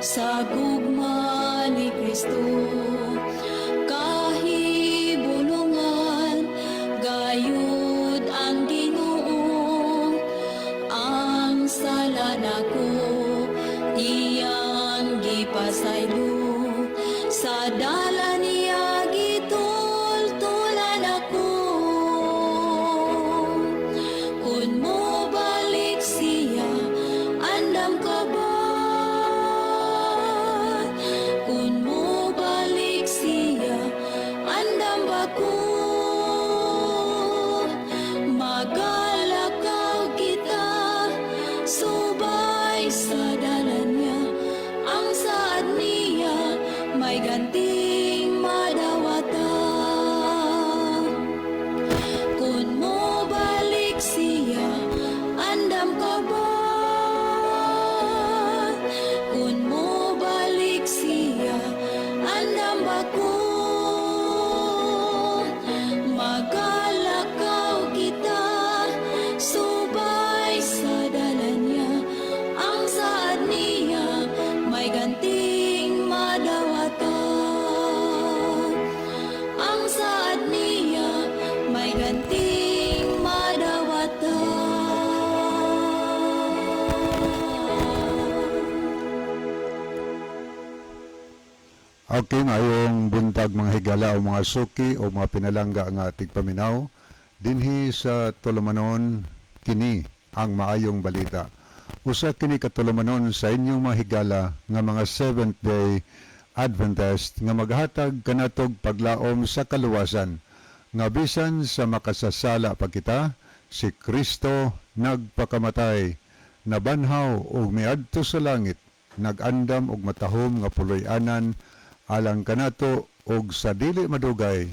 Sa gugma ni Kristo. Kahibulungan gayud ang Ginoo, ang sala nako iyang gipasaylo, sa dalan niya gitultulan ako. Kung mobalik siya, andam ka ba? Kung mobalik siya, andam ba ko? Magalakaw kita subay sa dalan niya, ang saad niya may ganting madawatan. Kung mobalik siya, andam ka ba? Kung mobalik siya, andam ba ko? Magalakaw kita subay sa dalan niya, ang saad niya may ganting madawatan. Ang saad niya may ganting madawatan. Okay, maayong buntag, mga higala o mga suki o mga pinalangga nga tigpaminaw dinhi sa tulumanon "Kini ang Maayong Balita". Usa kini ka tulumanon sa inyong mga higala nga mga Seventh Day Adventist nga maghatag kanatog paglaom sa kaluwasan nga bisan sa makasasala pa kita, si Kristo nagpakamatay, nabanhaw ug miadto sa langit, nagandam og matahom nga puloy-anan alang kanato, og sa dili madugay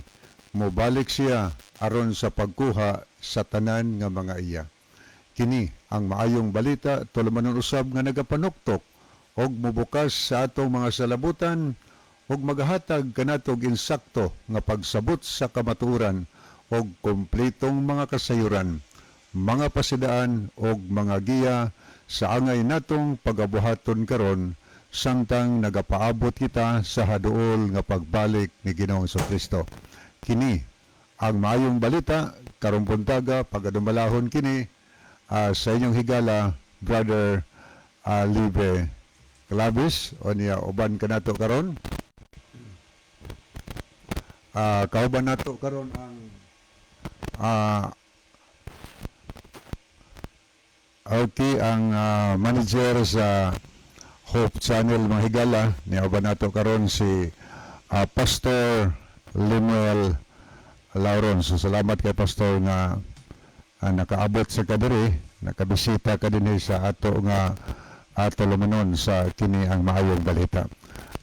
mobalik siya aron sa pagkuha sa tanan nga mga iya. Kini ang Maayong Balita, tulumanon usab nga nagapanuktok og mobukas sa atong mga salabutan ug magahatag kanatog insakto nga pagsabot sa kamatuoran og kompletong mga kasayuran, mga pasidaan og mga giya sa angay natong pagabuhaton karon samtang nagapaabot kita sa haduol nga pagbalik ni Ginoong Kristo. Kini ang Maayong Balita karong buntaga, pagadumalahon kini sa inyong higala, Brother Libe Clavis. O niya, uban kanato karon, kauban nato karon ang okay, ang manager sa Hope Channel, mga higala. Niya, uban nato karon si Pastor Lemuel Lauron. So salamat kay Pastor nga nakaabot sa kadiri, nakabisita ka dinhi sa ato nga tulumanon sa "Kini ang Maayong Balita".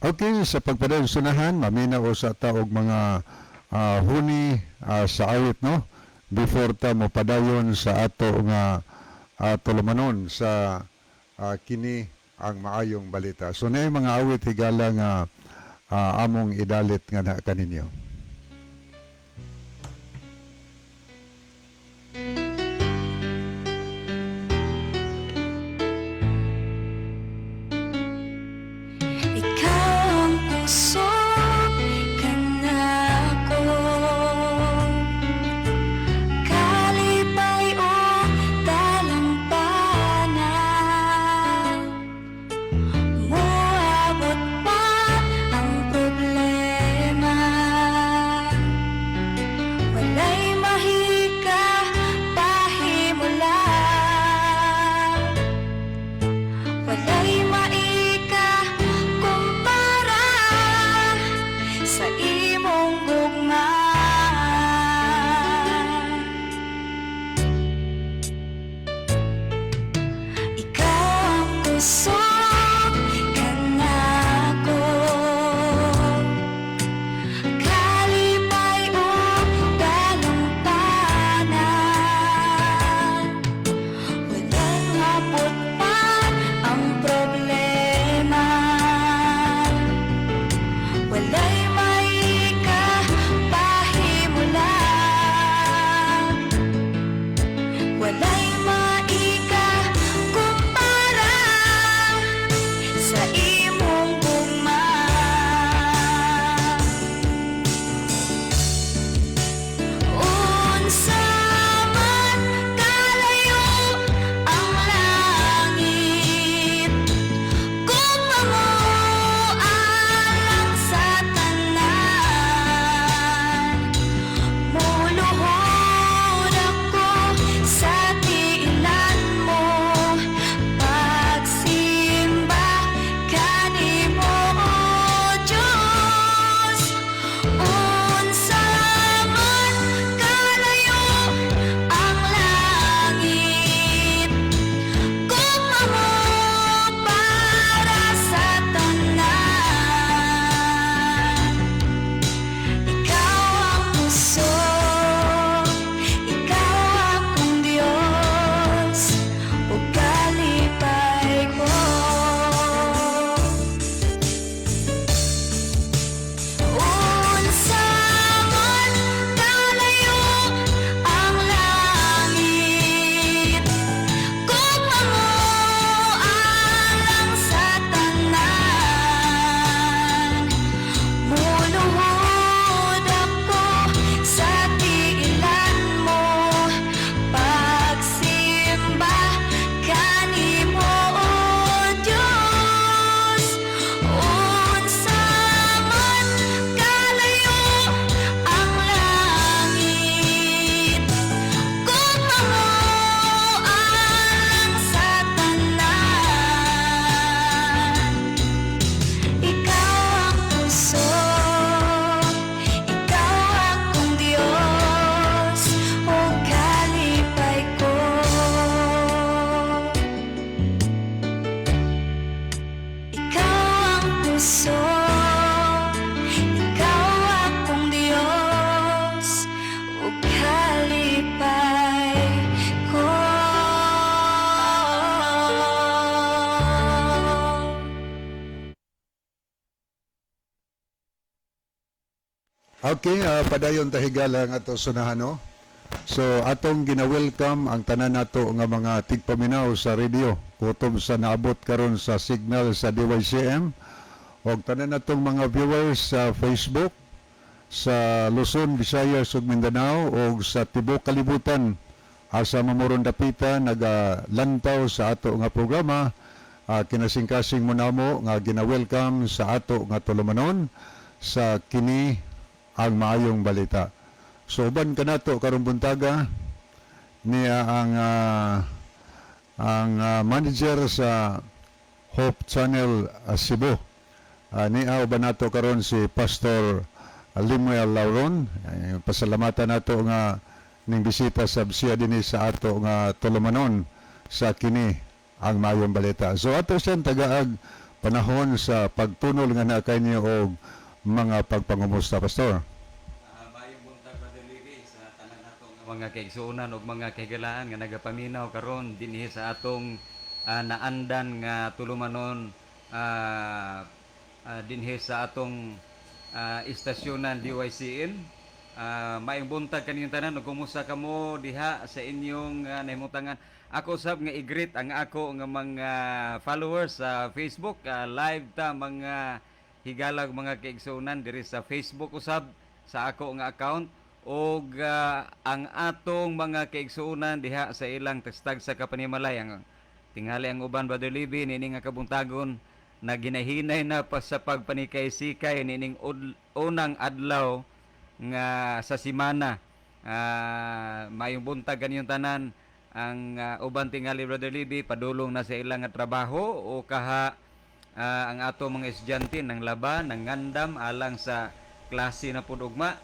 Okay, sa pagpadayon sunahan, maminaw usa ta og mga huni sa awit, no, before ta mo padayon sa ato nga tulumanon sa "Kini ang Maayong Balita". So na mga awit, higala, nga among idalit nga na kaninyo. Ikaw ang puso kanako, kalipay o dalampana. Moabot pa ang problema, walay mahika pahimula, walay maika kumpara. Kusog. Ikaw akong Diyos ug kalipay ko. Okay, padayon ta, higala, nga ato sunahan, no? So atong gina-welcome ang tanan nato nga mga tigpaminaw sa radio kutob sa naabot karon sa signal sa DYCM og tanan natong mga viewers sa Facebook sa Luzon, Visayas ug Mindanao og sa tibuok kalibutan asa mamoron dapita nagalantaw sa ato nga programa. Kinasingkasing mo namo nga gina-welcome sa ato nga tulumanon sa kini ang maayong balita. So uban kanato karong buntaga niya ang manager sa Hope Channel Cebu. Niya uban nato karon si Pastor Limuel Lauron. Pasalamatan nato nga ning bisita sa siya dinhi sa ato nga tulumanon sa kini ang maayong balita. So ato siyang tagaag panahon sa pagtunol nga naa niyo og mga pagpangumusta, Pastor. Maayong buntag, Brother Levi, sa tanan nato nga mga kaigsuonan ug mga kahigalaan nga nagapaminaw karon dinhi sa atong naandan nga tulumanon dinhi sa atong istasyonan DYCM. Maayong buntag kaninyong tanan ug kumusta kamo diha sa inyong nahimutangan. Ako sab nga i-greet ang ako nga mga followers sa Facebook. Live ta, mga higalag, mga kaigsuonan, diri sa Facebook usab sa ako nga account og ang atong mga kaigsuonan diha sa ilang tagstag sa kapanimalay. Ang tingali ang uban, Brother Libby, niini nga kabuntagon na ginahinay na pa sa pagpanikay-sikay nining unang adlaw nga sa simana. Maayong buntag kaninyong tanan. Ang uban tingali, Brother Libby, padulong na sa ilang nga trabaho o kaha ang ato mga estudyante ng laban ng ngandam alang sa klase na pud ugma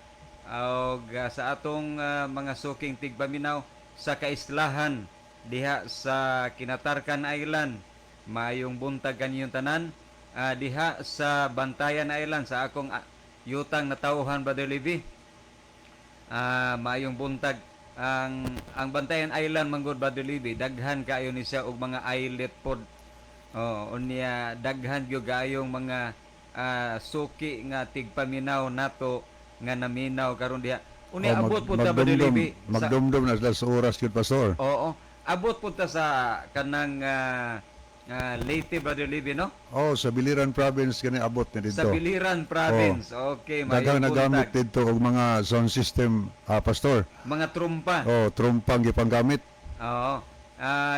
og sa atong mga suking tigpaminaw sa kaislahan diha sa Kinatarkan Island, maayong buntag kaninyong tanan. Diha sa Bantayan Island, sa akong yutang natawhan, Brother Levi, maayong buntag. Ang Bantayan Island manggod, Brother Levi, daghan kaayo ni siya og mga islet pod. Oh, unya daghan gyud kaayong mga suki nga tigpaminaw nato nga naminaw karon diha. Unya Oh, abot pud ta, Brother magdumdum, Levi, sa magdumdum na sila sa oras gyud, Pastor. Oo. Abot pud ta sa kanang Leyte, Brother Levi, no? Oh, sa Biliran Province kani abot ni didto. Sa Biliran Province. Okay, Daghang maayong nagamit buntag. didto og mga sound system, Pastor. Mga trumpa. Oh, trumpang gipanggamit. Oo.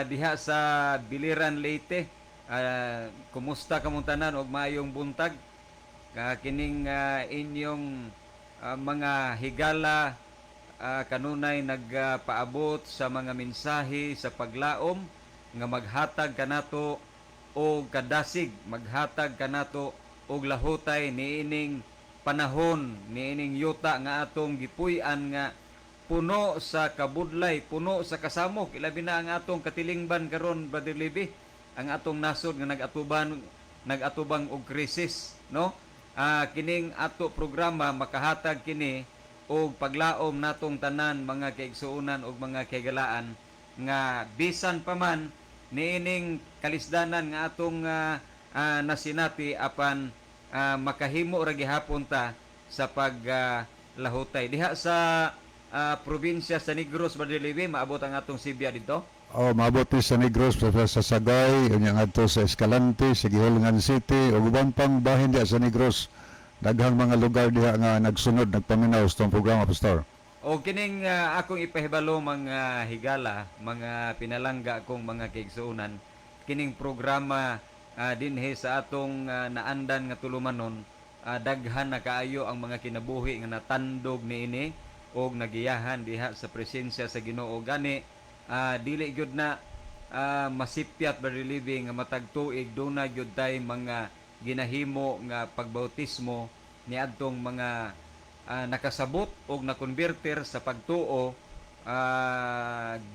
Diha sa Biliran, Leyte. Kumusta kamong tanan og maayong buntag? Kining inyong mga higala kanunay nagpaabot sa mga mensahe sa paglaom nga maghatag kanato og kadasig, maghatag kanato og lahutay niining panahon, niining yuta nga atong gipuy-an nga puno sa kabudlay, puno sa kasamok. Ilabi na ang atong katilingban karon, Brother Libby, ang atong nasod nga nagatubang og krisis, no? Kining ato programa makahatag kini og paglaom natong tanan, mga kaigsuonan og mga kahigalaan, nga bisan pa man niining kalisdanan nga atong nasinati apan makahimo ra gihapon ta sa paglahutay diha sa probinsya sa Negros, Brother Levi, maabot ang atong sibya dito. Oh, maabot ni sa Negros, sa Sagay, unya ngadto sa Escalante, sa Guihulngan City, ug uban pang bahin diha sa Negros. Daghang mga lugar diha nga nagsunod, nagpaminaw sa itong programa, Pastor. O kining akong ipahibalo, mga higala, mga pinalangga kong mga kaigsuonan, kining programa dinhi sa atong naandan nga tulumanon, daghan na kaayo ang mga kinabuhi nga natandog niini og nagiyahan diha sa presensya sa Ginoo. Gani dili gyud na masipyat, Brother Levi, nga matag tuig duna gyud tay mga ginahimo nga pagbautismo niadtong mga nakasabot og nakonverter sa pagtuo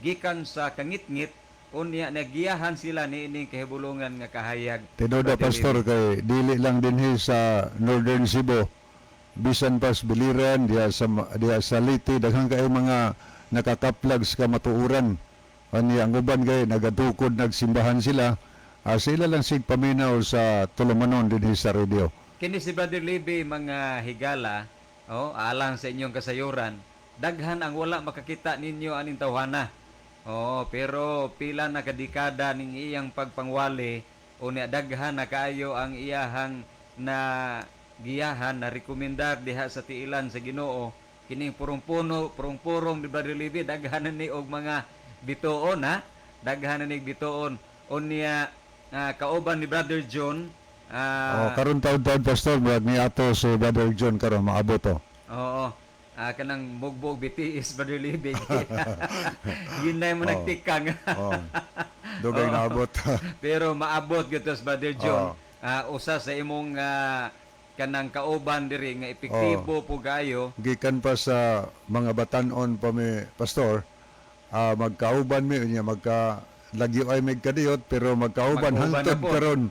gikan sa kangitngit. Unya nagiyahan sila niining kahibulongan nga kahayag. Tinuod, Brother Pastor, Levi. Kay dili lang dinhi sa Northern Cebu, bisan pa sa Biliran, diha sa Leyte, daghan kayo mga nakakaplag sa kamatuoran. Ani ang uban kay nagatukod, nagsimbahan sila. Sila lang sig paminaw sa tulumanon dinhi sa radio. Kini si Brother Libby, mga higala, oh, alang sa inyong kasayuran, daghan ang wala makakita ninyo aning tawhana. Oh, pero pila na kadekada ning iyang pagpangwali, unya daghan na kaayo ang iyahang na giyahan na rekomendar diha sa tiilan sa Ginoo. Kining purong puno, purong-purong ni Brother Libby, daghan na ni og mga bituon, ha. Daghan na ni bituon. Unya kauban ni Brother John, Oh, karon taud-taud, Pastor, murag ni ato si Brother John karon maabot, oh. Oo. Kanang mugbog BTS, Brother Libby. Yun na yung nagtikang. Oh. Dugay naabot. Pero maabot gyud to sa Brother John. Oo. Usa sa imong kanang kauban diri nga epektibo po kaayo. Gikan pa sa mga batanon pa mi, Pastor, magkauban mi, unya magka lagyo ay mig kadiyot, pero magkauban Magkauban na hangtod po. karon.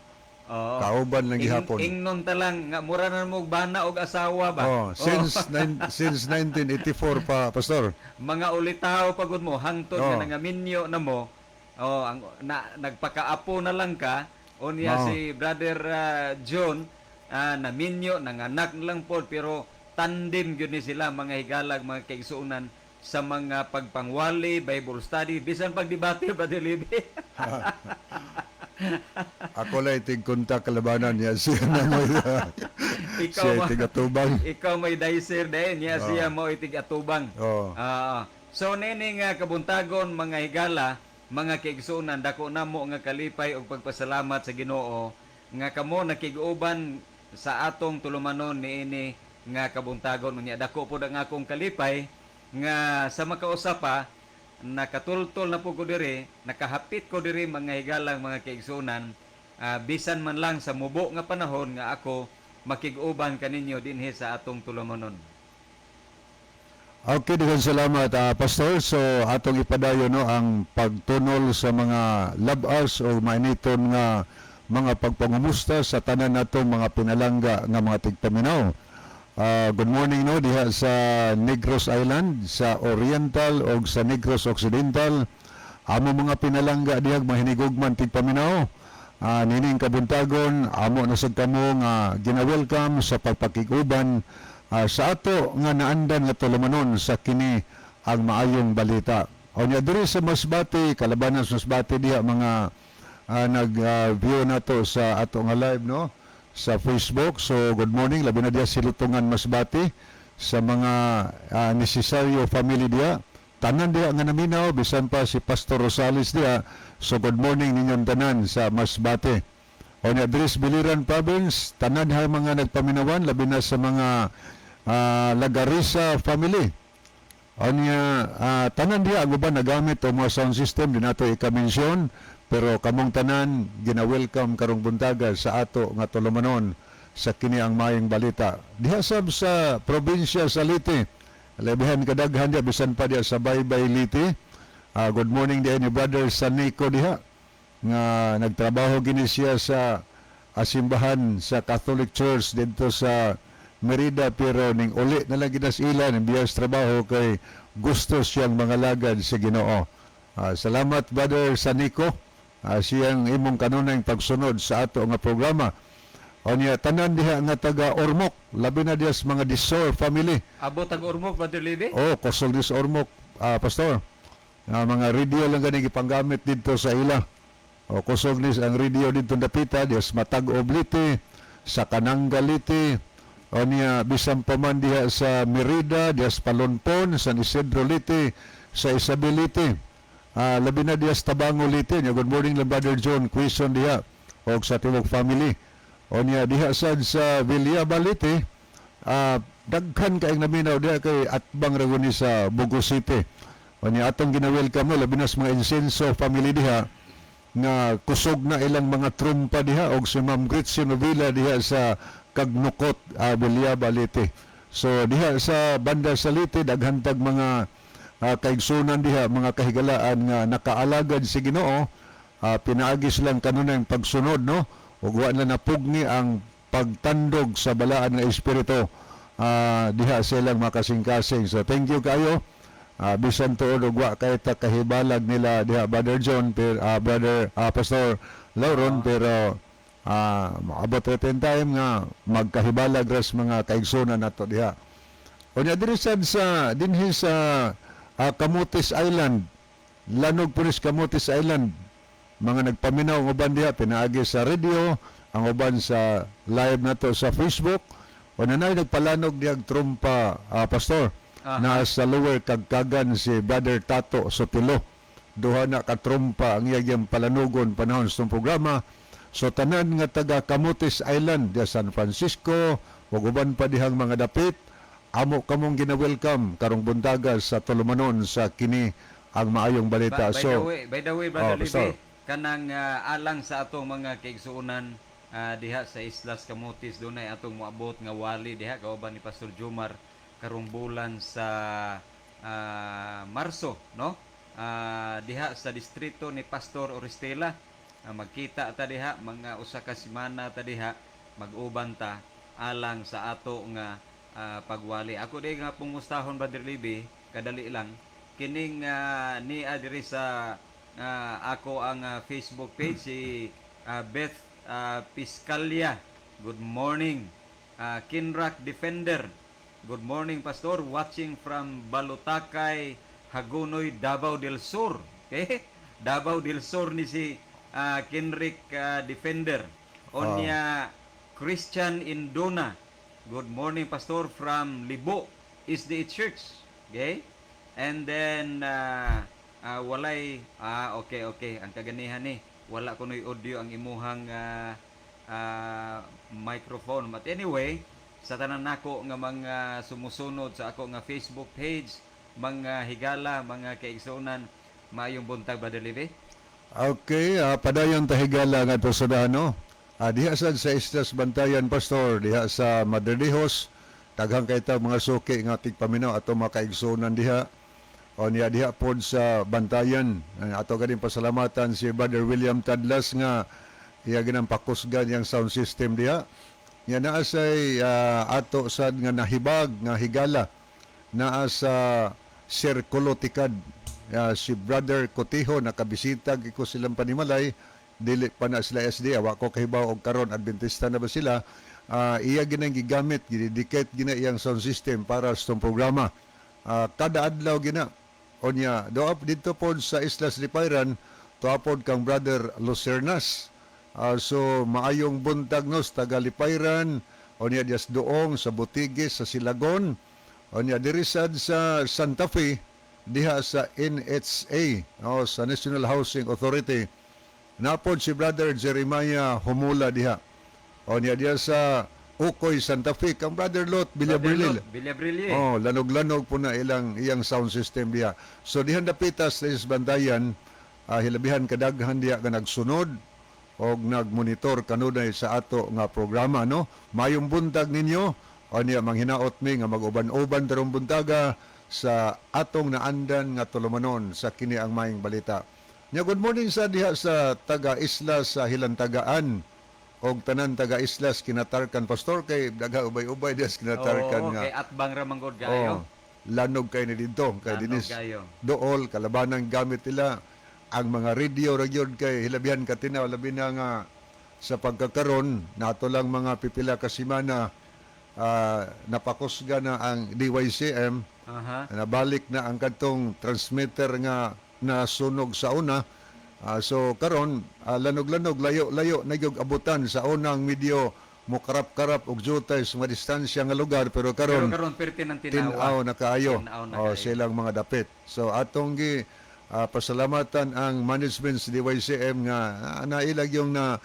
Oo. Kauban lang gihapon. Ingnon ta lang nga mura na mo bana og asawa ba. Oh, since 1984 pa, Pastor. Mga ulitaw pagod mo hangtod nga Oo. nangaminyo na mo. Oh, ang na, nagpakaapo na lang ka unya. Oo. Si Brother John, naminyo, nanganak na lang pod, pero tandem gyud ni sila, mga higalag, mga kaigsuonan, sa mga pagpangwali, Bible study, bisan pagdebate, Brother Libby. Ako lang tig kontak kalabanan niya siya na mo. Ikaw Siya tigatubang. Ikaw may dicer dahil niya, siya mo itig atubang. Oh. So nini nga kabuntagon, mga higala, mga kaigsuonan, dako namo nga kalipay og pagpasalamat sa Ginoo nga kamo nakig-uban sa atong tulumanon niini nga kabuntagon. Unya dako pod ang akong kalipay nga sa makausa pa nakatultol na po ko diri, nakahapit ko diri, mga higalang, mga kaigsuonan, bisan man lang sa mubo nga panahon nga ako makig-uban kaninyo dinhi sa atong tulumanon. Okay, daghang salamat, Pastor. So atong ipadayon, no, ang pagtunol sa mga labas o mainiton nga mga pagpangumusta sa tanan natong mga pinalangga nga mga tigpaminaw. Good morning, no, diha sa Negros Island, sa Oriental o sa Negros Occidental. Amo mga pinalangga diha mahinigugman tigpaminaw. Nining kabuntagon, amo na sad kamo nga gina-welcome sa pagpakig-uban sa ato nga naandan nga tulumanon sa kini ang maayong balita. O nya diri sa Masbate, kalabanan sa Masbate diha, mga nag-view nato sa ato nga live, no, sa Facebook. So good morning, labi na diha sa Lutungan, Masbate, sa mga Necessario family diha. Tanan diha nga naminaw, bisan pa si Pastor Rosales diha. So good morning ninyong tanan sa Masbate. O nya diri sa Biliran Province, tanan ha mga nagpaminawan, labi na sa mga Lagarisa family. Anya tanan diha ang uban nagamit og mga sound system, di nato ika-mention, pero kamong tanan gina-welcome karong buntaga sa ato nga tulumanon sa kini ang maayong balita. Diha sab sa probinsya sa Leyte, labihan kadaghan diha, bisan pa diha sa Baybay, Leyte. Good morning diha ni Brother Sanico diha nga nagtrabaho gini siya sa asimbahan sa Catholic Church didto sa Merida, pero ning uli na lang ginas ila ning biyas trabaho kay gusto siyang mga lagad sa Ginoo. Salamat, Brother Sanico. Siyang imong kanunay pagsunod sa ato nga programa. Onya tanan diha nga taga Ormoc, labi na diha sa mga Disor family. Abot ang Ormoc, Brother Libby? Oh, kusog dis Ormoc, Pastor. Mga radio lang gani gipanggamit didto sa ila. O kusog nis ang radio didto dapita dias Matag-ob Leyte, sa Kananga, Leyte. O niya bisan pa man diha sa Merida, diha sa Palonpon, San Isidro Leyte, sa Isabel Leyte. Labi na diha sa Tabango, Leyte. Nya good morning lang Brother John Quezon diha og sa tibuok family. O niya diha sad sa Villaba, Leyte, daghan kaayong naminaw diha kay atbang ra ni sa Bogo City. O niya atong gina-welcome, no, labi na sa mga Insenso family diha nga kusog na ilang mga trumpa diha og si Ma'am Gretchen Novilla diha sa Kagnukot, Villaba, Leyte. So diha sa banda sa Leyte daghan tag mga kaigsunan diha, mga kahigalaan nga nakaalagad si Ginoo, pinaagi silang kanunay pagsunod, no, ug wa na napugni ang pagtandog sa balaan nga espiritu diha sa ilang makasing-kasing. So thank you kayo. Bisan tuod ug wa kay ta kahibalag nila diha, Brother John, pero Brother Pastor Lauron, pero maabot ra time nga magkahibalag ras mga kaigsunan nato diha. Unya diri sad sa dinhi sa Camotes Island, lanog punis Camotes Island, mga nagpaminaw ang uban diha pinaagi sa radio, ang uban sa live nato sa Facebook. Unya na nagpalanog dihang trumpa, Pastor, na sa Lower Kagkagan si Brother Tato Sotilo. Duha na katrumpa ang iyang palanugon panahon sa programa. So tanan nga taga Camotes Island, diha San Francisco, ug uban pa dihang mga dapit, amo kamong gina-welcome karong buntaga sa tulumanon sa kini ang maayong balita. By So, the way, Brother Oh, Pastor. Libby, kanang alang sa atong mga kaigsuonan diha sa Islas Camotes, dunay atong moabot nga wali diha kauban ni Pastor Jomar karong bulan sa Marso, no? Diha sa distrito ni Pastor Oristela. Magkita ta diha mga usa ka semana ta diha, mag-uban ta alang sa ato nga pagwali. Ako di nga pungustahon, Brother Libby, kadali lang kining niya diri sa ako ang Facebook page, si Beth Piscalia. Good morning. Kinrak Defender. Good morning, Pastor, watching from Balutakay, Hagonoy, Davao del Sur. Okay? Davao del Sur ni si Kenrick Defender. Onya Christian Indona. Good morning, Pastor, from Libo SDA Church. Okay? And then walay okay, ang kaganihan ni wala kunoy audio ang imuhang microphone. But anyway, sa tanan nako nga mga sumusunod sa ako nga Facebook page, mga higala, mga kaigsuonan, maayong buntag, Brother Libby. Okay, padayon ta, higala, nga to sa no. Diha sad sa Islas Bantayan, Pastor, diha sa Madridejos, daghang kay ta mga suki nga tigpaminaw ato mga kaigsuonan diha. O niya diha pod sa Bantayan. Ato ganing pasalamatan si Brother William Tadlas nga iya ginang pakusgan yang sound system diha. Nya naa say ato sad nga nahibag nga higala naa sa Circulo Tikad. Si Brother Cotijo, nakabisita ko silang panimalay, dili pa na sila SD, wa ko kahibaw og karon Adventista na ba sila. Iya ginang gigamit, gidedicate gina iyang sound system para sa itong programa. Kada adlaw gina. Onya do up dito pod sa Islas Lipayran, tuwa pod kang Brother Lucernas. So maayong buntag nos taga Lipayran, onya dias doong sa Butigis, sa Silagon, onya diri sad sa Santa Fe, diha sa NHA o sa National Housing Authority. Napod si Brother Jeremiah Humula diha. Onya diha sa Ukoy, Santa Fe, kang Brother Lot Villabril. Villabril. Oh, lanog-lanog po na ilang iyang sound system diha. So dihan dapitas sa Bantayan, hilabihan kadaghan diha nga nagsunod og nagmonitor kanunay sa ato nga programa, no. Mayong buntag ninyo. Unya manghinaot mi nga mag-uban-uban tarong buntaga sa atong naandan nga tulumanon sa kini ang maayong balita. Nya good morning sa diha sa taga Isla sa Hilantagaan og tanan taga Islas Kinatarkan, Pastor, kay dagha ubay-ubay diha sa Kinatarkan Oo, nga kay atbang ra man gud kayo. Oh, lanog kay ni didto kay Lanog dinis kayo. dool kalabanang gamit nila ang mga radio ra gyud kay hilabihan katinaw, labi na nga sa pagkakaron nato lang mga pipila ka semana, napakusga na ang DYCM. Nabalik na ang kadtong transmitter nga nasunog sa una. So karon lanog-lanog, layo-layo na gyud abutan sa unang medyo mokarap-karap og jutay sa mga distansya nga lugar, pero Pero karon karon perti ng tinawa. tin-aw na kaayo. Tin-aw na O, kaayo. silang mga dapit. So atong gi pasalamatan ang management sa DYCM nga nailag yung na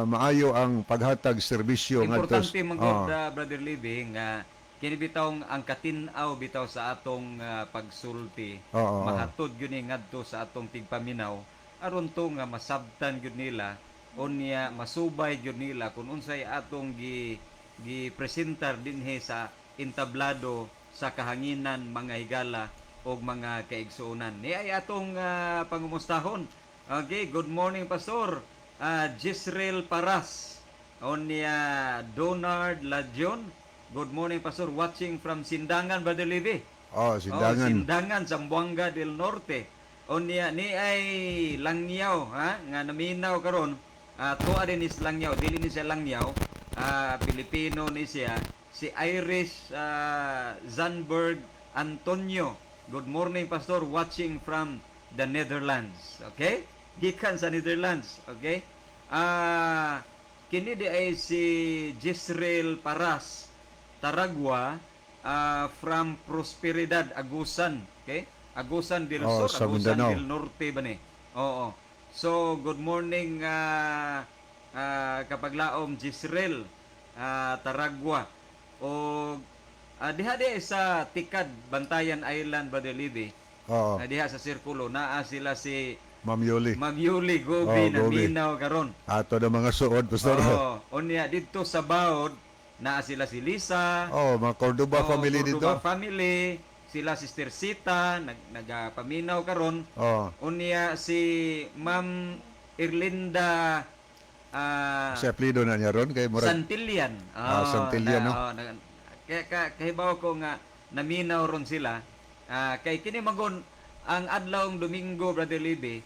maayo ang paghatag serbisyo ngadto Importante man gud, Oh. Brother Libby, nga kini bitawng ang katin-aw bitaw sa atong pagsulti Oo, oo. mahatod gyud ni ngadto sa atong tigpaminaw aron to nga masabtan gyud nila, unya masubay gyud nila kung unsay atong gi gi presentar dinhi sa entablado sa kahanginan, mga higala. og mga kaigsuonan. Ni ay atong pangumustahon. Okay, good morning, Pastor. Jisrael Paras. Onya Donard Ladion. Good morning, Pastor. Watching from Sindangan, Brother Levy. Oh, Oh, Sindangan. Sindangan, Zamboanga del Norte. Unya ni ay Langyaw ha nga naminaw karon. Tuwa din is Langyaw, dili ni siya Langyaw. Pilipino ni siya, si Iris Zanberg Antonio. Good morning, Pastor, watching from the Netherlands. Okay? Gikan sa Netherlands, okay? Kini di ay si Jisrael Paras Taragwa from Prosperidad, Agusan. Okay? Agusan del Oh, Sur, sa Agusan Mindanao. del Norte ba ni? Oo. So, good morning, kapaglaom Jisrael Taragwa. O diha di sa Tikad, Bantayan Island, Brother Libby. Oo, Diha sa sirkulo naa sila si Ma'am Yoli. Ma'am Yuli Gobi Oh, na Gobi. minaw karon. Ato na mga suod, Pastor. Oo. Unya didto sa Baod naa sila si Lisa. Oh, mga Cordoba Oo, family dito. Cordoba family, sila Sister Sita nagapaminaw karon. Oh, Unya si Ma'am Erlinda si Aplido na niya ron kay murag Santillan. Ah, Oo, Santillan, no? oo, kaya kahibaw ko nga naminaw ron sila. Kay kini magon ang adlawng Domingo, Brother Libby,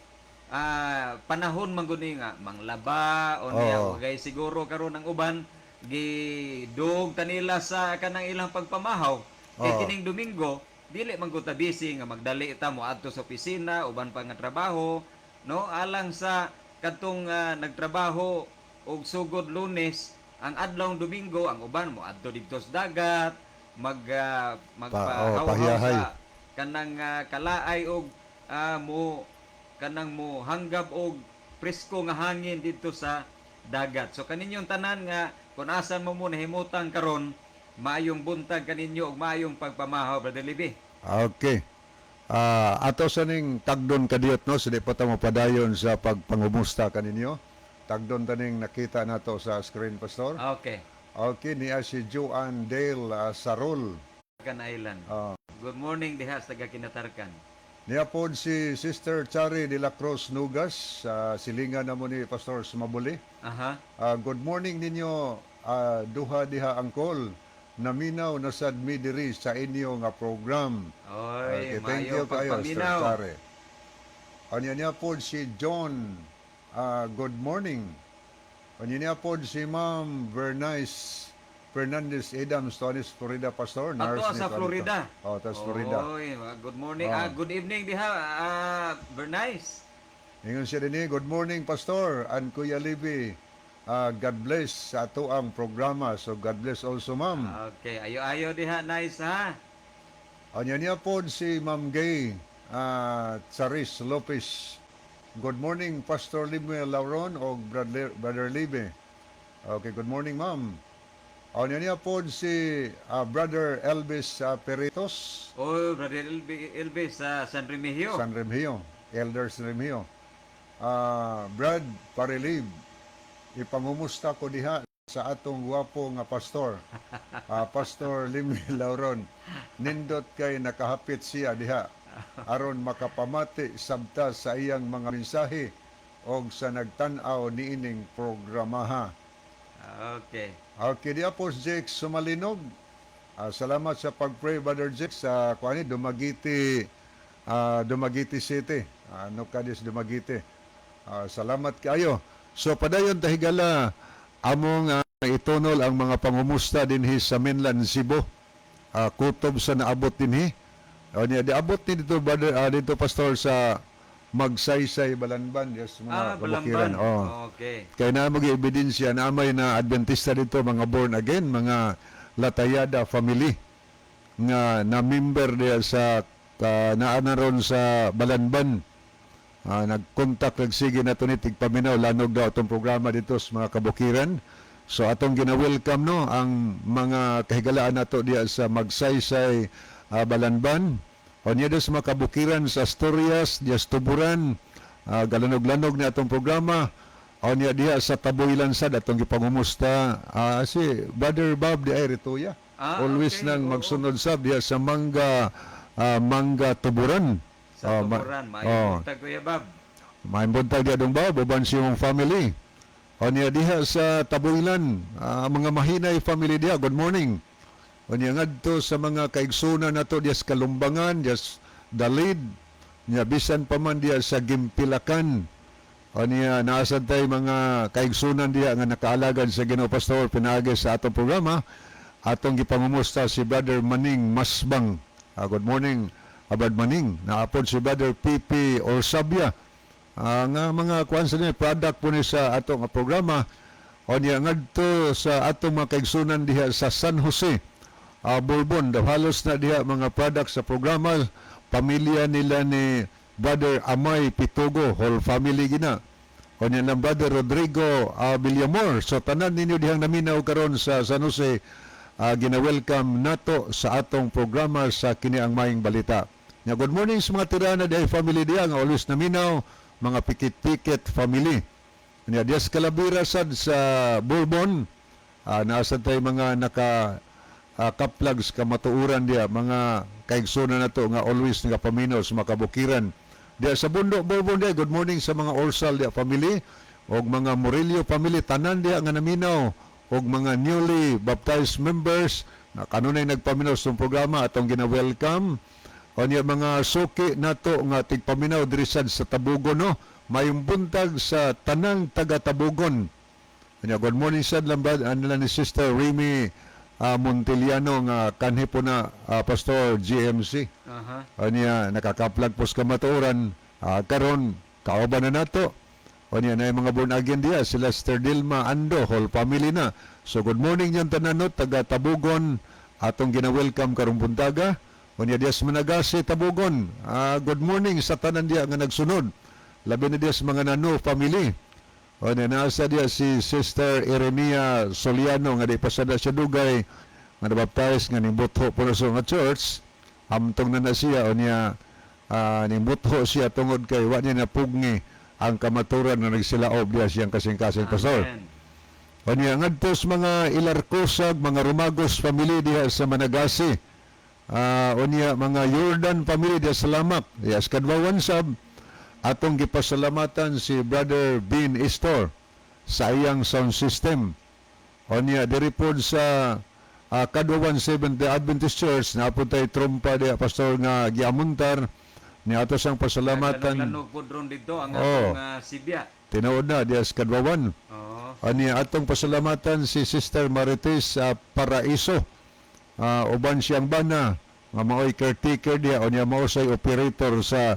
panahon man gud ni nga manglaba o niya Oo. kay siguro karon ang uban gidug kanila sa kanang ilang pagpamahaw. Kay Oo. kining Domingo dili man gud ta busy nga magdali ta mo adto sa opisina, uban pa nga trabaho, no, alang sa kadtong nagtrabaho og sugod Lunes, ang adlawng Domingo ang uban mo adto didto sa dagat, mag magpahaw pahiyahay. sa kanang kalaay og mo kanang mo hanggab og presko nga hangin didto sa dagat. So kaninyong tanan nga kung asan mo mo nahimutang karon, maayong buntag kaninyo ug maayong pagpamahaw, Brother Libby. Okay. Ato sa ning tagdon kadiyot no, so di pa ta mapadayon sa pagpangumusta kaninyo. Tagdon taning nakita nato sa screen, Pastor. Okay. Okay, niya si Joanne Dale Sarol. Kan Island. Good morning diha sa taga Kinatarkan. Niya pod si Sister Chari de la Cruz Nugas, sa silingan na mo ni Pastor Sumabuli. Good morning ninyo, duha diha angkol. Naminaw na sad mi diri sa inyo nga program. Oy, Okay, thank you maayong kayo, Sister pagpaminaw. Chari. Anya niya pod si John, good morning. Anya niya pod si Ma'am Bernice Fernandez Adams, Tonis, Florida, Pastor. Ato Nurse ni sa Tonis. Florida. Oh, tas Florida. Oy, good morning. Good evening diha, Bernice. Ingon siya din eh, good morning, Pastor and Kuya Libby. God bless sa ato ang programa. So God bless also, ma'am. Okay, ayo-ayo diha, nice ha. Anya niya pod si Ma'am Gay Charis Lopez. Good morning, Pastor Limuel Lauron o Brother Libe. Okay, good morning, ma'am. Anya niya pod si Brother Elvis Peritos, Oy, Brother Elvis sa San Remigio. San Remigio, Elder San Remigio. Brad Parilib, ipangumusta ko diha sa atong gwapo nga pastor, Pastor Limuel Lauron. Nindot kay nakahapit siya diha aron makapamati sabta sa iyang mga mensahe og sa nagtan-aw niining programaha. Okay. Okay, diya po si Jake Sumalinog. Salamat sa pag-pray, Brother Jake, sa kuani Dumaguete, Dumaguete City. Ano kadis Dumaguete. Salamat kayo. So padayon tahigala among itunol ang mga pangumusta dinhi sa mainland Cebu. Kutob sa naabot dinhi. Niya diabot ni dito, brother, dito, Pastor, sa Magsaysay Balanban, yes, mga kabukiran. Balamban. Oh. Okay. Kaya na mag ebidensya na may na Adventista dito, mga born again, mga Latayada family nga na member diya sa naa na ron sa Balanban. Nagkontak nagsige na to ni Tigpaminaw lanog daw atong programa dito sa mga kabukiran. So atong gina-welcome no ang mga kahigalaan nato diya sa Magsaysay, Balanban. O niya sa mga kabukiran sa Asturias, diya sa Tuburan, galanog-lanog na atong programa. O niya diha sa Taboy Lansad atong gipangumusta si Brother Bob di ay Rituya. Ah, Always okay. nang Oo. magsunod sab diha sa Mangga. Mangga Tuburan. Sa Ah, Tuburan, oh. maayong buntag, Kuya Bob. Maayong buntag diha, Dong Bob, uban sa imong family. O niya diha sa Tabuilan, mga Mahinay family diha, good morning. O niya ngadto sa mga kaigsunan nato diha sa Kalumbangan, diha sa Dalid, niya bisan pa man diha sa Gimpilakan. O niya naasan tay mga kaigsunan diha nga nakaalagad sa Ginoo, Pastor, pinaagi sa atong programa. Atong gipangumusta si Brother Maning Masbang. Good morning, Abad Maning. Naapod si Brother PP Orsabia. Nga mga kuan sa niya, product po ni sa atong programa. O niya ngadto sa atong mga kaigsunan diha sa San Jose, Bourbon. Daw halos na diha mga product sa programa. Pamilya nila ni Brother Amay Pitugo, whole family gina. O niya ng Brother Rodrigo Villamor. So tanan ninyo dihang naminaw karon sa San Jose, gina-welcome nato sa atong programa sa kini ang maayong balita. Nya good morning sa mga tirana diha family diha nga always naminaw, mga pikit-pikit family. Nya dias Kalabira sad sa Bourbon, nasa tay mga naka kaplags kamatuoran diha, mga kaigsoon nato nga always nagapaminaw sa makabukiran. Diha sa Bundok Bourbon diha, good morning sa mga Orsal diha family og mga Murillo family, tanan diha nga naminaw og mga newly baptized members na kanunay nagpaminaw sa programa, atong gina-welcome. O niya mga suki nato nga tigpaminaw diri sad sa Tabugon, no. Mayong buntag sa tanang taga Tabugon. Nya good morning sad lambad ano ni Sister Remy Montiliano nga kanhi po na Pastor GMC. Anya nakakaplag po sa kamatuoran, karon kauban na nato. Anya na yung mga born again diya sila Sister Dilma Ando, whole family na. So good morning yan tanan, no, taga Tabugon, atong gina-welcome karong buntaga. Unya diya sa Managasi Tabugon. Good morning sa tanan diya nga nagsunod. Labi na diya sa mga Nano family. O na nasa diya si Sister Irenia Soliano nga di pasada siya dugay nga nabaptize nga ning butho po na sa nga church. Hamtong na na siya o niya ning butho siya tungod kay wa niya napugni ang kamaturan nga nagsilaob diya siyang kasing-kasing, pastor. Amen. O niya ngadto sa mga Ilarcosag, mga Romagos family diha sa Managasi. O niya mga Jordan family diha sa Lamak. Diha sa Kadwawan sab atong gipasalamatan si Brother Bean Istor sa iyang sound system. O niya diri pod sa Kadwawan Seventh Day Adventist Church naa pod tay trumpa diha, pastor, nga giamuntar ni ato sang pasalamatan. Lanog po ron dito ang Oo. atong sibya. Tinuod na diha sa Kadwawan. Ani atong pasalamatan si Sister Marites sa Paraiso. Uban siyang bana nga maoy caretaker diha o niya mao say operator sa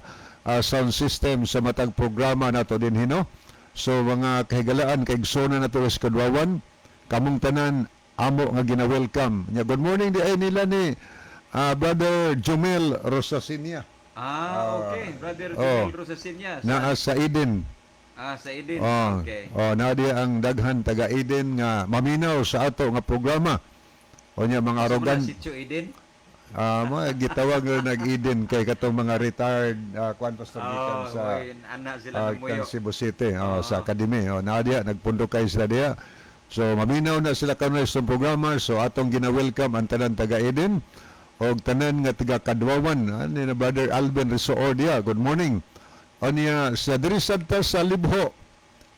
sound system sa matag programa nato din hino. So mga kahigalaan, kaigsoona nato sa Kadwawan, kamong tanan amo nga gina-welcome. Nya good morning di ay nila ni Brother Jomel Rosasinia. Ah, okay. Brother oh. Joel Rosasinia. Sa, Naa sa Eden. Ah, sa Eden. Oh, Okay. oh, naa diha ang daghan taga Eden nga maminaw sa ato nga programa. O niya mga Asa mo na arogan si Chu Eden? Mga gitawag nga nag Eden kay katong mga retired kuan, pastor, gikan Oh, sa oy, anak sila ng kan muyo. Cebu City, oh, sa academy. Oh, naa diha nagpundo kay sila diha. So maminaw na sila kanunay sa programa. So atong gina-welcome ang tanan taga Eden og tanan nga taga Kadwawan. Ani na Brother Alvin Risoor diha. Good morning. Anya sa diri sad ta sa Libho,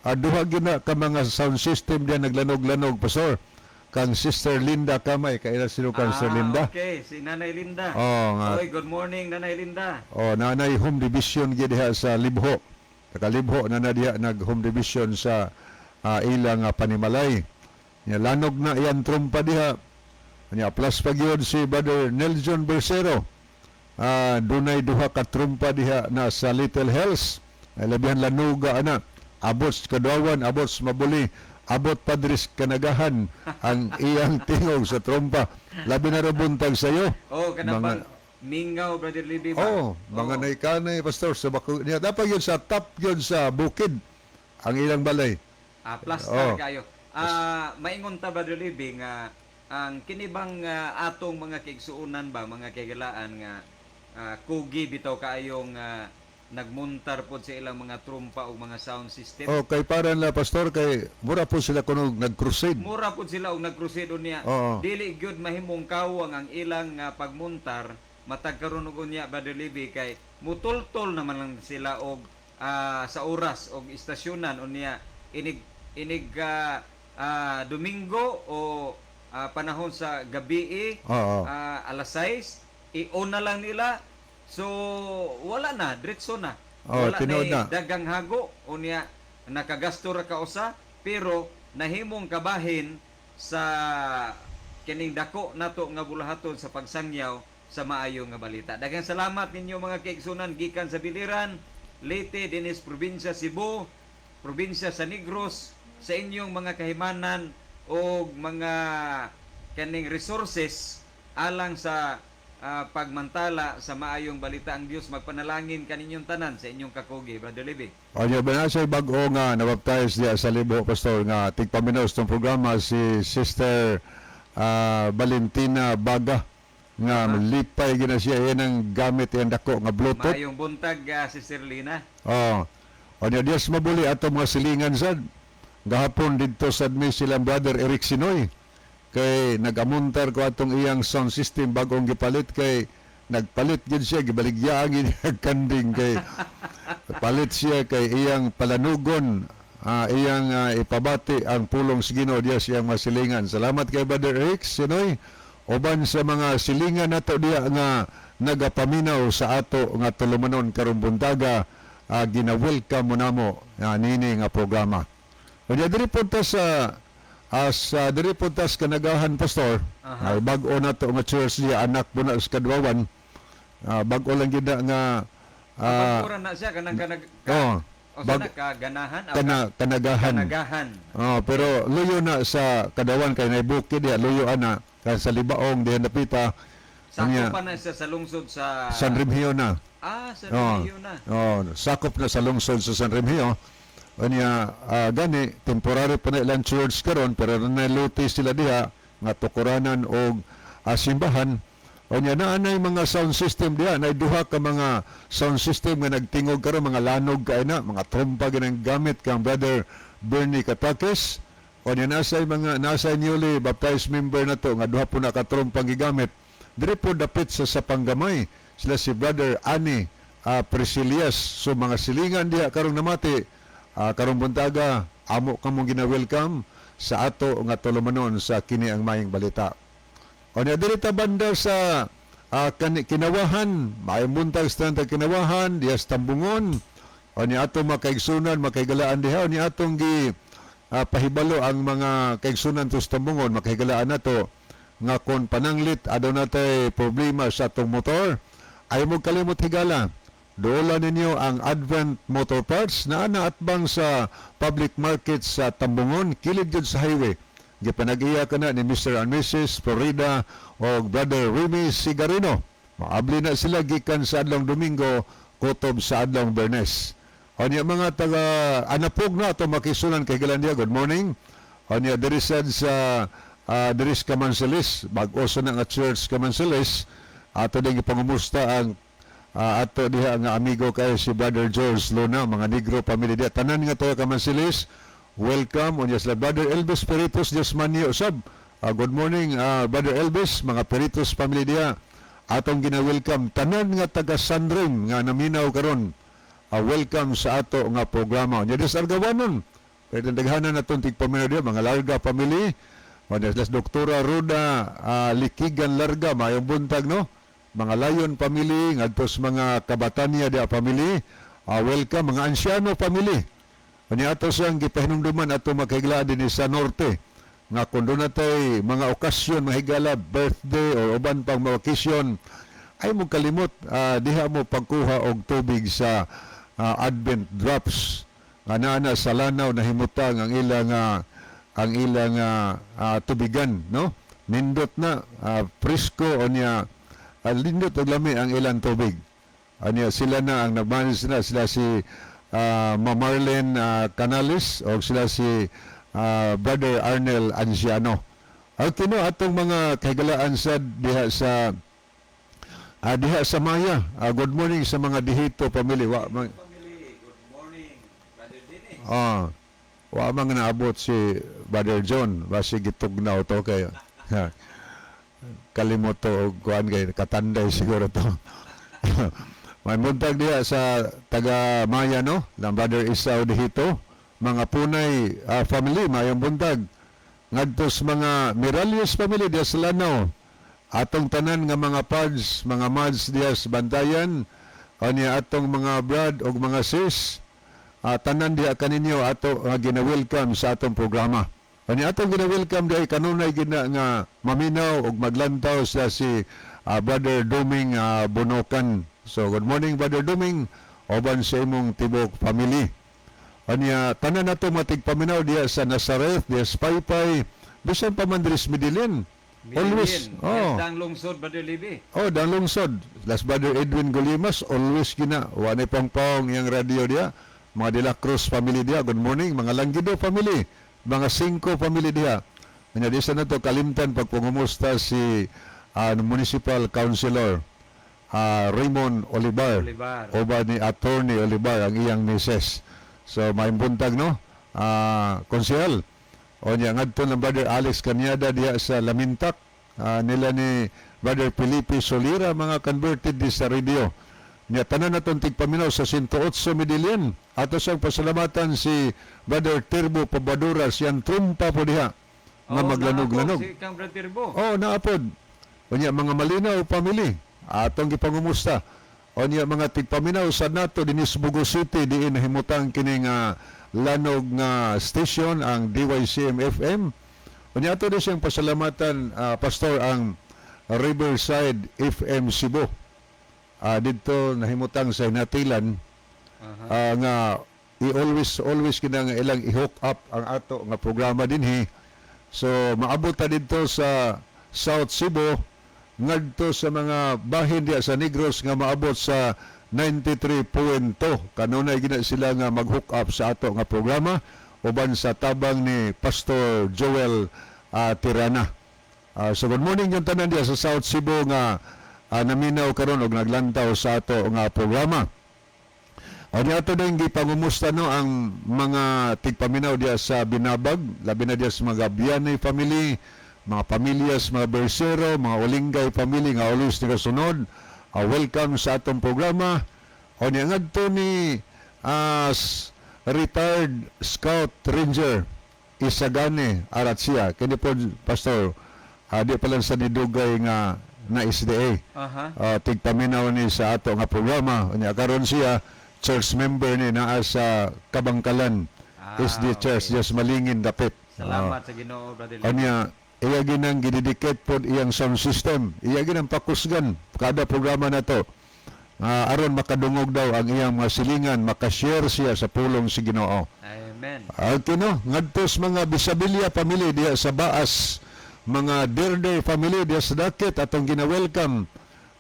duha gina ka mga sound system diya naglanog-lanog, pastor, kang Sister Linda Kamay. Kaila sino kang Sister Linda? Okay. Si Nanay Linda. Oh, nga. Oy, good morning, Nanay Linda. Oh, nanay home division gid diha sa Libho. Taga Libho na na diha nag home division sa ilang panimalay. Nya lanog na iyan trumpa diha. Nya plus pa gyud si Brother Nelson Bersero. Dunay duha ka trumpa diha na sa Little Hills. Ay labihan lanuga ana. Abot sa Kadwawan, abot sa Mabuli, abot Padres Kanagahan ang iyang tingog sa trumpa. Labi na ra buntag sayo. Oh, kanang Mga- bang mingaw, Brother Libby ba? Oh, mga naikanay, pastor, sa bako niya dapat yun sa top yun sa bukid ang ilang balay. Plaster Oh. kayo. Maingon ta, Brother Libby, nga ang kinibang atong mga kaigsuonan ba, mga kahigalaan nga kugi bitaw kaayong nagmuntar pod sa ilang mga trumpa o mga sound system. Oh, kay para na, pastor, kay mura po sila kuno nag-crusade. Mura pod sila og nagkrusedo niya. Oo. Dili gyud mahimong kawang ang ilang pagmuntar. Matag karon ug unya, Brother Libby, kay mutultol naman lang sila og sa oras og istasyonan. Unya inig inig Domingo o panahon sa gabi, alas 6, i-on na lang nila, so wala na, diretso na. Oo, wala tinuod na na. Dagang hago. Unya nakagasto ra ka usa, pero nahimong kabahin sa kining dako nato nga bulahaton sa pagsangyaw sa maayo nga balita. Daghang salamat ninyo, mga kaigsunan, gikan sa Biliran, Leyte, dinhi sa probinsya Cebu, probinsya sa Negros, sa inyong mga kahimanan o mga kaning resources alang sa pagmantala sa maayong balita. Ang Dios magpanalangin kaninyong tanan sa inyong kakugi, Brother Libby. O niya ba na siya bag-o nga nabaptize diya sa Libo, Pastor, nga tigpaminaw sa programa, si Sister Valentina Baga, nga lipay gina siya yan ang gamit yan dako nga Bluetooth. Maayong buntag, Sister Lina. Oh. O niya Dios mabuli ato mga silingan sad. Gahapon didto sad mi silang Brother Eric Sinoy. Kay nagamuntar ko atong iyang sound system bagong gipalit, kay nagpalit gid siya, gibaligya gid niya kanding, kay palit siya kay iyang palanugon, iyang ipabati ang pulong sa Ginoo diya siyang masilingan. Salamat kay Brother Eric Sinoy uban sa mga silingan nato diya nga nagapaminaw sa ato nga tulumanon karong buntaga. Gina-welcome mo namo nini nga programa. Unya diri punta sa as diri punta sa Kanagahan, Pastor. Ay bag-o na to nga church diya, anak po na sa Kadwawan. Bag-o lang gid na nga Pagkura na siya kanang kanag ka, oh, o bag, sana kaganahan o kanagahan. Kanagahan. Oh, pero luyo na sa Kadawan kay nay bukid diya, luyo ana kay sa Libaong diha napita. Sakop Unya, pa na siya sa lungsod sa San Remigio na. Ah, San Oh, Remigio na. oh, sakop na sa lungsod sa San Remigio. Unya gani temporary pa na ilang church karon, pero naluti sila diha nga tukuranan og simbahan. Unya naa nay mga sound system diha, nay duha ka mga sound system nga nagtingog karon, mga lanog kay na, mga trompa ginang gamit kang Brother Bernie Katakis. Unya nasa mga nasa newly baptized member na to nga duha po na ka trompang gigamit. Diri po dapit sa Sapanggamay sila si Brother Ani Priscilias. So mga silingan diha karong namati karong buntaga, amo kamong gina-welcome sa ato nga tulumanon sa kini ang maayong balita. O niya diri ta banda sa Kinawahan, maayong buntag sa tanan Kinawahan, diya sa Tambungon. O niya ato mga kaigsunan, makaigalaan diha, o niya atong gi pahibalo ang mga kaigsunan to sa Tambungon, makahigalaan nato nga kon pananglit aduna natay problema sa atong motor, ay mo kalimot, higala. Dola ninyo ang Advent Motor Parts na ana atbang sa public market sa Tambungon, kilid jud sa highway. Gipanag-iya ka na ni Mr. and Mrs. Florida o Brother Remy Sigarino. Maabli na sila gikan sa adlong Domingo kutob sa adlong Bernes. O niya mga taga Anapog na ato makisunan kay Galandia, good morning. O niya diri sad sa diri sa Kamansilis, bag-o sa na nga church Kamansilis, ato din gipangumusta ang ato diha nga amigo kay si Brother George Luna, mga Negro family diha. Tanan nga taga Kamansilis, welcome. Unya sila Brother Elvis Peritos Dios Manio sab. Good morning, Brother Elvis, mga Peritos family diha. Atong gina-welcome tanan nga taga Sandrim nga naminaw karon. Welcome sa ato nga programa. Unya des Argawanon. Pero daghanan naton tigpaminaw diha, mga Larga family. Unya sila Doktora Ruda Likigan Larga, maayong buntag, no? Mga Lion family, ngadto sa mga Kabatanya dia family, welcome mga Anciano family. Unya ato siyang gipahinumduman ato makahigala dinhi sa Norte nga kung doon natay mga okasyon, mga higala, birthday or uban pang mga okasyon, ay mo kalimot diha mo pagkuha og tubig sa Advent Drops nga naa na sa Lanao, nahimutang ang ilang tubigan, no? Nindot na presko. Unya lindot og lami ang ilang tubig. Anya sila na ang nagmanage na sila si Ma'am Marlene Canales o sila si Brother Arnel Anciano. Okay, no, atong mga kahigalaan sa diha sa Maya. Good morning sa mga Dihito family. Wa man, Family, good morning, Brother Dennis. Wa man naabot si Brother John, basi gitugnaw to kayo. Kalimot to og kuan kay katanday siguro to. May buntag diha sa taga Maya, no? Lang Brother Isao dihito. Mga Punay family, mayong buntag. Ngadto sa mga Miralles family diha sa Lanao. Atong tanan nga mga pads, mga mads diha sa Bantayan, unya atong mga brad og mga sis, tanan diha kaninyo ato nga gina-welcome sa atong programa. Unya atong gina-welcome diha kanunay gina nga maminaw og maglantaw sa si Brother Duming Bunokan. So good morning, Brother Duming, uban sa imong tibok family. Anya tanan nato matigpaminaw diha sa Nazareth, diha sa Paypay, bisan pa man diri sa Medellin. Always, Medellin. oh. Yes, dang lungsod, Brother Libby. Oh, dang lungsod. Las Brother Edwin Gulimas, always gina. Wa ni pong iyang radio diya. Mga De La Cruz family diya, good morning. Mga Langido family, mga Cinco family diya. Anya di sa nato kalimtan pagpangumusta si Municipal Councilor Raymond Olivar. Olivar. Uban ni Attorney Olivar, ang iyang misis. So, maayong buntag, no? Konsehal. O niya, ngadto ng Brother Alex Canyada diha sa Lamintak. Nila ni Brother Felipe Solira, mga converted di sa radio. Niya, tanan na itong tigpaminaw sa 108 Medellin. Ato siyang pasalamatan si Brother Tirbo Pabadura, siyang trumpa po diha nga Oh, maglanog-lanog. naapod si Kang Brother Tirbo. Oh, naapod. Unya mga Malinaw family, atong gipangumusta. Unya mga tigpaminaw sa nato dinhi sa Bogo City diin nahimutang kini nga lanog nga station, ang DYCM FM. Unya ato din siyang pasalamatan, Pastor, ang Riverside FM Cebu. Didto nahimutang sa Hinatilan nga i-always always kina nga ilang i-hook up ang ato nga programa dinhi. So maabot ta didto sa South Cebu ngadto sa mga bahin diya sa Negros nga maabot sa 93.2. Kanunay gina sila nga mag-hook up sa ato nga programa uban sa tabang ni Pastor Joel Tirana. So good morning yung tanan diya sa South Cebu nga naminaw karon og naglantaw sa ato nga programa. O niya ato din gipangumusta, no, ang mga tigpaminaw diya sa Binabag, labi na diya sa mga Bianay family, mga pamilya sa mga Bersero, mga Olingay family nga always nagasunod. Welcome sa atong programa. O niya ngadto ni retired Scout Ranger Isagane Aratsia. Kini po, Pastor, di pa lang sa nidugay nga na SDA tigpaminaw ni sa ato nga programa. Unya karon siya church member ni naa sa Kabangkalan SD Church just malingin dapit. Salamat sa Ginoo, Brother Libby. Unya iya ginang gidedicate pod iyang sound system. Iya ginang pakusgan kada programa na to. Aron makadungog daw ang iyang mga silingan, makashare siya sa pulong si Ginoo. Amen. Okay, no, ngadto sa mga Bisabilia family diha sa Baas, mga Dirder family diha sa Dakit atong gina-welcome.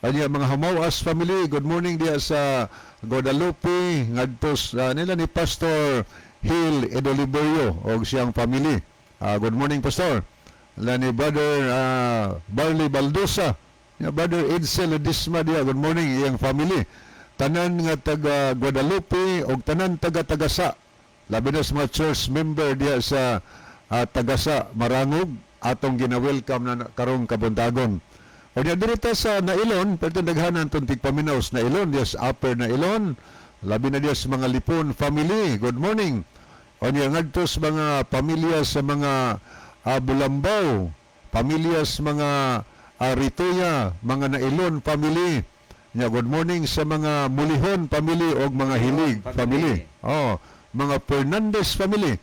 Anya mga Hamawas family, good morning diha sa Guadalupe, ngadto sa nila ni Pastor Hill Edoliberio og siyang family. Good morning, Pastor. La ni Brother Barley Baldosa, ya Brother Edsel Ledesma diha, good morning iyang family. Tanan nga taga Guadalupe og tanan taga Tagasa, labi na sa mga church member diha sa Tagasa Marangog, atong gina-welcome na karong kabuntagon. O niya diri ta sa Nailon, pero daghanan tong tigpaminaw sa Nailon, diha sa Upper Nailon, labi na diha sa mga Lipon family. Good morning. O niya ngadto sa mga pamilya sa mga Bulambaw, pamilya sa mga Rituya, mga Nailon family. Nya good morning sa mga Mulihon family og mga Hilig family. Family. Oh, mga Fernandez family.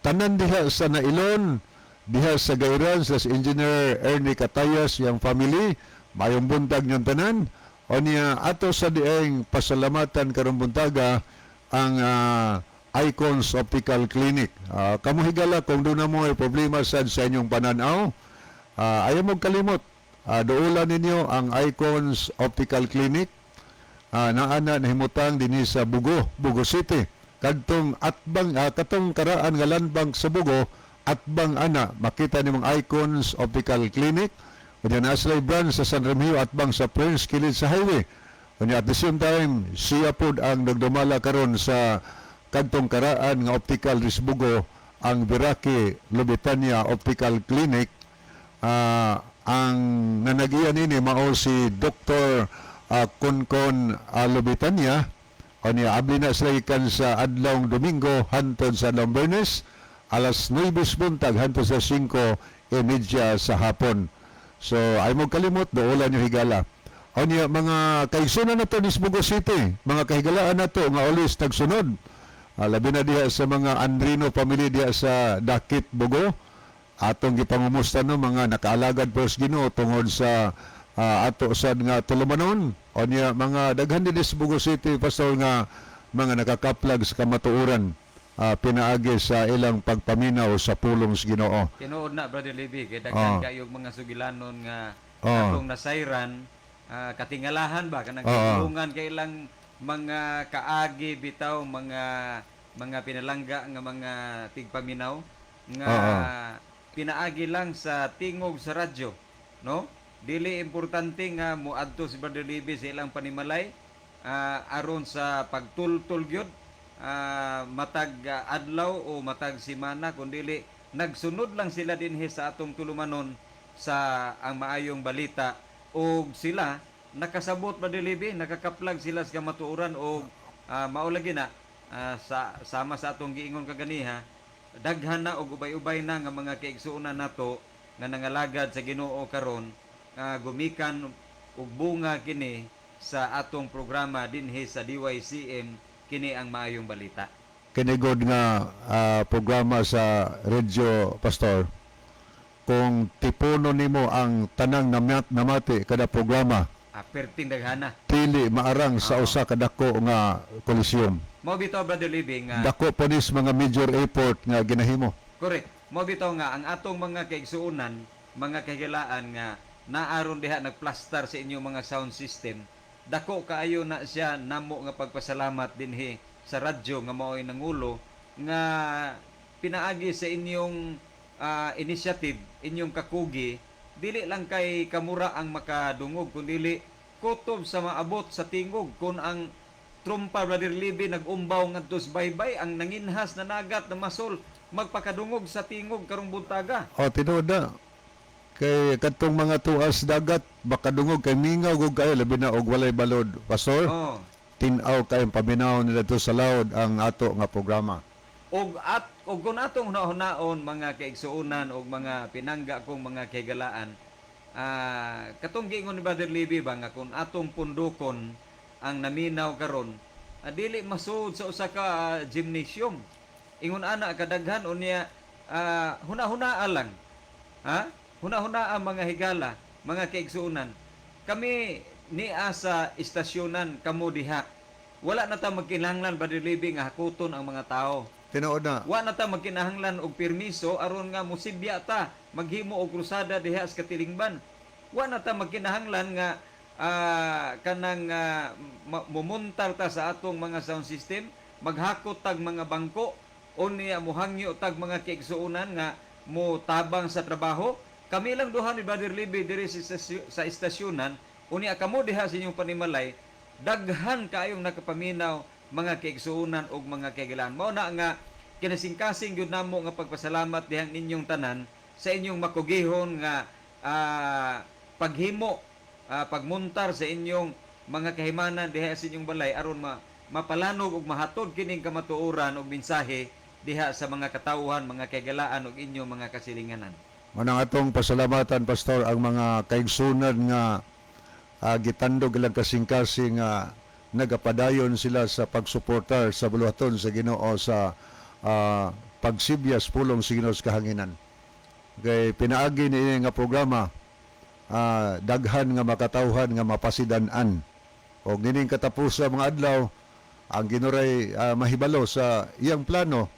Tanan diha sa Nailon, diha sa Gairan sa Engineer Ernie Catayas yang family, mayong buntag niyang tanan. O niya ato sa dieng pasalamatan karong buntaga ang Icons Optical Clinic. Kamo higala kung doon na mo ay problema sad sa inyong pananaw, ayaw mo kalimot. Duolan ninyo ang Icons Optical Clinic naa na nahimutang dinhi sa Bugo, Bugo City. Kadtong atbang katong karaan nga landbank sa Bugo, atbang ana makita nimong Icons Optical Clinic. Unya naa sila branch sa San Remigio atbang sa Prince kilid sa highway. Unya at the same time siya pod ang nagdumala karon sa kadtong karaan nga optical sa Bugo, ang Biraki Lubitania Optical Clinic, ang nanang nag-iya nini mao si Dr. Konkon Lobitanya. Unya abli na sila gikan sa adlawng Domingo hantod sa adlawng Biyernes alas 9 buntag hantod sa 5:30 sa hapon. So ay mo kalimot, duolan nyo, higala. Unya mga kaigsunan nato ni Bogo City, mga kahigalaan nato nga always tagsunod. Labi na diha sa mga Andrino family diha sa Dakit, Bogo. Atong gipangumusta no mga nakaalagad po sa Ginoo tungod sa ato sad nga tulumanon. Unya mga daghan dinhi sa Bogo City, Pastor, nga mga nakakaplag sa kamatuoran pinaagi sa ilang pagpaminaw sa pulong sa Ginoo. Tinuod na, Brother Libby, kay daghan kayog mga sugilanon nga atong nasayran, katingalahan ba kanang katulungan kay ilang mga kaagi bitaw, mga pinalangga nga mga tigpaminaw nga pinaagi lang sa tingog sa radyo, no? Dili importante nga moadto si Brother Libby sa ilang panimalay aron sa pagtultol gyud matag adlaw o matag simana, kundili nagsunod lang sila dinhi sa atong tulumanon sa Ang Maayong Balita og sila nakasabot, Brother Libby, nakakaplag sila sa kamatuoran og mao lagi na sa sama sa atong giingon kaganiha, daghan na og ubay-ubay na nga mga kaigsuonan nato nga nangalagad sa Ginoo karon, gumikan og bunga kini sa atong programa dinhi sa DYCM, kini ang Maayong Balita. Kini gud nga programa sa radyo, Pastor, kung tipuno nimo ang tanang namati kada programa, Perting daghana. Pili maarang sa usa ka dako nga coliseum. Mao bitaw, Brother Libby, nga Dako pa nis mga major airport nga ginahimo. Correct. Mao bitaw nga ang atong mga kaigsuonan, mga kahigalaan nga naaron diha nagplastar sa inyong mga sound system. Dako kaayo na siya namo nga pagpasalamat dinhi sa radyo nga mao'y nangulo nga pinaagi sa inyong initiative, inyong kakugi, dili lang kay kamura ang makadungog kundili kutob sa maabot sa tingog kung ang trumpa, Brother Libby, nag-umbaw ngadto sa baybay, ang nanginhas na nagat na masol magpakadungog sa tingog karong buntaga. O tinuod na. Kay kadtong mga tuas dagat baka dungog kay mingaw gud kayo, labi na og walay balod, Pastor. Tin-aw kay paminaw nila to sa laod ang ato nga programa. Og at og kung atong hunahunaon, mga kaigsuonan og mga pinangga kong mga kahigalaan, katong giingon ni Brother Libby ba nga kung atong pundukon ang naminaw karon, dili masuod sa usa ka gymnasium. Ingon ana kadaghan. Unya hunahunaa lang, ha, hunahunaa, mga higala, mga kaigsuonan. Kami nia sa istasyonan, kamo diha, wala na ta magkinahanglan, Brother Libby, nga hakuton ang mga tao. Tinuod na. Wa na ta magkinahanglan og permiso aron nga mosibya ta, maghimo og krusada diha sa katilingban. Wa na ta magkinahanglan nga kanang mumuntar ta sa atong mga sound system, maghakot tag mga bangko, unya mohangyo tag mga kaigsuonan nga mo tabang sa trabaho. Kami lang duha ni Brother Libby diri sa istasyonan, unya kamo diha sa inyong panimalay, daghan kaayong nakapaminaw, mga kaigsuonan ug mga kaigilan. Mao na nga kinasingkasing gyud namo nga pagpasalamat dihang ninyong tanan sa inyong makugihon nga paghimo, pagmuntar sa inyong mga kahimanan diha sa inyong balay aron mapalanog ug mahatod kining kamatuoran ug mensahe diha sa mga katawhan, mga kaigalaan ug inyong mga kasilinganan. Manang atong pasalamatan, Pastor, ang mga kaigsunan nga gitandog ilang kasing-kasing nga nagapadayon sila sa pagsuportar sa buluhaton sa Ginoo sa pagsibyas pulong sa Ginoo sa kahanginan. Kay pinaagi ni nga programa, daghan nga makatawhan nga mapasidan-an. Og nining katapos sa mga adlaw, ang Ginoo'y mahibalo sa iyang plano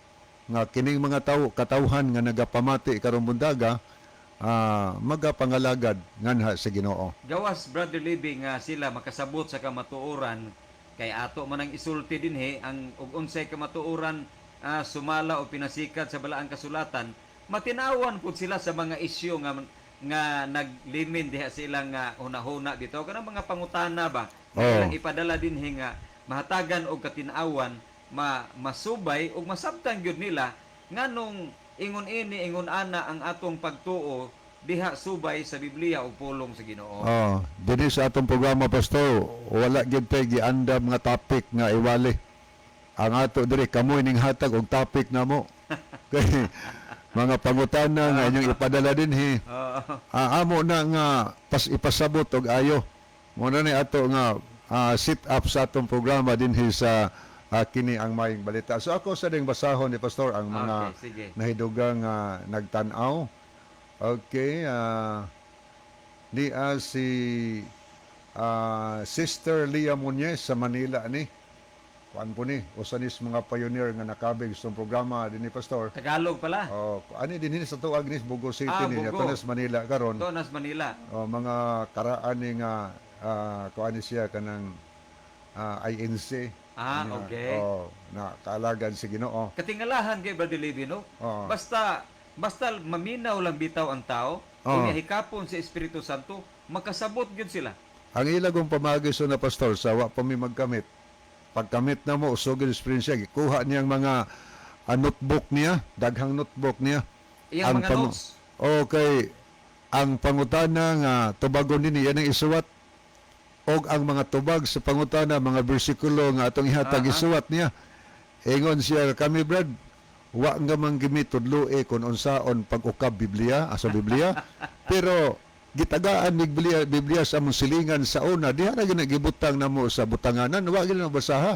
nga kining mga tawo katawhan nga nagapamati karong buntaga magapangalagad nganha sa Ginoo. Gawas, Brother Libby, nga sila makasabot sa kamatuoran kay ato man ang isulti dinhi ang ug unsay kamatuoran sumala o pinasikat sa balaang kasulatan, matinawan pud sila sa mga isyu nga nga naglimin diha sila nga hunahuna dito kanang mga pangutana ba nga ilang ipadala dinhi nga mahatagan og katinawan, masubay ug masabtan gyud nila nganong ingon ini, ingon ana ang atong pagtuo. diha subay sa Biblia ug pulong sa Ginoo. Oh, dinhi sa atong programa, Pastor, wala gyud tay giandam nga topic nga iwali. Ang ato diri, kamoy ning hatag og topic namo. Kay mga pangutana nga inyong ipadala dinhi. Oo. Amo na nga pas ipasabot og ayo. Mo na ni ato nga sit up sa atong programa dinhi sa kini ang Maayong Balita. So ako sa ding basahon ni Pastor ang mga Okay, sige. nahidugang nagtan-aw. Okay, ni si Sister Leah Muñez sa Manila ni. Kuan po ni, usa ni sa mga pioneer nga nakabig sa programa dinhi, Pastor. Tagalog pala. Oh, ani dinhi sa tuag ni Bogo City Ah, ni, Bogo. ato na sa Manila karon. Ito nas Manila. Oh, mga karaan ni nga kuan ni siya kanang INC. Ah, Nga, okay. Oh, na kaalagan si Ginoo. Katingalahan kay Brother Levi, no? Oo. Basta basta maminaw lang bitaw ang tao, Oo. unya hikapon sa Espiritu Santo, makasabot gyud sila. Ang ilagong pamagi so na, Pastor, sa wa pa mi magkamit. Pagkamit na mo, usogin experience siya, gikuha niyang mga notebook niya, daghang notebook niya. Iyang mga notes. Okay. Ang pangutana nga tubagon dinhi, yan ang isuwat. Og ang mga tubag sa pangutana, mga bersikulo nga atong ihatag, isuwat niya. Ingon siya, "Kami, Brad, wa nga man gimi tudloe kung unsaon pag-ukab Biblia, asa Biblia." Pero gitagaan ni Biblia, Biblia sa among silingan sa una, diha ra gyud gibutang namo sa butanganan, wa gyud na basaha.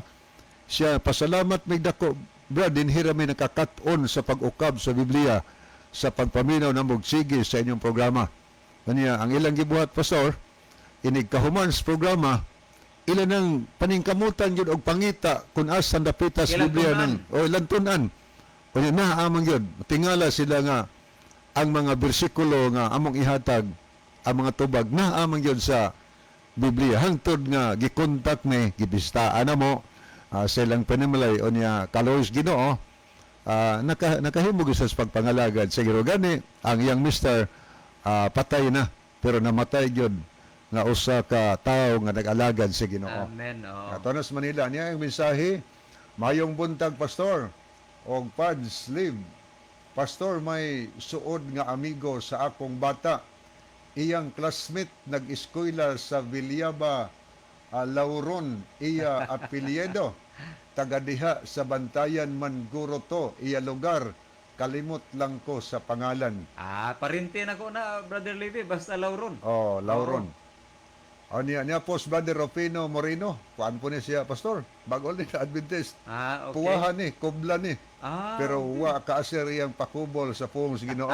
Siya, "Pasalamat mig dako, Brad, dinhi ra mi nakakat-on sa pag-ukab sa Biblia sa pagpaminaw namog sige sa inyong programa." Kanya ang ilang gibuhat, Pastor, inig kahuman sa programa, ilan ang paningkamutan gyud og pangita kung asa dapita sa Ilang Biblia tun-an. ng o ilang tun-an. Unya naa man gyud, tingala sila nga ang mga bersikulo nga among ihatag, ang mga tubag naa man gyud sa Biblia, hangtod nga gikontak ni gibistaan na mo sa ilang panimalay. Unya kaloys Ginoo, nakahimo gyud sa pagpangalagad sa Ginoo. Gani ang iyang mister patay na, pero namatay gyud nga usa ka tawo nga nag-alagad sa Ginoo. Amen. Oo. Ato na sa Manila niya ang mensahe: "Mayong buntag, Pastor og Pads Live. Pastor, may suod nga amigo sa akong bata. Iyang classmate nag-eskwela sa Villaba, Lauron, iya apelyido. Taga diha sa Bantayan man guro to, iya lugar. Kalimot lang ko sa pangalan." Ah, parente na ko na, Brother Levi, basta Lauron. Oh, Lauron. Oh, niya, niya po si Brother Rufino Moreno. Kuan po ni siya, Pastor. Bago ni na Adventist. Ah, okay. Puwahan ni, kubla ni. Ah, Pero wa kaasir iyang pakubol sa puong sa Ginoo.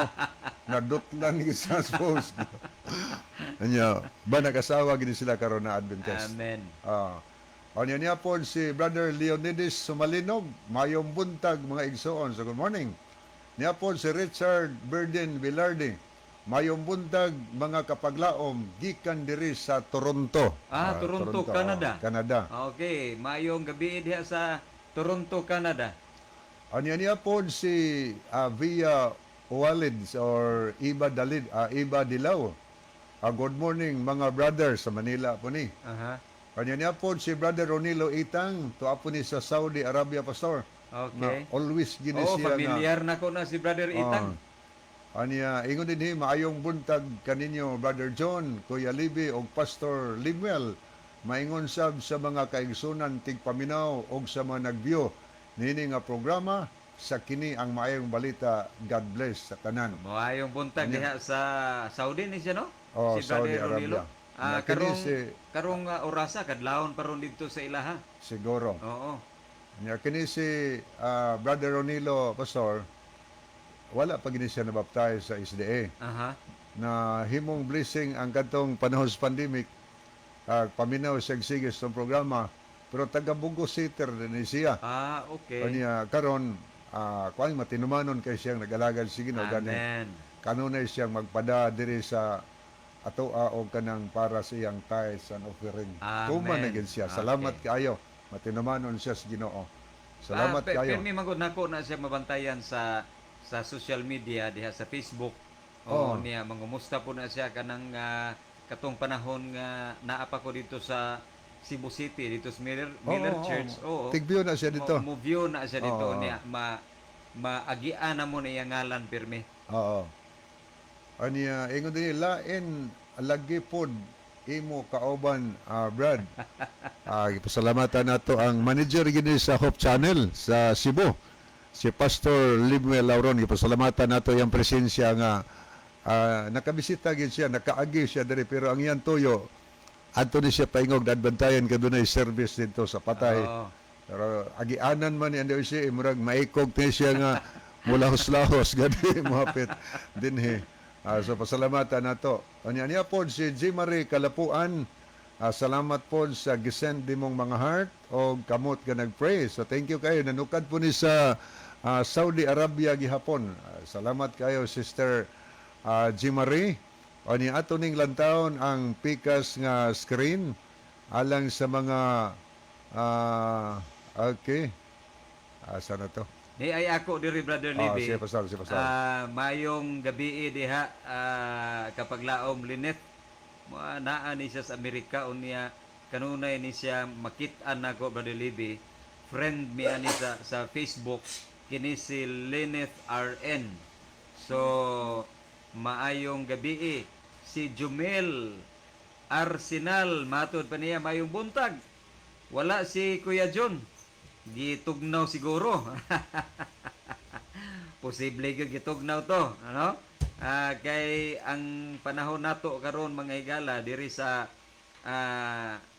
Nadot lang ni sa puong sa Ginoo. Anya, ba nag-asawa gini sila karon na Adventist. Amen. Ah. Anya niya po si Brother Leonidas Sumalinog. "Mayong buntag, mga igsoon." So good morning. Niya po si Richard Berden Velarde. "Mayong buntag, mga kapaglaom, gikan diri sa Toronto." Ah, Toronto, Canada. Oh, Canada. Okay, mayong gabi diha sa Toronto, Canada. Anya niya po si Via Walids or Iba Dalid, Iba Dilaw. "Good morning, mga brothers," sa Manila po ni. Anya niya po si Brother Ronilo Itang, tuwa po ni sa Saudi Arabia, Pastor. Okay. Na always gini Oh, siya nga. Familiar na ko na si Brother Itang. Anya, ingon din hi, "Maayong buntag kaninyo, Brother John, Kuya Libby og Pastor Limuel. Maingon sab sa mga kaigsunan tigpaminaw og sa mga nagview niini nga programa sa kini ang Maayong Balita. God bless sa tanan." Maayong buntag diha sa Saudi ni siya, no? Oh, Si Brother Saudi Arabia. Ronilo. Ah, Na kini karong karong orasa kadlawon pa ron didto sa ilaha. Siguro. Oo. Nya kini si Brother Ronilo, Pastor, wala pa gini siya nabaptize sa SDA. Na himong blessing ang katong panahon sa pandemic, paminaw siya sige sa programa, pero taga Bugo City rin ni siya. Ah, okay. Kanya karon kuan matinumanon kay siyang nag-alagad sa Ginoo, gani Amen. kanunay siyang magpada diri sa atoa og kanang para sa iyang tithes and offering. Amen. Tuman na gyud siya. Salamat kaayo. Matinumanon siya sa Ginoo. Salamat Ah, kaayo. Pirmi magud nako na siya mabantayan sa social media diha sa Facebook. Oo. Oo, niya mangumusta po na siya kanang katong panahon nga naa pa ko dito sa Cebu City dito sa Miller, Miller Oo, oo. Church. Oo. Tigview na siya dito. Mo view na siya dito Oo. niya maagian na mo na iyang ngalan pirmi. Oo. Aniya ingon din lain lagi pod imo kauban, Brad. Gipasalamatan nato ang manager gini sa Hope Channel sa Cebu, si Pastor Limuel Lauron. Gipasalamatan nato iyang presensya nga nakabisita gid siya, nakaagi siya diri, pero ang iyang tuyo adto ni siya paingog Daanbantayan kay dunay service dito sa Patay. Pero agianan man ni andaw siya, murag maikog ni siya nga mulahos-lahos gani mohapit dinhi. So pasalamatan nato. Anya niya pod si G. Marie Kalapuan. Salamat pod sa gisend nimong mga heart o kamot ka nagpray. So thank you kayo. Nanukad po ni sa Saudi Arabia gihapon. Salamat kayo, Sister G. Marie. Anya ato ning lantawon ang pikas nga screen alang sa mga okay. Asa na to? Ni ay ako diri, Brother Libby. Sige, Pastor, sige, Pastor. Mayong gabi diha, kapaglaom Linet. Mga naa ni siya sa Amerika unya kanunay ni siya makit-an nako, Brother Libby. Friend mi ani sa Facebook kini si Lineth RN. So maayong gabi si Jumel Arsenal, matod pa niya, maayong buntag. Wala si Kuya John. Gitugnaw siguro. Posible gyud gitugnaw to, ano? Kay ang panahon nato karon, mga higala, diri sa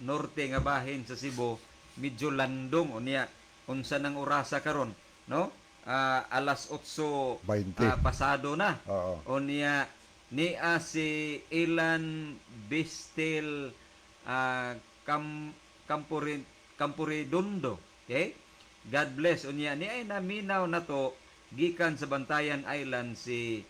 norte nga bahin sa Cebu, medyo landong unya. Unsa nang orasa karon, no? Alas 8 20. Pasado na. Unya niya si Ilan Bistil Camporedondo. Okay? God bless. Unya ni ay naminaw na to gikan sa Bantayan Island si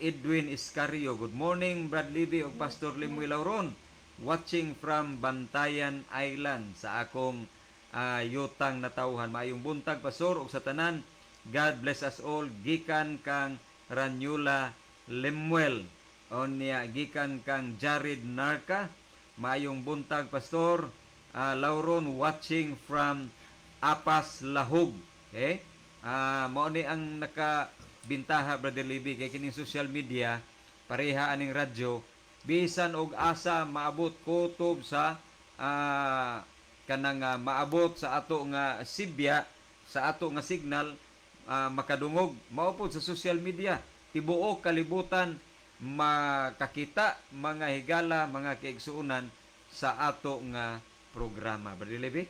Edwin Iscario. Good morning, Brad Libby ug Pastor Limuel Lauron. Watching from Bantayan Island sa akong yutang natawhan. Maayong buntag, Pastor, ug sa tanan. God bless us all gikan kang Ranyula Lemuel. Onya gikan kang Jared Narca. Maayong buntag, Pastor Lauron, watching from Apas Lahug. Okay? Mao ni ang nakabintaha, Brother Libby, kay kining social media pareha aning radyo, bisan og asa maabot kutob sa kanang maabot sa ato nga sibya, sa ato nga signal, makadungog. Mao pod sa social media, tibuok kalibutan makakita, mga higala, mga kaigsuonan, sa ato nga programa, Brother Libby.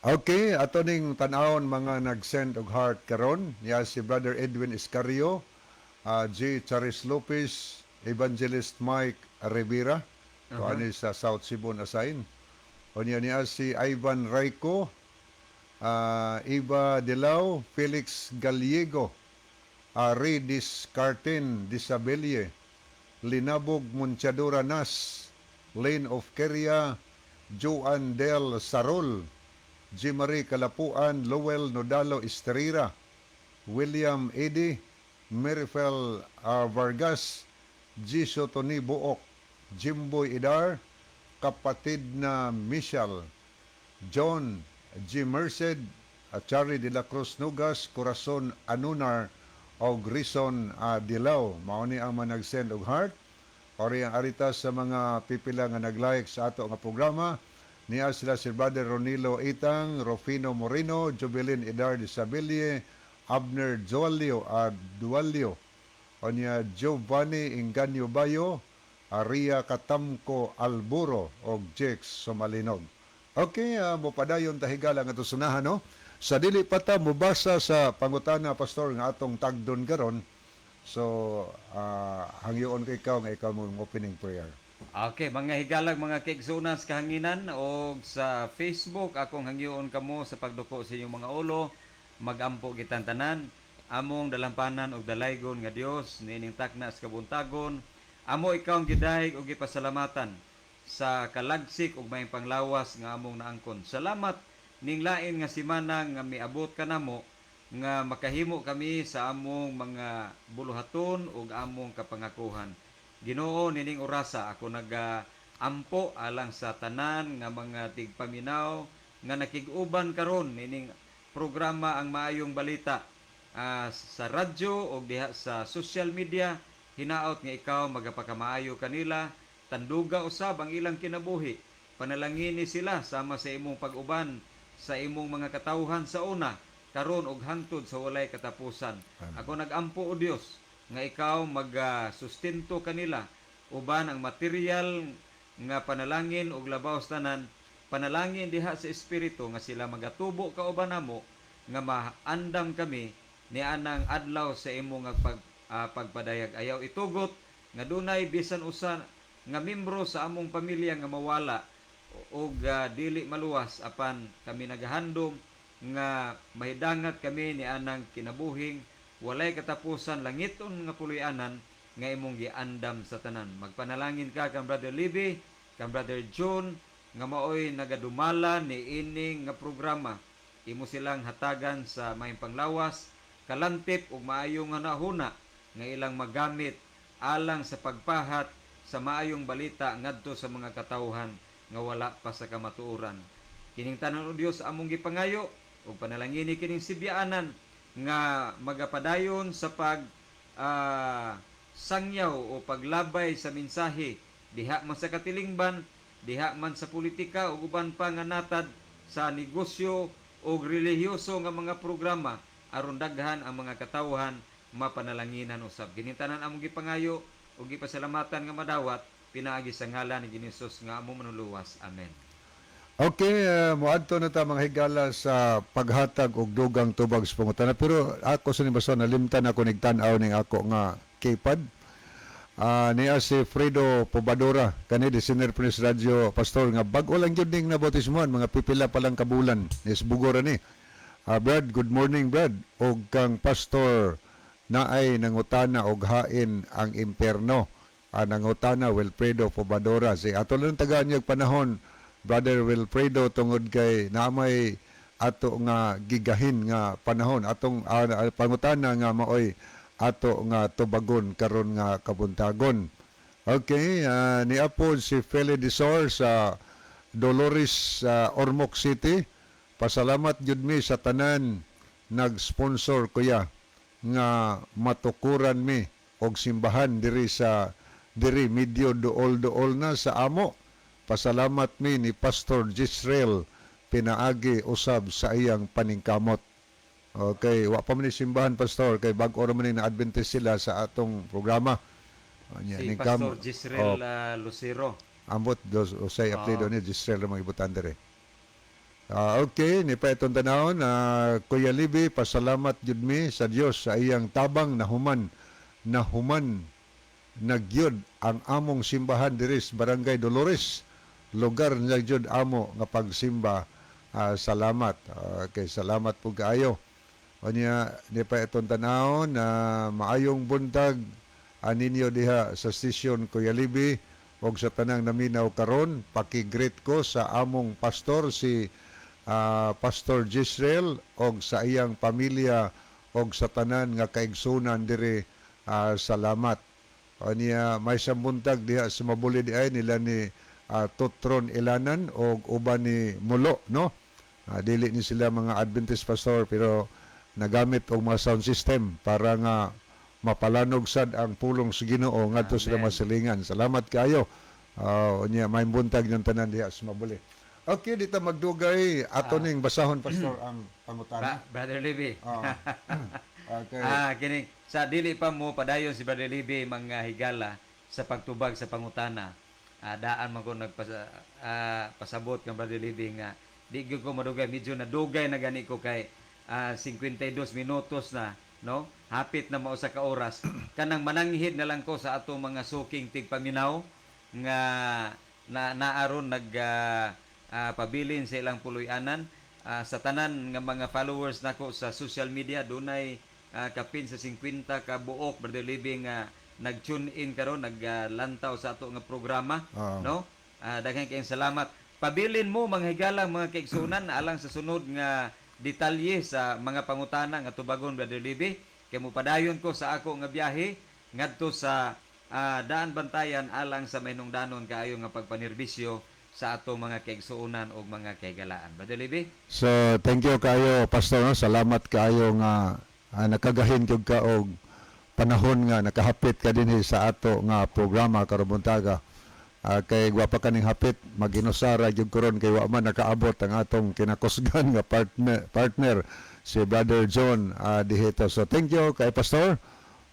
Okay, ato ning tan-awon mga nag-send og heart karon. Ya si Brother Edwin Iscario, G. Charis Lopez, Evangelist Mike Rivera, uh sa South Cebu assign. Unya niya si Ivan Rayco, Eva Dilao, Felix Gallego, Ray Discartin Disabelle, Linabog Munchadura Nas, Lane of Keria, Joan Del Sarol, G. Marie Kalapuan, Lowell Nodalo Estrera, William Eddy, Merifel Vargas, Giso Tony Buok, Jimboy Idar, kapatid na Michelle, John G. Merced, at Charlie de la Cruz Nugas, Corazon Anunar, o Grison Dilao. Mao ni ang mga nag-send og heart. Ori ang arita sa mga pipila nga nag-like sa ato nga programa. Niya sila si Brother Ronilo Itang, Rufino Moreno, Jubilin Idar de Sabille, Abner Joalio Dualio, onya Giovanni Inganyo Bayo, Aria Katamko Alburo og Jex Somalinog. Okay, mopadayon ta, higala, nga sunahan, no? Sa dili pa ta mobasa sa pangutana, Pastor, nga atong tagdon karon. So, hangyoon kay ikaw nga ikaw mo opening prayer. Okay, mga higalag, mga kaigsuonan sa kahanginan o sa Facebook, akong hangyoon kamo sa pagduko sa inyong mga ulo, magampo kitang tanan. Among dalampanan og dalaygon nga Dios, niining takna sa kabuntagon, amo ikaw ang gidayeg og gipasalamatan sa kalagsik ug maayong panglawas nga among naangkon. Salamat ning lain nga semana nga miabot kanamo nga makahimo kami sa among mga buluhaton ug among kapangakuhan. Ginoo, nining orasa ako naga-ampo alang sa tanan nga mga tigpaminaw nga nakig-uban karon nining programa Ang Maayong Balita sa radyo o diha sa social media. Hinaot nga ikaw magapakamaayo kanila, tanduga usab ang ilang kinabuhi. Panalangini sila sama sa imong pag-uban sa imong mga katawhan sa una, karon og hangtod sa walay katapusan. Ako nagampo, o Dios, nga ikaw magasustento kanila uban ang material nga panalangin ug labaw sa tanan panalangin diha sa espiritu nga sila magatubo kauban namo nga maandam kami ni anang adlaw sa imo nga pagpadayag. Ayaw itugot nga dunay bisan usa nga membro sa among pamilya nga mawala og dili maluwas, apan kami nagahandom nga mahidangat kami ni anang kinabuhing walay katapusan, langiton nga puloy-anan nga imong giandam sa tanan. Magpanalangin ka kang Brother Libby, kang Brother John nga maoy nagadumala ni ining nga programa. Imo silang hatagan sa maayong panglawas, kalantip ug maayong hunahuna nga ilang magamit alang sa pagpahat sa maayong balita ngadto sa mga katawhan nga wala pa sa kamatuoran. Kining tanan, O Dios, among gipangayo ug panalangini kining sibyaanan nga magapadayon sa pag sangyaw o paglabay sa mensahe diha man sa katilingban, diha man sa politika ug uban pa nga natad sa negosyo o relihiyoso nga mga programa aron daghan ang mga katawhan mapanalanginan usab. Kining tanan among gipangayo ug gipasalamatan nga madawat pinaagi sa ngalan ni Hesus nga among Manluluwas. Amen. Okay, moadto na ta, mga higala, sa paghatag og dugang tubag sa pangutana. Pero ako sa nibasa, nalimtan ako nigtan-aw ning ako nga keypad. Niya si Fredo Pobadora, kani di Senior Prince Radio Pastor, nga bag-o lang gyud ning nabautismohan, mga pipila pa lang kabulan, ni Bugora ni. Brad, good morning, Brad. Og kang Pastor, naay nangutana og hain ang imperno. Nangutana Wilfredo Pobadora. Si ato lang tagaan niyag panahon, Brother Wilfredo, tungod kay naamay ato nga gigahin nga panahon atong pangutana nga maoy ato nga tubagon karon nga kabuntagon. Okay, niapod si Feli Disor sa Dolores, Ormoc City. Pasalamat jud mi sa tanan nag-sponsor, kuya, nga matukuran mi og simbahan diri sa diri medyo duol-duol na sa amo. Pasalamat mi ni Pastor Gisrael pinaagi usab sa iyang paningkamot. Okay, wa pa man ni simbahan, Pastor, kay bag-o ra man ni na Adventist sila sa atong programa. Nya, Si ning Pastor Gisrael Oh, Lucero. Ambot dos usay apelyido ni Gisrael ra mga ibutan diri. Okay, ni pa itong tanawon, Kuya Libby, pasalamat jud mi sa Dios sa iyang tabang nahuman nahuman nagyud ang among simbahan diri sa Barangay Dolores. Lugar niya jud amo nga pagsimba. Salamat. Okay, salamat po kaayo. Unya ni pa itong tanawon na maayong buntag aninyo diha sa station, Kuya Libby, og sa tanang naminaw karon. Paki-greet ko sa among pastor si Pastor Gisrael og sa iyang pamilya og sa tanan nga kaigsunan diri. Salamat. Ania may buntag diha sa Mabuli di ay nila ni Totron Ilanan og uban ni Mulo, no. Dili ni sila mga Adventist, Pastor, pero nagamit og mga sound system para nga mapalanog sad ang pulong sa Ginoo ngadto sila Amen. masilingan. Salamat kaayo. Unya may buntag ng tanan diha sa Mabuli. Okay, dito magdugay ato ning basahon, Pastor, ang pangutana. Brother Libby. Okay. Kini sa dili pa mo padayon si Brother Libby, mga higala, sa pagtubag sa pangutana. Daan man ko nagpasa pasabot kang Brother Libby nga di gyud ko madugay, medyo nadugay na gani ko kay 52 minutos na, no, hapit na mausa ka oras. Kanang mananghid na lang ko sa atong mga suking tigpaminaw nga na naaron nag pabilin sa ilang puloy-anan. Sa tanan nga mga followers nako sa social media, dunay kapin sa 50 ka buok, Brother Libby, nga nag-tune in karon, naglantaw sa ato nga programa, no. Daghan kayong salamat. Pabilin mo, mga higalang mga kaigsunan, alang sa sunod nga detalye sa mga pangutana nga tubagon, Brother Libby, kay mopadayon ko sa ako nga biyahe ngadto sa Daan Bantayan alang sa mahinungdanon kaayo nga pagpanerbisyo sa atong mga kaigsuonan ug mga kahigalaan. Brother Libby? So, thank you kayo, Pastor. No? Salamat kayo nga nakagahin gyud ka og panahon nga nakahapit ka dinhi sa ato nga programa karong buntaga. Kay wa pa kaning hapit, maginusara gyud karon kay wa man nakaabot ang atong kinakusgan nga partner si Brother John dihito. So thank you kay Pastor.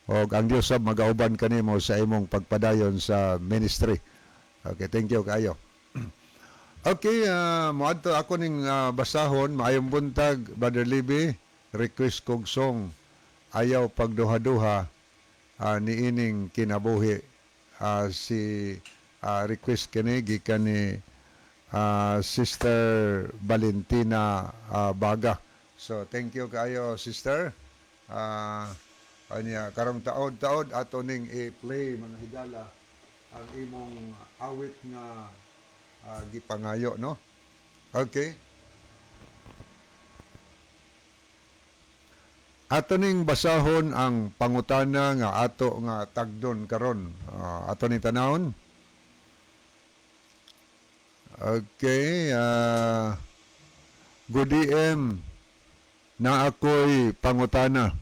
Og ang Dios sab magauban kanimo sa imong pagpadayon sa ministry. Okay, thank you kayo. Okay, moadto ako ning basahon. Maayong buntag, Brother Libby. Request kog song "Ayaw Pagduha-duha Niining Kinabuhi." Si request kini gikan ni Sister Valentina Baga. So thank you kayo, sister. Anya karong taod-taod ato ning i-play, mga higala, ang imong awit nga gipangayo, no? Okay. Ato ning basahon ang pangutana nga ato nga tagdon karon. Ato ning tanawon. Okay, good DM na ako'y pangutana.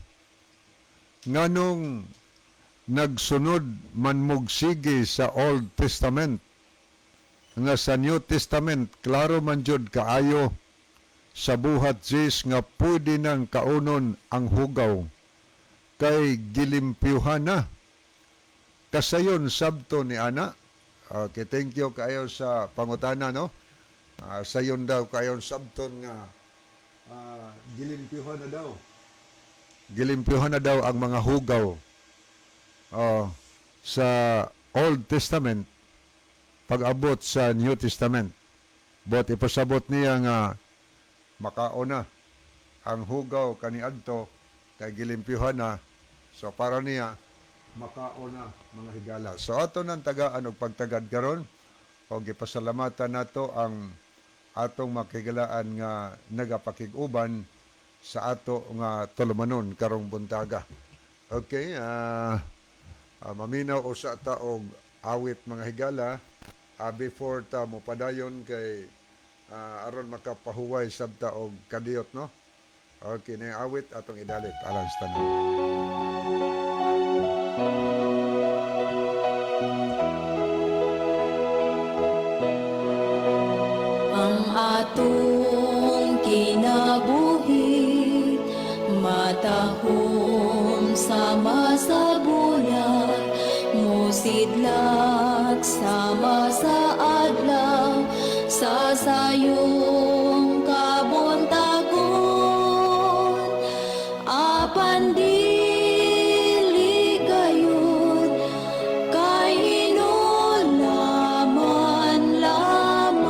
Nganong nagsunod man mugsige sa Old Testament nga sa New Testament klaro man jud kaayo sa Buhat 10 nga pwede nang kaunon ang hugaw kay gilimpyuhan na? Kasayon sabto ni ana. Okay, thank you kayo sa pangutana, no? Sayon daw kayo sabton nga gilimpyuhan na daw. Gilimpyuhan na daw ang mga hugaw, oh, sa Old Testament pag-abot sa New Testament. But ipasabot niya nga makauna ang hugaw kaniadto kay gilimpyuhan na. So para niya makauna, mga higala. So ato nang tagaan og pagtagad karon o gipasalamatan nato ang atong makigalaan nga nagapakig-uban sa ato nga tulumanon karong buntaga. Okay, maminaw usa ta og awit, mga higala, before ta mopadayon kay aron makapahuway sabta og kadiyot, no? Okay, na awit atong idalit alang sa tanan. Ang atong kinabuhi matahom sama sa bulan, musidlak sama sa adlaw sa sayong kabuntagon. Apan dili gayud kay hinulaman lamang.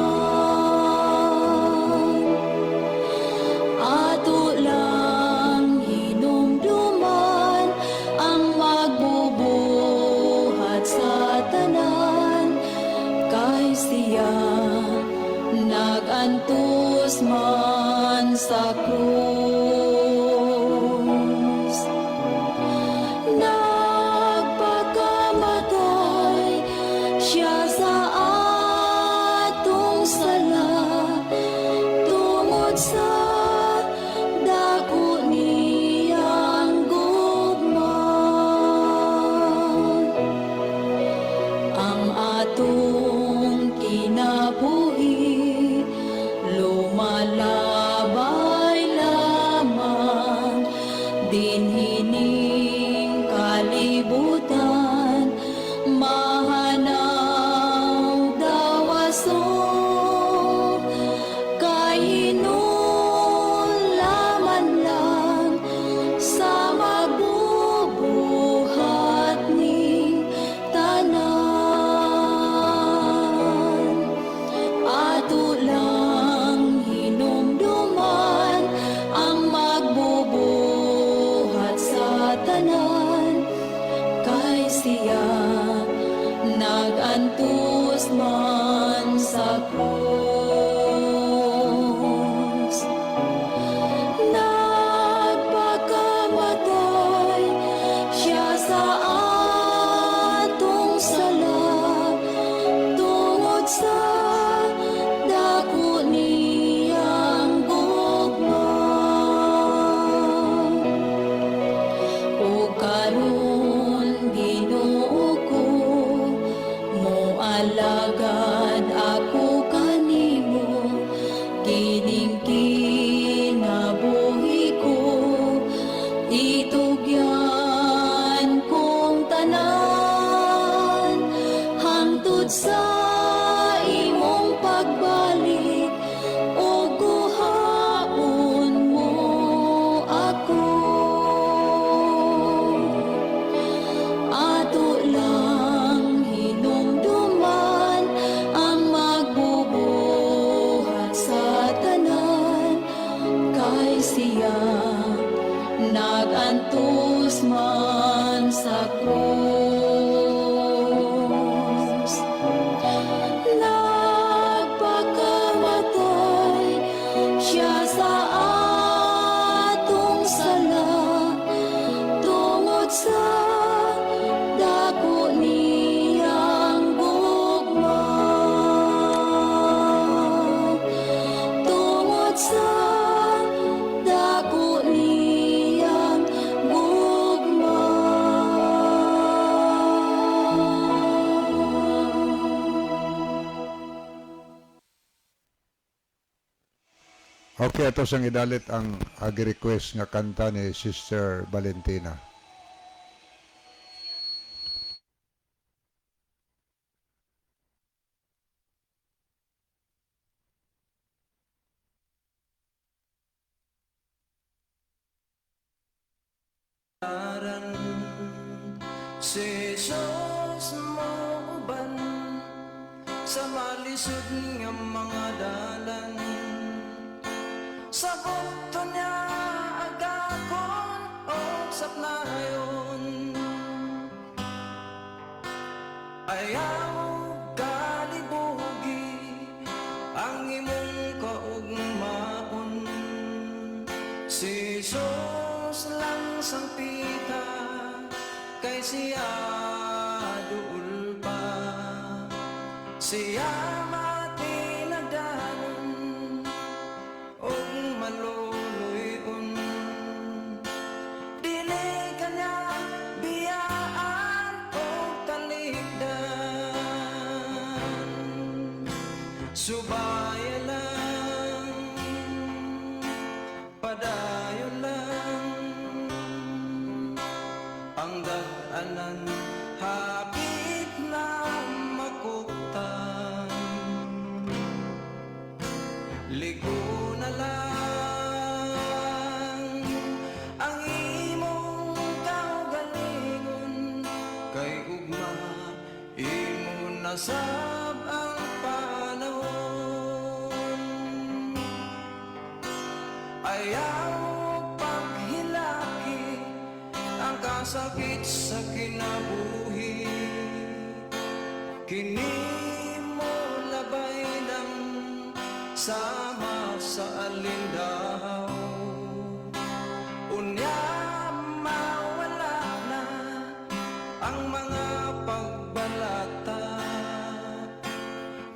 Ato lang hinumduman ang magbubuhat sa tanan kay siya nag-antos man sa krus. Nagpakamatay siya sa atong sala tungod sa dako niyang gugma. Ang atong kinabuhi lumalabay lamang dinhi ning kalibutan, mahanaw dawason kay hinulaman lang sa magbubuhat ning tanan. Ato lang hinumduman ang magbubuhat sa tanan kay siya nag-antos man sa krus. Nagpakamatay siya sa atong sala tungod sa dako niyang gugma. O karon Okay, ato sang idalit ang agi-request nga kanta ni Sister Valentina. Si Jesus mouban sa malisod nga mga dalan. Sa bukto niya agakon og sapnayon. Ayaw kalibugi ang imong kaugmaon. Si Jesus lang sang pita kay siya duol pa. Siya matinagdanon og maluluy-on. Dili ka niya biyaan og talikdan. Subaya lang, padayon lang, ang dag-anan hapit na makuktan. Ligo na lang ang imong kaugalingon kay ugma imo nasab ang panahon. Ayaw paghilaki ang kasakit sa kinabuhi. Kini mo labay lang sama sa alindaw. Unya mawala na ang mga pagbalata.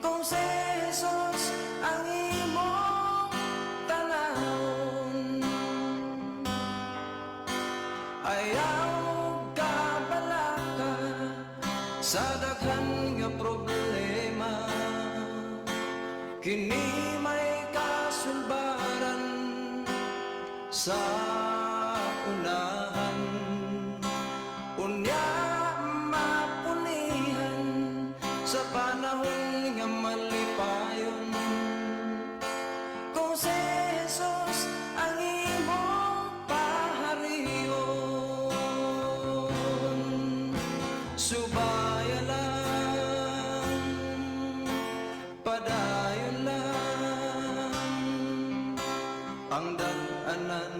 Kung si Jesus ang imong tanawon, ayaw kabalaka sa daghan nga problema. Kini may kasulbaran sa unahan. Unya mapulihan sa panahon nga malipayon. Kung si Jesus ang imong paharion, subaya lang, padayon lang, ang dag-anan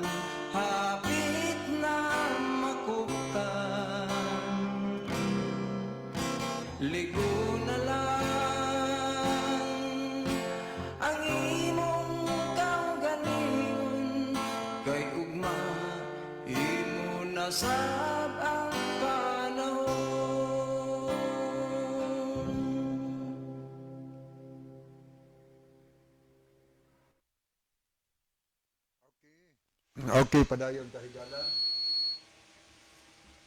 hapit na makuptan. Ligo na lang ang imong kaugalingon kay ugma imo nasab ang panahon. Okay, padayon ta, higala.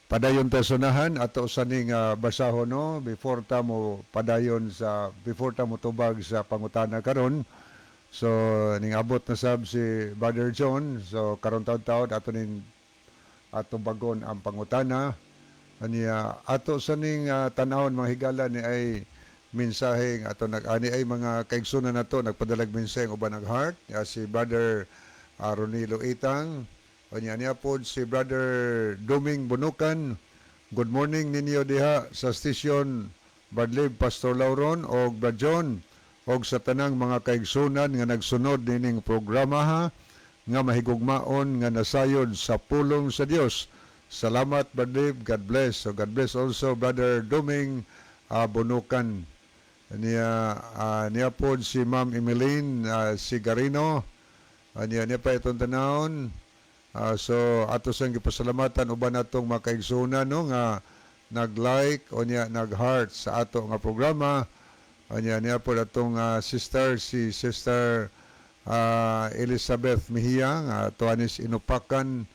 Padayon ta sunahan ato sa ning basahon, no, before ta mo padayon sa before ta mo tubag sa pangutana karon. So ning abot na sab si Brother John. So karon taon-taon ato ning ato bagon ang pangutana. Aniya ato sa ning tan-awon, mga higala, ni ay mensahe nga ato nag ani ay mga kaigsunan nato nagpadalag mensahe uban nag heart. Ya, si Brother Ronilo Itang. Unya niya pod si Brother Duming Bunukan. Good morning ninyo diha sa station, Bradley, Pastor Lauron og Brad John og sa tanang mga kaigsunan nga nagsunod nining programa ha nga mahigugmaon nga nasayod sa pulong sa Dios. Salamat, Brad. God bless. So God bless also Brother Duming Bunukan. Niya pod si Ma'am Emeline Sigarino. Niya niya pa itong tanawon. So ato sang gipasalamatan uban natong mga kaigsuonan, no, nga nag-like o niya nag-heart sa ato nga programa. Niya niya po atong sister, si Sister Elizabeth Mejia nga tuanis inupakan,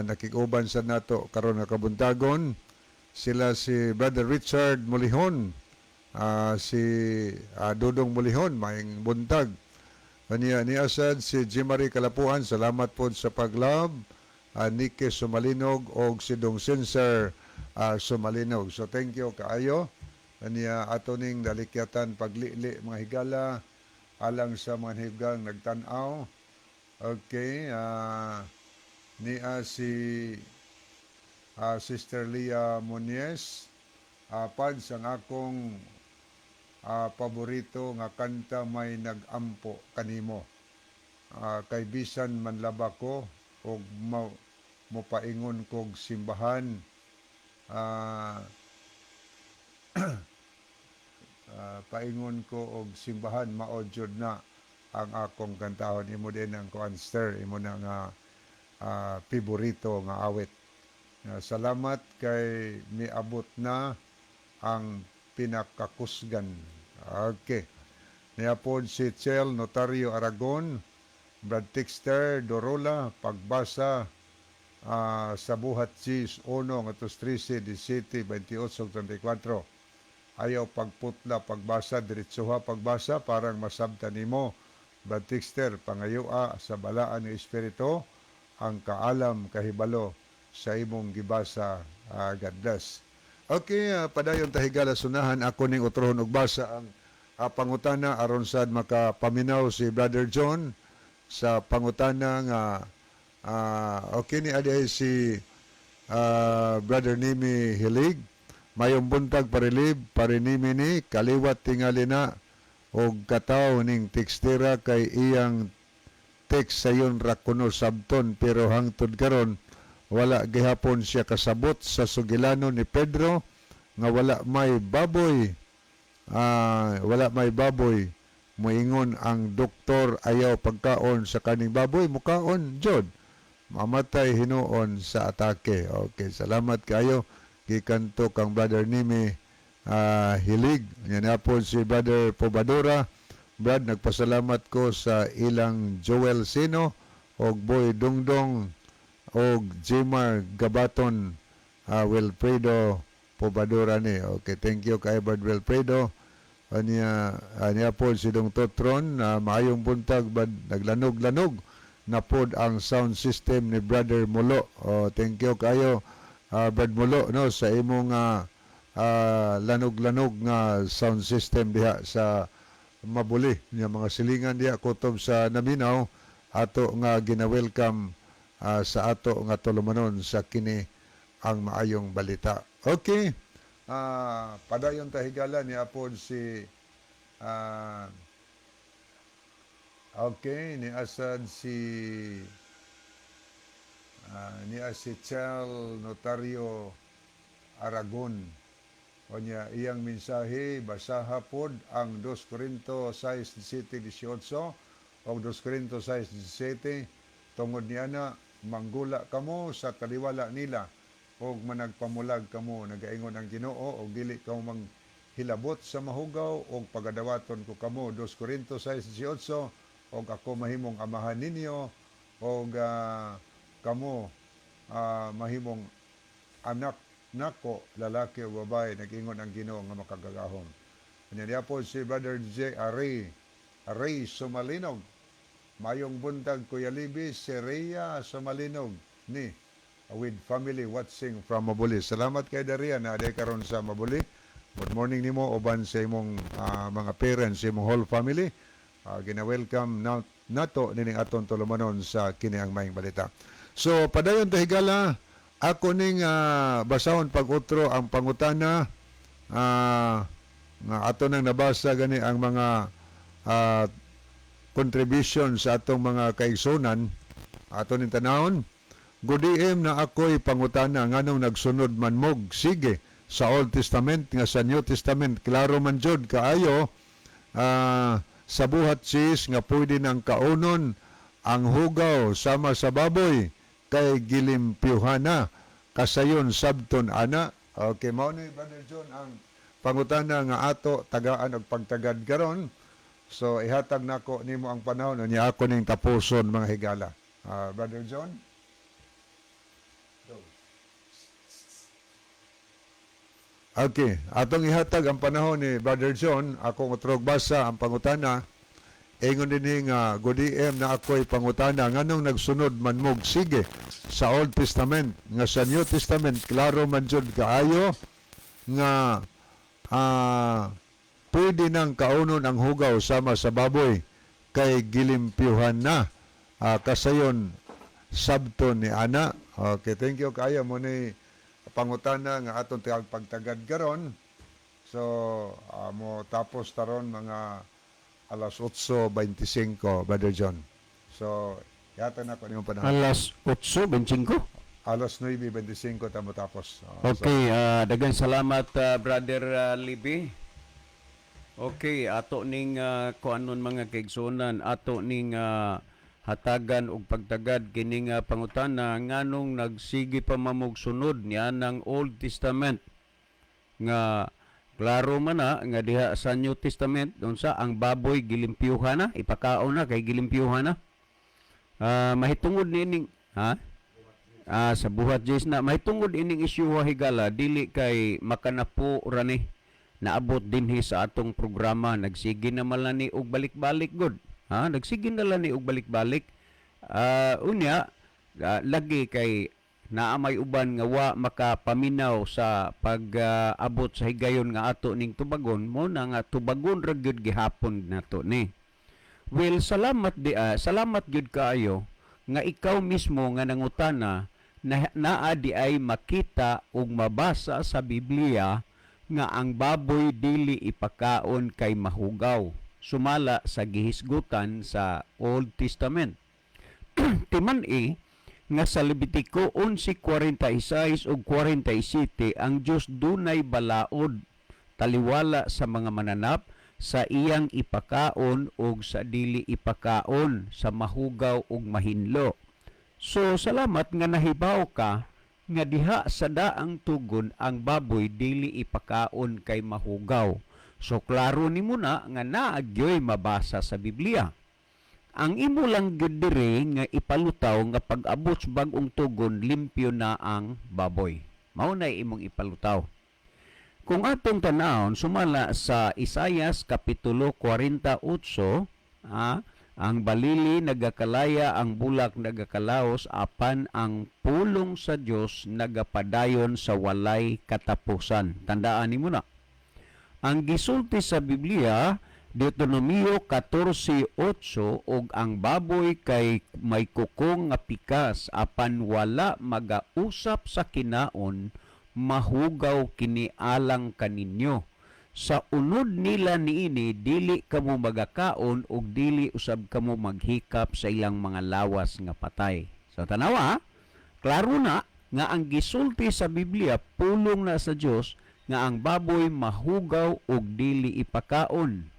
nakig-uban sa nato karon nga kabuntagon. Sila si Brother Richard Mulihon, si Dudong Mulihon, maayong buntag. Ania ni Asad si Jimary Kalapuan, salamat po sa pag-love. Nike Sumalinog og si Dong Sensor Sumalinog. So thank you kaayo. Ania ato ning dalikyatan paglili, mga higala, alang sa mga higang nagtan-aw. Okay, niya si Sister Leah Muniez. Pads, ang akong paborito nga kanta, "May Nagampo Kanimo." Kay bisan manlaba ko og mopaingon kog simbahan, paingon ko og simbahan, mao jud na ang akong kantahon. Imo din ang kuan, sir, imo na nga paborito nga awit. Salamat kay miabot na ang pinakakusgan. Okay. Niya pod si Chel Notario Aragon, Brad Tixter Dorola, pagbasa sa Buhat Cis 1 ngadto 13, 17, 28, 34. Ayaw pagputla pagbasa, diretsuha pagbasa parang masabtan nimo. Brad Tixter, pangayoa sa balaan ng Espiritu ang kaalam kahibalo sa imong gibasa. God bless. Okay, padayon ta, higala, sunahan ako ning utrohon og basa ang pangutana aron sad makapaminaw si Brother John sa pangutana nga okay ni adi si Brother Nimi Hilig. Mayong buntag, parilib, parinimi ni kaliwat tingali na og kataw ning tekstera kay iyang text sayon ra kuno sabton, pero hangtod karon wala gihapon siya kasabot sa sugilano ni Pedro nga wala may baboy, wala may baboy, moingon ang doktor ayaw pagkaon sa kaning baboy, mukaon jud, mamatay hinuon sa atake. Okay, salamat kayo gikan to kang Brother Nimi Hilig. Yan na po si Brother Pobadora. Brad, nagpasalamat ko sa ilang Joel Sino og Boy Dungdong og Jimar Gabaton, Wilfredo Pobadora ni. Okay, thank you kay Brad Wilfredo. Anya anya po si Dong Totron, maayong buntag bad, naglanog-lanog na pod ang sound system ni Brother Mulo. Oh, thank you kayo, Brad Mulo, no, sa imong lanog-lanog nga sound system diha sa Mabuli nga mga silingan diha kutob sa naminaw ato nga gina-welcome sa ato nga tulumanon sa kini ang maayong balita. Okay. Padayon ta, higala, ni apod si okay ni asad si ni si Chel Notario Aragon. Onya iyang mensahe, basaha pod ang 2 Corinto 6:17 18 o 2 Corinto 6:17, tungod niya na manggula kamo sa kaliwala nila og managpamulag kamo, nagaingon ang Ginoo, og dili kamo manghilabot sa mahugaw og pagadawaton ko kamo, 2 Corinto 6:18, og ako mahimong amahan ninyo og kamo mahimong anak nako, lalaki o babae, nag-ingon ang Ginoo nga makagagahom. Anya po si Brother J. Ray, Ray Sumalinog. Mayong buntag, Kuya Libby, si Rhea Sumalinog ni with family watching from Mabuli. Salamat kay Daria na aday karon sa Mabuli. Good morning nimo uban sa imong mga parents, sa imong whole family. Gina-welcome na nato nining aton tulumanon sa kini ang maayong balita. So padayon ta, higala, ako ning basahon pag-utro ang pangutana nga ato nang nabasa gani ang mga contribution sa atong mga kaigsunan. Ato ning tanawon. Gudiim na ako'y pangutana, nganong nagsunod man mog sige sa Old Testament nga sa New Testament klaro man jud kaayo sa Buhat sis nga pwede nang kaunon ang hugaw sama sa baboy kay gilimpyuhan na, kasayon sabton ana? Okay, mao ni Brother John ang pangutana nga ato tagaan og pagtagad karon. So ihatag nako nimo ang panahon, unya ako ning tapuson, mga higala. Brother John. Go. Okay, atong ihatag ang panahon ni Brother John, akong utrog basa ang pangutana. Ingon dinhi nga, "Good AM, naa ko'y pangutana, nganong nagsunod man mog sige sa Old Testament nga sa New Testament klaro man jud kaayo nga pwede nang kaunon ang hugaw sama sa baboy kay gilimpyuhan na? Kasayon sabto ni ana." Okay, thank you kaayo mo ni pangutana nga atong pagtagad karon. So, mo tapos taron mga alas 8:25, Brother John. So, yata na ko nimo panahon. Alas 8:25. Alas 9:25 ta mo tapos. Oh, so, Okay, daghang salamat, Brother Libby. Okay, ato ning kuanon, mga kaigsuonan, ato ning hatagan og pagtagad kining pangutana nganong nagsige pa man mog sunod niya ng Old Testament nga klaro man na nga diha sa New Testament unsa, ang baboy gilimpyuhan na, ipakaon na kay gilimpyuhan na. Mahitungod niining, ha? Sa Buhat 10 na mahitungod ining isyu, higala, dili kay makanapo ra ni naabot dinhi sa atong programa. Nagsige na man lang ni og balik-balik gud, ha, nagsige na lang ni og balik-balik. Unya lagi kay naa may uban nga wa makapaminaw sa pag-abot sa higayon nga ato ning tubagon mo na nga tubagon ra gyud gihapon nato ni. Well, salamat gyud kaayo nga ikaw mismo nga nangutana na naa di ay makita ug mabasa sa Biblia nga ang baboy dili ipakaon kay mahugaw sumala sa gihisgutan sa Old Testament. Timan-i nga sa Levitico 11:46 ug 47, ang Dios dunay balaod taliwala sa mga mananap, sa iyang ipakaon ug sa dili ipakaon, sa mahugaw ug mahinlo. So salamat nga nahibaw ka nga diha sa daang tugon ang baboy dili ipakaon kay mahugaw. So klaro nimo na nga naa gyoy mabasa sa Biblia. Ang imo lang gyud diri nga ipalutaw nga pag-abot sa bag-ong tugon, limpyo na ang baboy. Mao na imong ipalutaw. Kung atong tanawon sumala sa Isayas kapitulo 48, ang balili nagakalaya, ang bulak nagakalaos, apan ang pulong sa Dios nagapadayon sa walay katapusan. Tandaan nimo na. Ang gisulti sa Biblia, Deuteronomio 14:8, "Og ang baboy kay may kukong nga pikas apan wala magausap sa kinaon, mahugaw kini alang kaninyo. Sa unod nila niini dili kamo magakaon ug dili usab kamo maghikap sa ilang mga lawas nga patay." So tanawa, klaro na nga ang gisulti sa Biblia, pulong na sa Dios, nga ang baboy mahugaw ug dili ipakaon.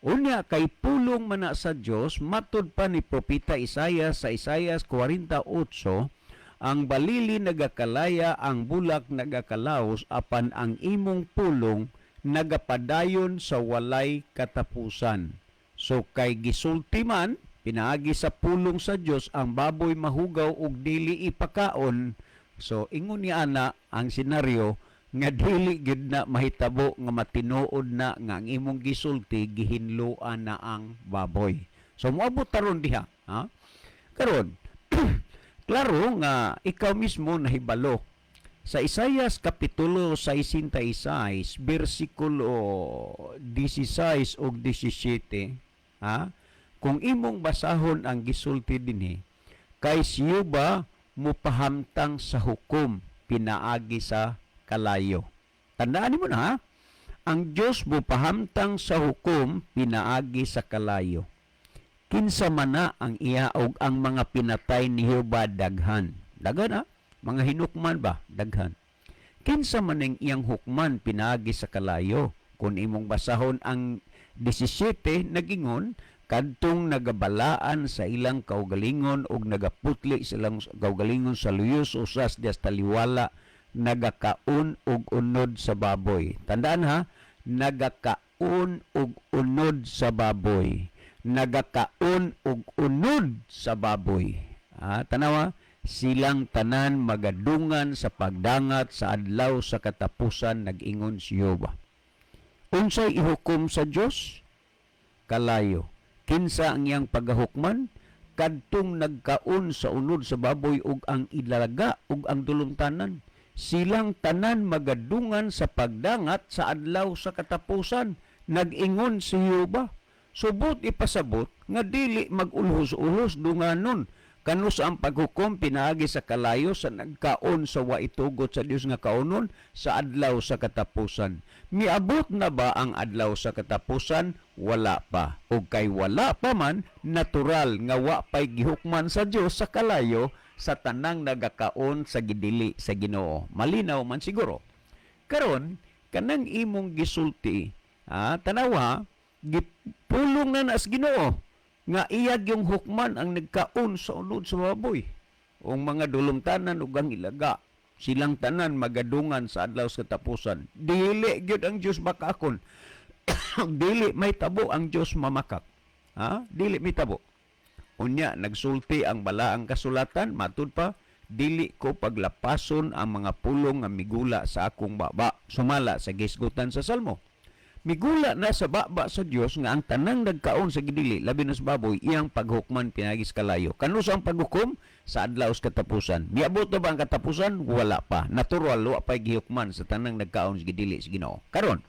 Unya kay pulong man na sa Dios, matud pa ni Propeta Isaiah sa Isaiah 48, "Ang balili nagakalaya, ang bulak nagakalaos, apan ang imong pulong nagapadayon sa walay katapusan." So kay gisulti man pinaagi sa pulong sa Dios ang baboy mahugaw ug dili ipakaon. So ingon ni ana ang senaryo nga dili gid na mahitabo nga matinuod na nga ang imong gisulti, gihinloan na ang baboy. So moabot taron diha, ha? Karon, klaro nga ikaw mismo nahibalo sa Isayas kapitulo 66 bersikulo 16 ug 17, ha? Kung imong basahon ang gisulti dinhi, kay siyo ba mupahamtang sa hukom pinaagi sa kalayo. Tandaan mo na ha? Ang Dios mupahamtang sa hukom pinaagi sa kalayo. Kinsa man na ang iya og ang mga pinatay ni Jehova daghan. Daghan ha? Mga hinukman ba? Daghan. Kinsa man ang iyang hukman pinaagi sa kalayo? Kung imong basahon ang 17, nagingon, "Kadtong nagabalaan sa ilang kaugalingon og nagaputli sa ilang kaugalingon sa luyos usas dias taliwala nagakaon og unod sa baboy." Tandaan ha, nagakaon og unod sa baboy. Nagakaon og unod sa baboy. Tanawa, silang tanan magadungan sa pagdangat sa adlaw sa katapusan, nag-ingon si Jehova. Unsay ihukom sa Dios? Kalayo. Kinsa ang iyang pagahukman? Kadtong nagkaon sa unod sa baboy ug ang ilaga ug ang dulumtanan. Silang tanan magadungan sa pagdangat sa adlaw sa katapusan. Nag-ingon si Jehova. Subot ipasabot nga dili mag-ulhos-ulhos dunganon kanus ang paghukom pinaagi sa kalayo sa nagkaon sa waitugot sa Dios nga kaunon sa adlaw sa katapusan. Miabot na ba ang adlaw sa katapusan? Wala pa. O kay wala pa man, natural nga wa pay gihukman sa Dios sa kalayo sa tanang nagakaon sa gidili sa Ginoo. Malinaw man siguro. Karon, kanang imong gisulti, tanawa, gipulong na na sa Ginoo nga iyag yung hukman ang nagkaon sa unod sa baboy o mga dulumtanan ug ang ilaga. Silang tanan magadungan sa adlaw sa katapusan. Dili gyud ang Dios bakakon. Dili may tabo ang Dios mamakak, ha? Dili may tabo. Unya nagsulti ang balaang kasulatan matud pa, dili ko paglapason ang mga pulong nga migula sa akong baba, sumala sa gisgutan sa Salmo. Migula na sa baba sa Dios nga ang tanang nagkaon sa gidili, labi na sa baboy, iyang paghukman pinagis kalayo. Kanus ang paghukom? Sa adlaw sa katapusan. Miabot na ba ang katapusan? Wala pa. Natural, wa pa'y gihukman sa tanang nagkaon sa gidili sa Ginoo. Karon,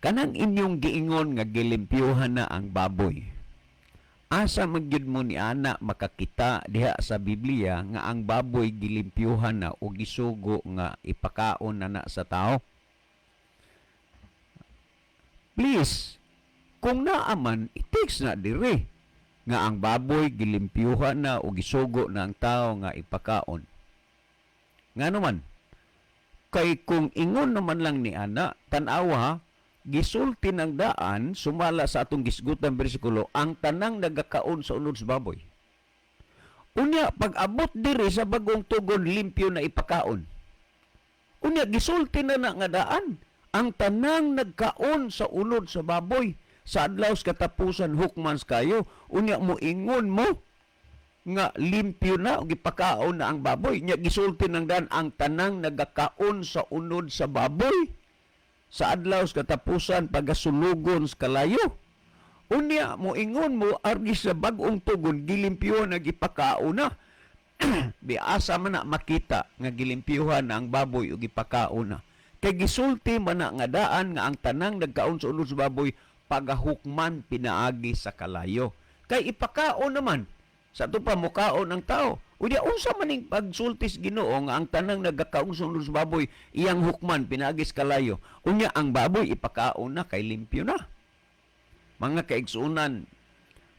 kanang inyong giingon nga gilimpyuhan na ang baboy, asa man gyud mo ni ana makakita diha sa Biblia nga ang baboy gilimpyuhan na o gisugo nga ipakaon na na sa tao? Please, kung naaman, i-text na dire nga ang baboy gilimpyuhan na o gisugo na ang tao nga ipakaon. Nga naman, kay kung ingon naman lang ni ana, tan-awa ha, gisulti ng daan, sumala sa atong gisgutan bersikulo, ang tanang nagakaon sa unod sa baboy. Unya, pag abot diri sa Bagong Tugon, limpyo na ipakaon. Unya, gisulti na na nga daan, ang tanang nagkaon sa unod sa baboy, sa adlaw sa katapusan hukmans kayo. Unya mo ingon mo nga limpyo na o gipakaon na ang baboy. Nya gisulti ng daan ang tanang nagakaon sa unod sa baboy sa adlaw sa katapusan pagasulugon sa kalayo. Unya mo ingon mo argi sa Bagong Tugon gilimpyo na gipakaon na. Biasa man na makita nga gilimpyuhan na ang baboy o gipakaon na. Kay gisulti man na nga daan nga ang tanang nagkaon sa unod sa baboy pagahukman pinaagi sa kalayo. Kay ipakaon naman sa ato pa mukaon ang tao. Unya unsa man ning pagsulti sa Ginoo nga ang tanang nagakaon sa unod sa baboy iyang hukman pinaagi sa kalayo. Unya ang baboy ipakaon na kay limpyo na. Mga kaigsunan,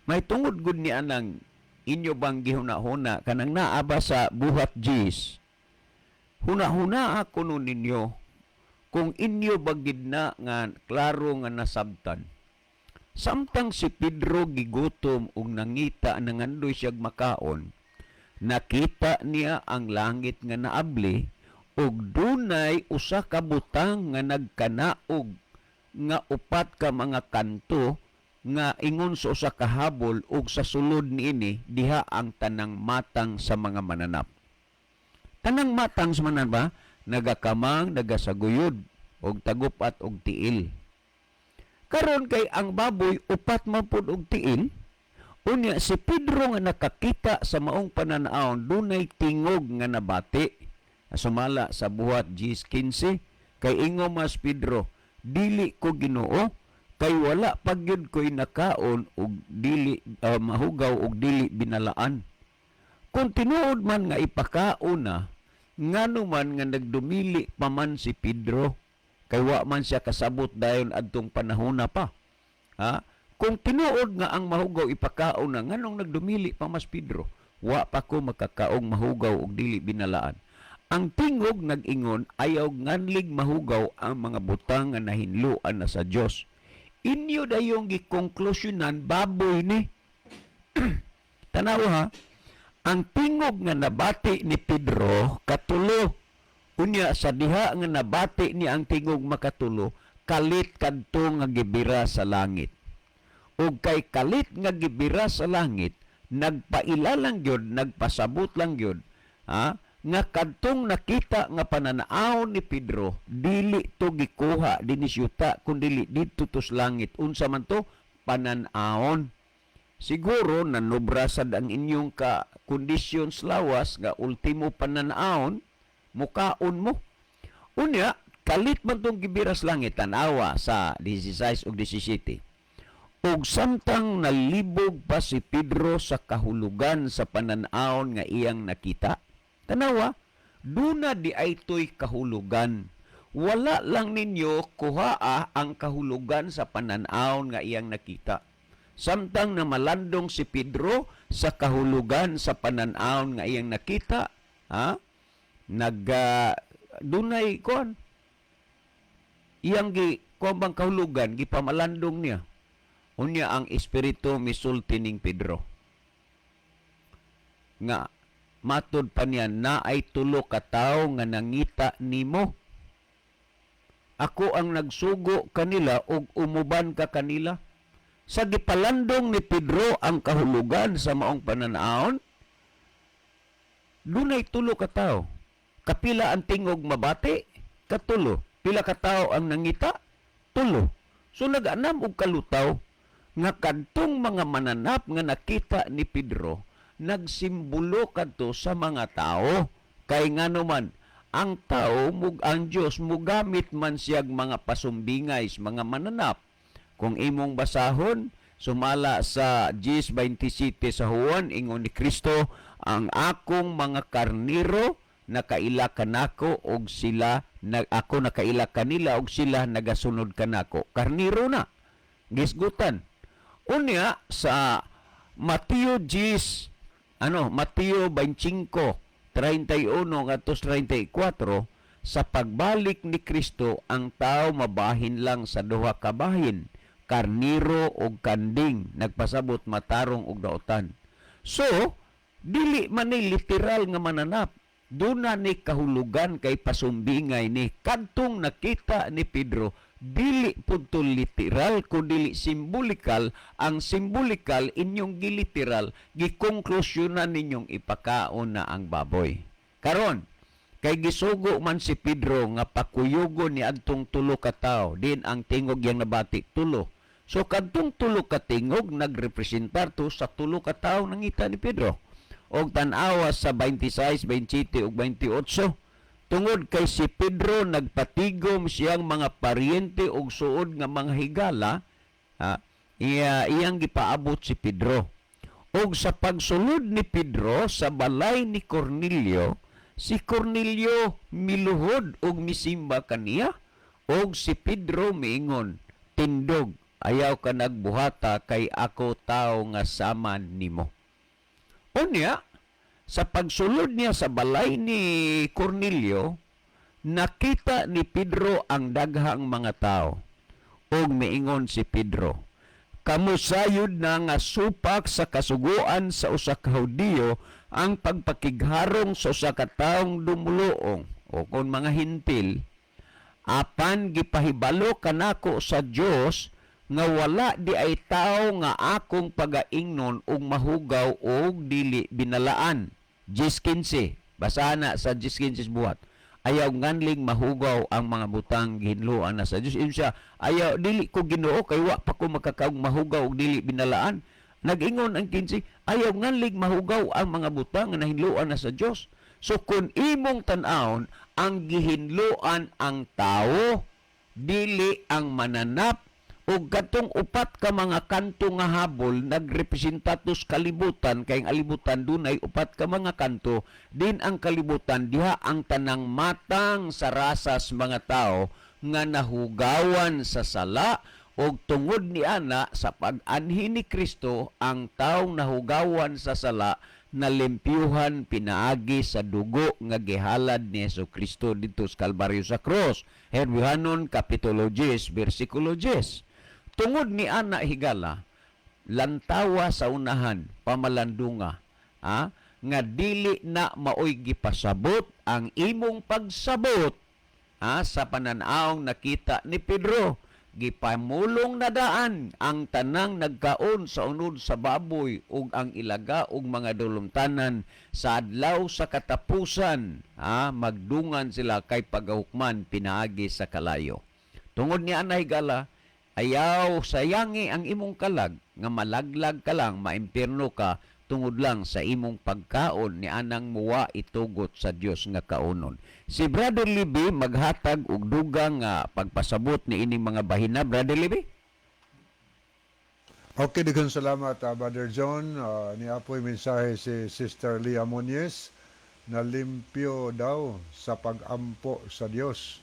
may tungod gud ni anang inyo bang gihuna-huna kanang naa ba sa Buhat Gs. Huna-huna ako nun ninyo kung inyo bagid na nga klaro nga nasabtan. Samtang si Pedro gigutom ug nangita nangandoy siyag makaon, nakita niya ang langit nga naabli ug dunay usa ka butang nga nagkanaog nga upat ka mga kanto nga ingon sa usa ka habol ug sa sulod niini diha ang tanang matang sa mga mananap. Tanang matang sa mananap ba? Nagakamang, nagasaguyod og tagupat og tiil. Karon kay ang baboy upat man pud og tiil. Unya si Pedro nga nakakita sa maong pananaw, dunay tingog nga nabati. Sumala sa Buhat 10:15, kay ingo mas Pedro, "Dili ko, Ginoo, kay wala pa gyud ko'y nakaon og dili mahugaw og dili binalaan." Kung tinuod man nga ipakaon na, ngano man nga nagdumili pa man si Pedro? Kay wa man siya kasabot dayon adtong panahona pa. Ha? Kung tinuod nga ang mahugaw ipakaon na, nganong nagdumili pa mas Pedro? "Wa pa ko makakaong mahugaw og dili binalaan." Ang tingog nag-ingon, "Ayaw nganlig mahugaw ang mga butang nga nahinluan na sa Dios." Inyo dayong gikonklusyonan baboy ni. Tanaw ha, ang tingog nga nabati ni Pedro katulo. Unya sa diha nga nabati ni ang tingog makatulo, kalit kadto nga gibira sa langit. Ug kay kalit nga gibira sa langit, nagpaila lang gyud, nagpasabot lang gyud, ha? Nga kadtong nakita nga pananaw ni Pedro, dili to gikuha dinhi sa yuta, kun dili didto to sa langit. Unsa man to? panan-awon. Siguro nanobra sad ang inyong ka kondisyon sa lawas nga ultimo panan-awon mukaon mo. Unya kalit man tong gibiras langit, tan-awa sa 16 ug 17. Ug samtang nalibog pa si Pedro sa kahulugan sa panan-awon nga iyang nakita, tanawa, duna di ay to'y kahulugan. Wala lang ninyo kuhaa ang kahulugan sa panan-awon nga iyang nakita. Samtang namalandong si Pedro sa kahulugan sa panan-awon nga iyang nakita, ha? Nag dunay kon iyang gi kuan bang kahulugan gipamalandong niya. Unya ang espiritu misulti ning Pedro nga matud pa niya, "Naay tulo ka tawo nga nangita nimo. Ako ang nagsugo kanila ug umuban ka kanila." Sa gipalandong ni Pedro ang kahulugan sa maong pananawon, dunay tulo ka tawo. Kapila ang tingog mabati? Katulo. Pila ka tawo ang nangita? Tulo. So nag-anam og kalutaw nga kadtong mga mananap nga nakita ni Pedro nagsimbolo kadto sa mga tao, kay ngano man ang tao mug ang Dios mugamit man siyag mga pasumbingay, mga mananap. Kung imong basahon sumala sa 10:27 sa Juan, ingon ni Kristo, "Ang akong mga karniro nakaila kanako og sila na, ako nakaila kanila og sila nagasunod kanako." Karniro na gisgutan. Unya sa Mateo 10, ano, Mateo 25:31 ngadto 34, sa pagbalik ni Kristo ang tao mabahin lang sa duha ka bahin, karniro og kanding, nagpasabot matarong og daotan. So dili man ni literal nga mananap, duna ni kahulugan kay pasumbingay ni kadtong nakita ni Pedro. Dili pud to literal kun dili simbolikal. Ang simbolikal inyong giliteral, gikonklusyonan ninyong ipakaon na ang baboy. Karon kay gisugo man si Pedro nga pakuyugon ni adtong tulo ka tawo din, ang tingog yang nabati tulo. So kadtong tulo ka tingog nagrepresentar to sa tulo ka tawo nangita ni Pedro. Og tan-awa sa 26, 27 ug 28, tungod kay si Pedro nagpatigom siyang mga paryente ug suod nga mga higala, ha, iyang gipaabot si Pedro. Og sa pagsulod ni Pedro sa balay ni Cornelio, si Cornelio miluhod ug misimba kaniya, og si Pedro miingon, "Tindog, ayaw ka nagbuhata kay ako tao nga sama nimo." Unya, sa pagsulod niya sa balay ni Cornelio, nakita ni Pedro ang daghang mga tao. Ug miingon si Pedro, "Kamo sayod na nga supak sa kasuguan sa usa ka Hudiyo ang pagpakigharong sa usa ka taong dumuluong o kon mga Hentil, apan gipahibalo kanako sa Dios nga wala di ay tao nga akong pagaingnon og mahugaw og dili binalaan." 10:15. Basahan na sa 10:15 buhat. Ayaw nganling mahugaw ang mga butang gihinloan na sa Dios. Ingon siya, ayaw, dili ko Ginoo kay wa pa ko makakaog mahugaw og dili binalaan. Nag-ingon ang 15, ayaw nganling mahugaw ang mga butang nga nahinloan na sa Dios. So kung imong tan-awon, ang gihinloan ang tao, dili ang mananap. Ug katong upat ka mga kanto nga habol nagrepresentatos kalibutan, kay ang alibutan dunay upat ka mga kanto din. Ang kalibutan diha ang tanang matang sa rasas mga tao nga nahugawan sa sala, ug tungod ni ana sa pag-anhi ni Kristo ang taong nahugawan sa sala nalimpyuhan pinaagi sa dugo nga gihalad ni Hesus Kristo didto sa Kalbaryo sa cross. Hebreohanon kapitulo 10 bersikulo 10. Tungod ni ana, higala, lantawa sa unahan pamalandunga, ha, nga dili na maoy gipasabot ang imong pagsabot, ha, sa pananawng nakita ni Pedro. Gipamulong na daan ang tanang nagkaon sa unod sa baboy ug ang ilaga ug mga dulumtanan, sa adlaw sa katapusan, ha, magdungan sila kay pagahukman pinaagi sa kalayo. Tungod ni ana, higala. Ayaw sayangi ang imong kalag nga malaglag ka lang, maimpierno ka tungod lang sa imong pagkaon ni anang muwa itugot sa Dios nga kaunon. Si Brother Libby maghatag og dugang nga pagpasabot ni ining mga bahina. Brother Libby? Okay, daghang salamat, Brother John. Niapoy mensahe si Sister Leah Muñez na limpyo daw sa pag-ampo sa Dios.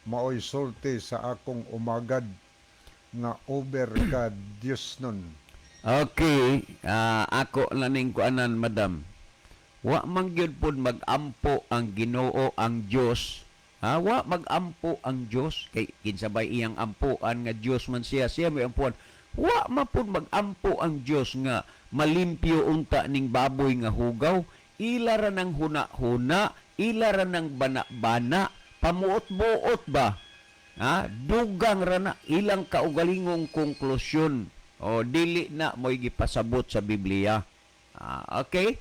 Maoy sulti sa akong umagad nga over ka Dios nun. Okay, ako na ning kuanan, madam. Wa man gyud pod magampo ang Ginoo ang Dios. Ha, wa magampo ang Dios kay kinsa bay iyang ampuan nga Dios man siya, siya may ampuan. Wa man pod magampo ang Dios nga malimpyo unta ning baboy nga hugaw. Ila ra nang huna-huna, ila ra nang bana-bana, pamuot-buot ba? Ha? Dugang ra na ilang kaugalingong konklusyon. O dili na mo'y gipasabot sa Biblia. Ah, okay?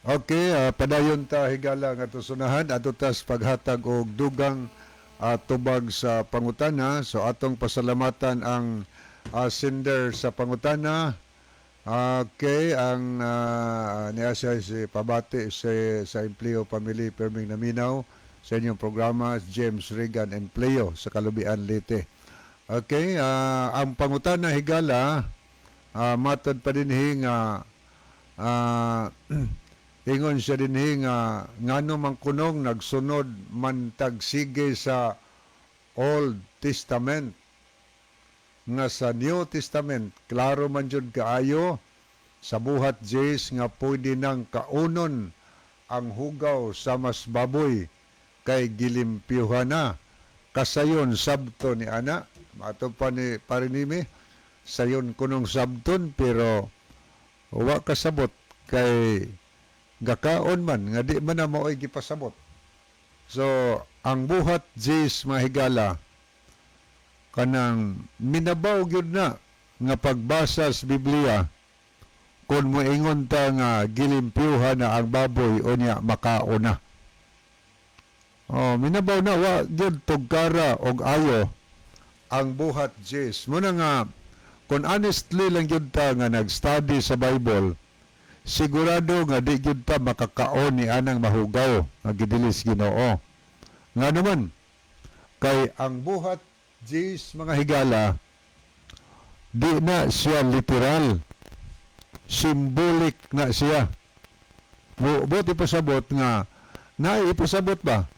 Okay, padayon ta, higala, nga tusunahan ato tas paghatag og dugang tubag sa pangutana. So atong pasalamatan ang sender sa pangutana. Okay, ang niya siya si pabati sa Empleo Family Perming Naminaw sa inyong programa, James Regan Empleo sa Kalubian, Leyte. Okay, ang pangutana, higala, matod pa dinhi nga ingon siya dinhi nga ngano man kunong nagsunod man tagsige sa Old Testament nga sa New Testament klaro man jud kaayo sa Buhat 10 nga pwede nang kaunon ang hugaw sa mas baboy kay gilimpyuhan na. Kasayon sabto ni ana mato pa ni parinimi sayon kunong sabton, pero wa kasabot kay gakaon man nga di man na mao'y gipasabot. So ang Buhat 10, mga higala, kanang minabaw gyud na nga pagbasa sa Biblia kung moingon ta nga gilimpyuhan na ang baboy unya makaon na. Oh, minabaw na, wa gyud tugkara og ayo ang Buhat 10. Muna nga kung honestly lang gyud ta nga nag-study sa Bible, sigurado nga di gyud ta makakaon ni anang mahugaw nga gidilis Ginoo. Nga naman, kay ang Buhat 10, mga higala, di na siya literal. Symbolic na siya. Buot ipasabot nga, naay ipasabot ba?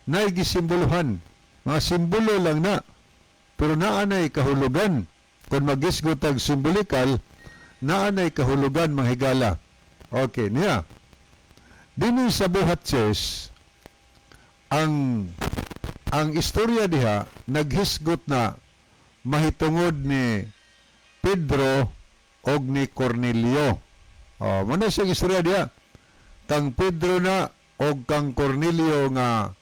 Naay gisimboluhan. Mga simbolo lang na. Pero naanay kahulugan. Kung magisgot ang symbolical, naanay kahulugan, mga higala. Okay, niya. Dini sa Buhat 10, ang istorya diha naghisgot na mahitungod ni Pedro og ni Cornelio. Oh, mao na siyang istorya diha. Kang Pedro na og kang Cornelio nga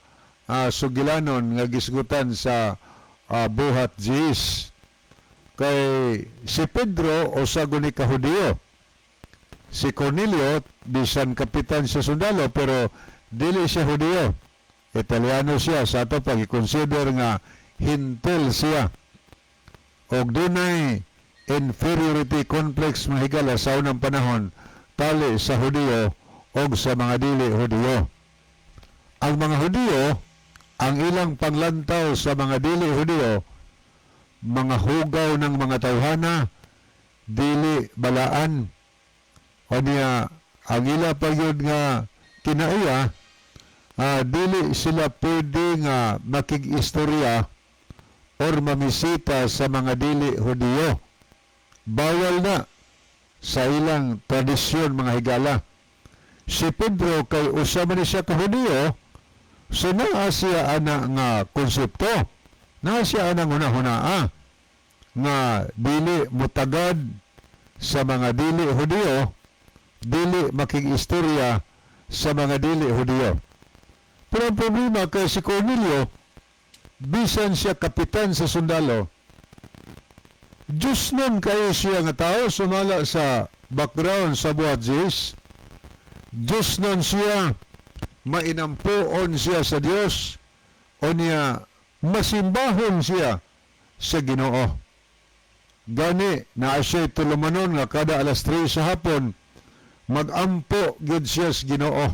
sugilanon nga gisgutan sa Buhat 10. Kay si Pedro usa guni ka Hudiyo. Si Cornelio bisan kapitan sa sundalo pero dili siya Hudiyo. Italiano siya, sa ato pag i-consider nga Hentil siya. Og dunay inferiority complex, mga higala, sa unang panahon tali sa Hudiyo og sa mga dili Hudiyo. Ang mga Hudiyo, ang ilang panglantaw sa mga dili Hudiyo, mga hugaw ng mga tawhana, dili balaan. O niya, ang ila pa yun nga kinaiya, dili sila pwede nga makig-istorya or mamisita sa mga dili Hudiyo. Bawal na sa ilang tradisyon, mga higala. Si Pedro kay usa man ni siya ka Hudiyo, so naa siya ana nga konsepto. Naa siya anang hunahunaa nga dili mutagad sa mga dili Hudiyo, dili makig-istorya sa mga dili Hudiyo. Pero ang problema kay si Cornelio, bisan siya kapitan sa sundalo, Diyos nun kayo siya nga tao, sumala sa background sa Buhat 10. Diyos nun siya, mainampuon siya sa Diyos, o niya, masimbahon siya. sa Ginoo. Gani naa siya tulumanon nga kada alas 3 sa hapon magampo gyud siya sa Ginoo.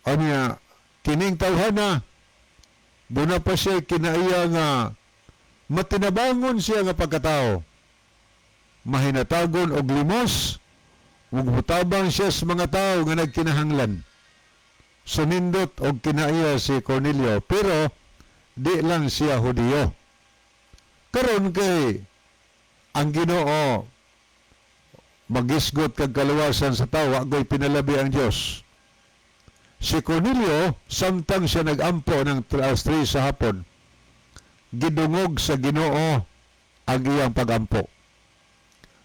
Anya kining tawhana duna pa siya kinaiya nga matinabangon siya nga pagkatao. Mahinatagon og limos ug mutabang siya sa mga tao nga nagkinahanglan. Sunindot og kinaiya si Cornelio, pero di lang siya Hudiyo. Karon kay ang Ginoo magisgot kag kaluwasan sa tawo, agoy pinalabi ang Dios. Si Cornelio, samtang siya nagampo ng alas 3 sa hapon, gidungog sa Ginoo ang iyang pagampo.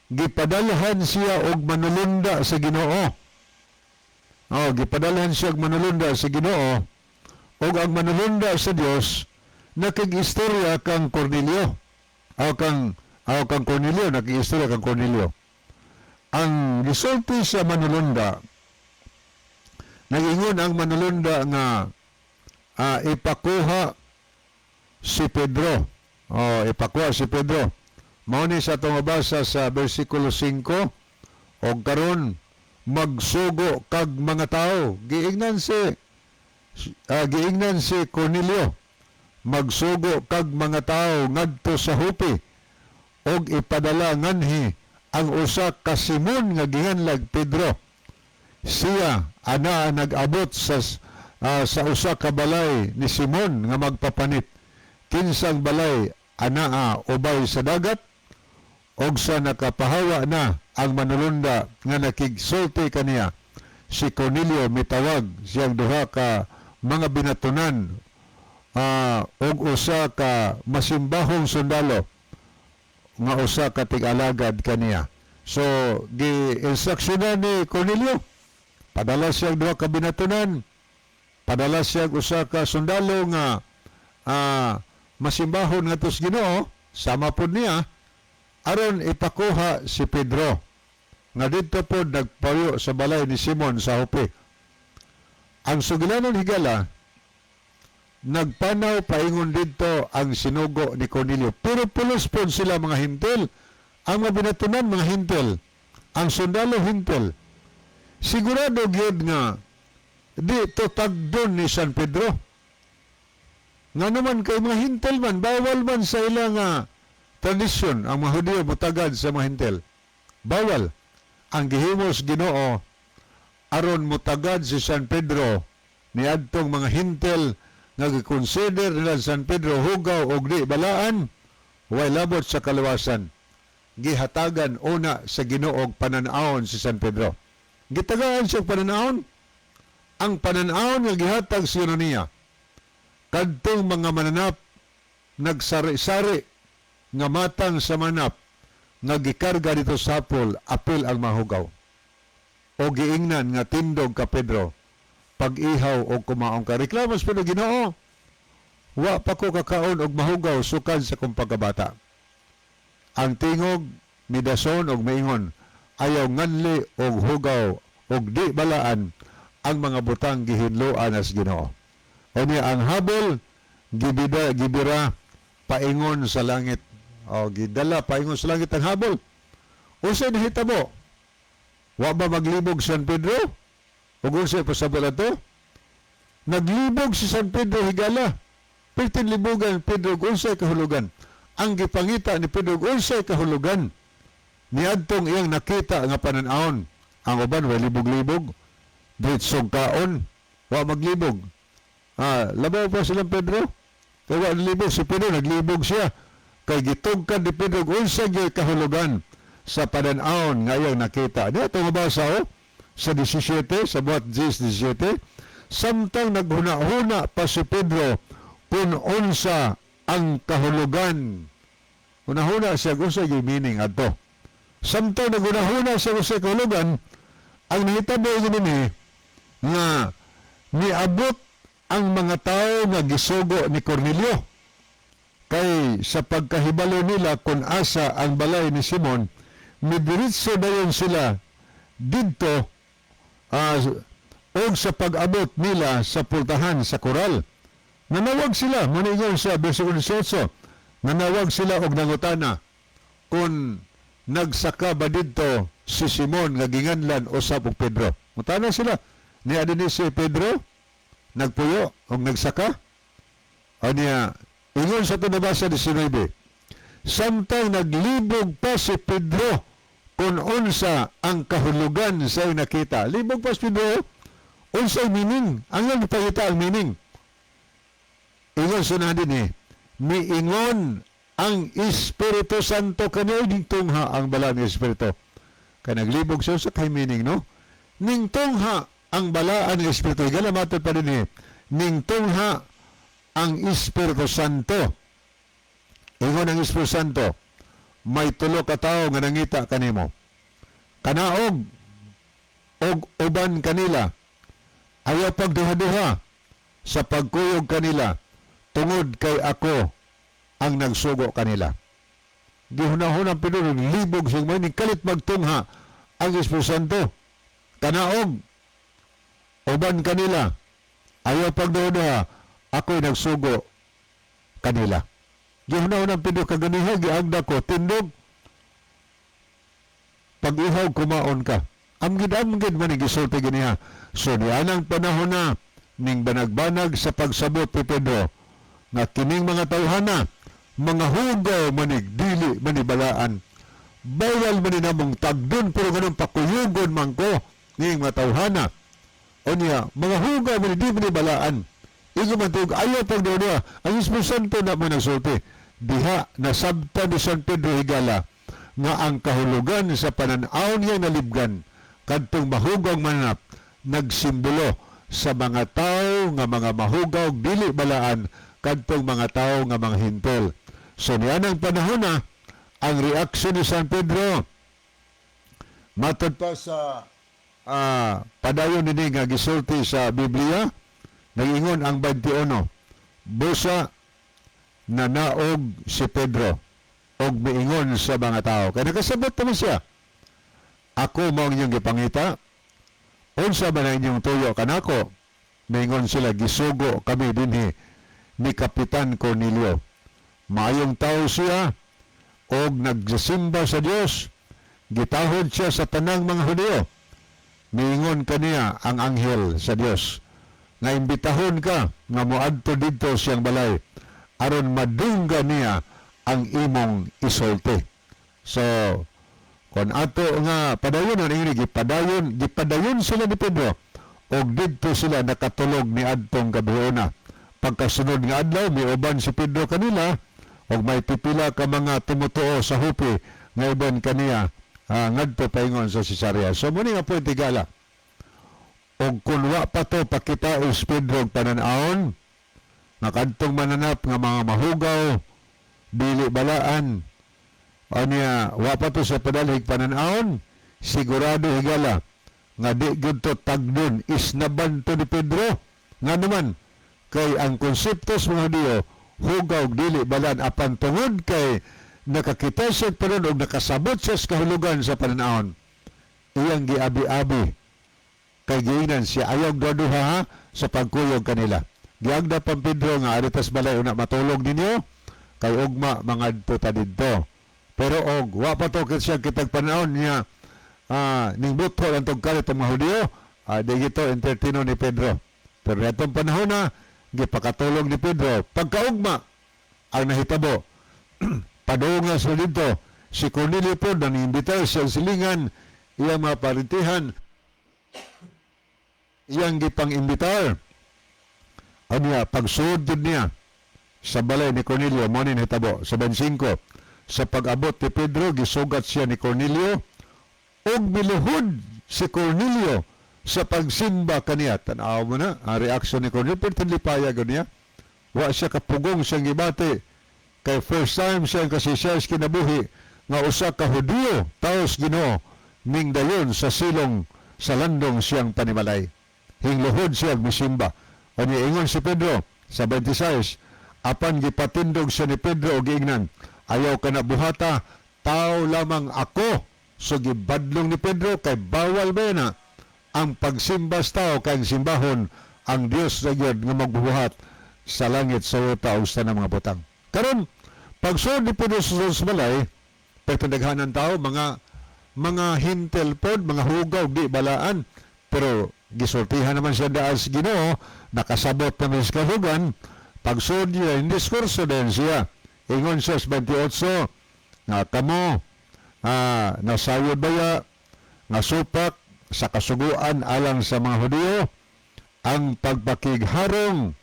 Gipadalhan siya og manulunda sa Ginoo. Oh, gipadalhan siya og manulunda sa Ginoo, og ang manulunda sa Dios nakig-istorya kang Cornelio. O kang Cornelio, nakig-istorya kang Cornelio. Ang gisulti sa manulunda, nagingon ang manulunda nga ipakuha si Pedro. Oh, ipakuha si Pedro. Mao ni sa atong mabasa sa versikulo 5, og karon magsugo kag mga tao. Giingnan si Cornelio, magsugo kag mga tao ngadto sa Jope og ipadala nganhi ang usa ka Simon nga ginganlag Pedro. Siya ana nag-abot sa usa ka balay ni Simon nga magpapanit. Kinsang balay anaa ubay sa dagat? Og sa nakapahawa na ang manulunda nga nakigsulti kaniya, si Cornelio mitawag siyang duha ka mga binatunan og usa ka masimbahong sundalo nga usa ka tig-alagad kaniya. So gi-instructionan ni Cornelio, padala siya duha ka binatunan, padala siya usa ka sundalo nga masimbahon ngadto sa Ginoo, sama pod niya, aron ipakuha si Pedro nga didto pod nagpayo sa balay ni Simon sa Jope. Ang sugilanon, higala, nagpanaw paingon didto ang sinugo ni Cornelio. Pero pulos pod sila mga Hentil. Ang mga binatunan, mga Hentil. Ang sundalo, Hentil. Sigurado gyud nga di to tagdon ni San Pedro. Nga naman kay mga Hentil man, bawal man sa ilang tradisyon ang mga Hudiyo mutagad sa mga Hentil. Bawal. Ang gihimos Ginoo aron mutagad si San Pedro niadtong mga Hentil nga gikonsider nila San Pedro hugaw og di balaan, way labot sa kaluwasan. Gihatagan una sa Ginoo og panan-awon si San Pedro. Gitagaan siya og panan-awon. Ang panan-awon nga gihatag sa niya kadtong mga mananap nagsari-sari nga matang sa manap nga gikarga dito sa hapol apil ang mahugaw. O giingnan nga tindog ka, Pedro, pag-ihaw o kumaon ka. Reklamo sa Pedro, "Ginoo, wa pa ko kakaon og mahugaw sukad sa kong pagkabata." Ang tingog midason og miingon, "Ayaw nganli og hugaw og di balaan ang mga butang gihinloan as Ginoo." O niya ang habol gibida gibira paingon sa langit. O gidala paingon sa langit ang habol. Unsay nahitabo? Wa ba maglibog San Pedro? Ug unsay pasabot ato? Naglibog si San Pedro, higala. Perting libugan Pedro ug unsay kahulugan. Ang gipangita ni Pedro ug unsay kahulugan niadtong iyang nakita nga panan-awon. Ang uban way libog-libog. Diretsong kaon, wa maglibog. Labaw pa silang Pedro. Kay wa naglibog si Pedro, naglibog siya. Kay gitugkad ni Pedro ug unsay gyud kahulugan sa panan-awon nga iyang nakita. Di ato mabasa oh, sa 17, sa buhat 10, 17, samtang naghuna-huna pa si Pedro kung unsa ang kahulugan. Hunahuna siya kung unsa yung meaning adto. Samtang naghuna-huna siya kung unsay kahulugan, ang nahitabo ini nga niabot ang mga tao nga gisugo ni Cornelio. Kay sa pagkahibalo nila kung asa ang balay ni Simon, midiretso dayon sila didto og sa pag-abot nila sa pultahan sa koral. Nanawag sila, muna sa versikulo 18. Nanawag sila og nangutana kung nagsaka ba didto si Simon nga ginganlan usab og Pedro. Mutana sila, niya dinhi si Pedro nagpuyo og nagsaka. Anya, ingon sa tinabasa 19, samtang naglibog pa si Pedro kung unsa ang kahulugan sa iyang nakita. Libog pa si Pedro, unsa ang meaning? Ang iyang ipakita ang meaning. Ingon sa na din eh, miingon ang Espiritu Santo kaniya, ningtungha ang balaan ng Espiritu. Kay naglibog siya sa kay meaning, no? Ningtungha ang balaan ng Espiritu. Higala matod pa din eh, ningtungha ang Espiritu Santo. Ingon ang Espiritu Santo, may tulo ka tawo nga nangita kanimo. Kanaog og uban kanila. Ayaw pagduha-duha sa pagkuyog kanila tungod kay ako ang nagsugo kanila. Gihunahon ang Pedro, libog siya mo, kalit magtungha ang Espiritu Santo. Kanaog uban kanila. Ayaw pagduha-duha, ako'y nagsugo kanila. Gihunahon ang Pedro, kaganiha, giagda ko, tindog, pag-ihaw, kumaon ka. Amgid-amgid man ni gisulti ganiha. So nianang panahon na, ning banag-banag sa pagsabot ni Pedro, nga kining mga tawhana, mga hugaw manig, dili manibalaan. Bawal man ni namong tagdon, pero ganun pakuyugon man ko ning mga tawhana. O niya, mga hugaw man di manibalaan. Igo man tuog, ayaw pagduha. Ang Espiritu Santo na mo nagsulti. Diha, nasabta ni San Pedro, higala, nga ang kahulugan sa pananaw niya nalibgan, kadtong mahugaw mananap, nagsimbolo sa mga tao nga mga mahugaw, dili balaan, kadtong mga tao nga mga hintel. So niyan ang panahon na, ang reaksyon ni San Pedro, matod pa sa padayon nini nga gisulti sa Biblia, nagingon ang 21, busa nanaog si Pedro og miingon sa mga tao. Kaya nakasabot naman siya. Ako mao ang inyong gipangita. Unsa man ang inyong tuyo kanako? Miingon sila, gisugo kami dinhi ni Kapitan Cornelio. Maayong tao siya og nagsimba sa Dios. Gitahod siya sa tanang mga Hudiyo. Miingon kaniya ang anghel sa Dios nga imbitahon ka nga moadto didto siyang balay aron madungga niya ang imong isulti. So, kon ato nga padayon ang ingon gipadayon, gipadayon sila ni Pedro og didto sila nakatulog ni adtong gabiuna. Pagkasunod nga adlaw, miuban si Pedro kanila og may pipila ka mga tumutuo sa Jope nga uban kaniya ngadto paingon sa Cesarea. So muni nga pwede gala. Og kun wa pa to pakita is Pedro og panan-awon nga kadtong mananap nga mga mahugaw dili balaan, anya wa pa to sa padalhig panan-awon, sigurado, higala, nga di gyud to tagdon, isnaban to ni Pedro. Nga naman kay ang konsepto sa mga Hudiyo, hugaw dili balaan, apan tungod kay nakakita siya pero og nakasabot siya sa kahulugan sa panan-awon, iyang giabi-abi kay giingnan siya ayaw duha ha sa pagkuyog kanila. Giagda pang Pedro nga aritas balay una matulog ninyo kay ugma mangadto ta didto. Pero og wa pa to siya kitag panahon niya ning butho lang tong kalit ang mga Hudiyo, di gito entertaino ni Pedro. Pero atong panahon na gipakatulog ni Pedro, pagkaugma ang nahitabo, padung na sila didto. Si Cornelio po nangimbitar siyang silingan, iyang mga parintihan, iyang gipang-imbitar. Anya, pagsuod jud niya sa balay ni Cornelio, mo ni nahitabo sa 25. Sa pag-abot ni Pedro, gisugat siya ni Cornelio ug miluhod si Cornelio sa pagsimba kaniya. Tan-aw mo na ang reaksyon ni Cornelio, pero tinlipaya gud niya. Wa siya kapugong siyang gibati kay first time siyang kasi siya kinabuhi nga usa ka Hudiyo taos Ginoo ning dayon sa silong sa landong siyang panimalay. Hingluhod siya og misimba. Unya ingon si Pedro sa 26, apan gipatindog siya ni Pedro og giingnan, ayaw ka na buhata, tao lamang ako. So gibadlong ni Pedro kay bawal ba na ang pagsimba sa tao kay ang simbahon ang Dios na gyud nga magbuhat sa langit, sa yuta ug sa tanang mga butang. Karon Pagsulod ni Pedro sa balay, pagtandaghanan tao, mga hintel pod, mga hugaw, di balaan. Pero gisultihan naman siya daan sa Ginoo, nakasabot naman sa kahugan. Pagsulod niya, diskurso din siya. Ingon siya sa 28, nga kamo, nasayod baya, nga supak sa kasuguan alang sa mga Hudiyo, ang pagpakigharong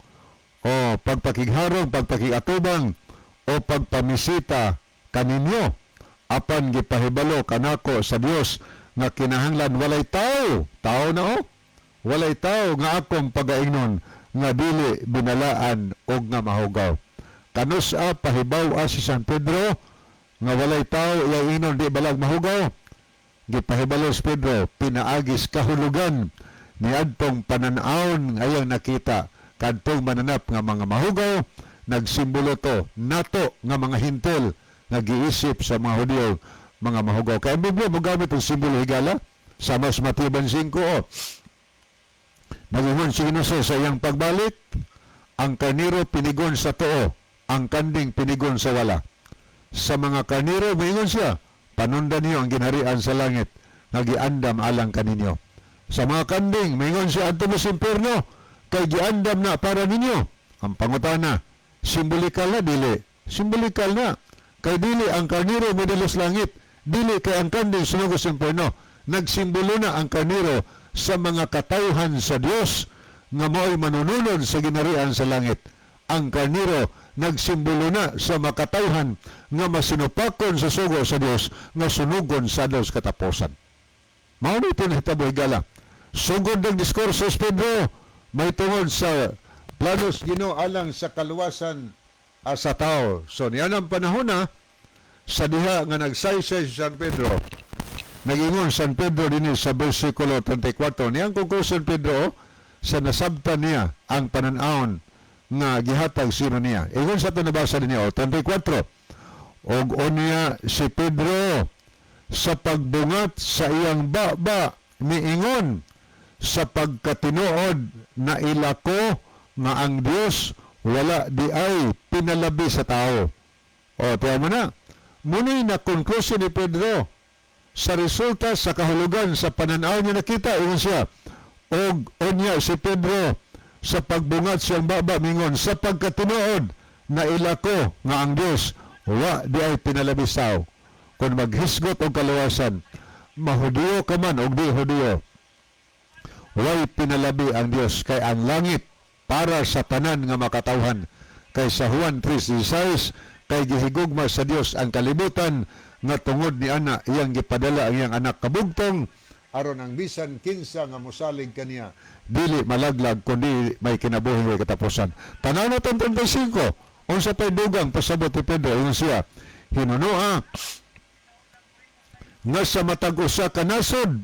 o pagpakigharong, pagpakigatubang o pagpamisita kaninyo, apan gipahibalo kanako sa Dios nga kinahanglan walay tao, tao na, oh, walay tao nga akong pagaingnon nga dili binalaan og nga mahugaw. Kanus-a pahibaw si San Pedro nga walay tao iyang ingnon di balag mahugaw? Gipahibalo si Pedro pinaagis kahulugan niadtong panan-awon ayang nakita kadtong mananap nga mga mahugaw. Nagsimbolo to nato nga mga hintel nga giisip sa mga Hudyo mga mahugaw, kay ang Biblia mogamit og simbolo, higala, sa mas Mateo 5, oh. Nagingon si Ginoo sa iyang pagbalik, ang karniro pinigon sa tuo, ang kanding pinigon sa wala. Sa mga karniro moingon siya, "Panundan niyo ang ginharian sa langit nga giandam alang kaninyo." Sa mga kanding moingon siya, "Adto mo sa impierno kay giandam na para ninyo." Ang pangutana, simbolikal na dili? Simbolikal na. Kay dili ang karniro modelo sa langit, dili kay ang kanding sunugo sa impierno. Nagsimbolo na ang karniro sa mga katawhan sa Dios nga mao'y manununod sa ginharian sa langit. Ang karniro nagsimbolo na sa makatawhan nga masinupakon sa sugo sa Dios nga sunugon sa Dios katapusan. Mao ni ito nahitabo, higala. Sugod ng diskurso si Pedro may tungod sa planos Ginoo alang sa kaluwasan sa tao. So niyan ang panahon na sa diha nga nagsaysay si San Pedro. Nagingon San Pedro dinhi sa versikulo 34. Niyang conclusion Pedro sa nasabtan niya ang panan-awon nga gihatag sino niya. Ingon sa ito nabasa niya, 34. Og unya si Pedro sa pagbungat sa iyang baba miingon, "Sa pagkatinuod na ilako nga ang Dios wala di ay pinalabi sa tao." O, tiyan mo na. Muni na conclusion ni Pedro sa resulta sa kahulugan sa pananaw niya nakita, ingon siya, og unya si Pedro sa pagbungat siyang baba mingon, "Sa pagkatinuod na ilako nga ang Dios wa di ay pinalabi sa tao." Kung maghisgot og kaluwasan, mahudiyo ka man og di Hudiyo, way pinalabi ang Dios kay ang langit para sa tanan nga makatawhan. Kay sa Juan 3:16, kay gihigugma sa Dios ang kalibutan nga tungod ni ana iyang gipadala ang iyang anak kabugtong aron ang bisan kinsa nga mosalig kaniya dili malaglag kundi may kinabuhi way katapusan. Tanaw na 35, unsa pay dugang pasabot ni Pedro? Ingon siya, "Hinunoa nga sa matag usa ka nasod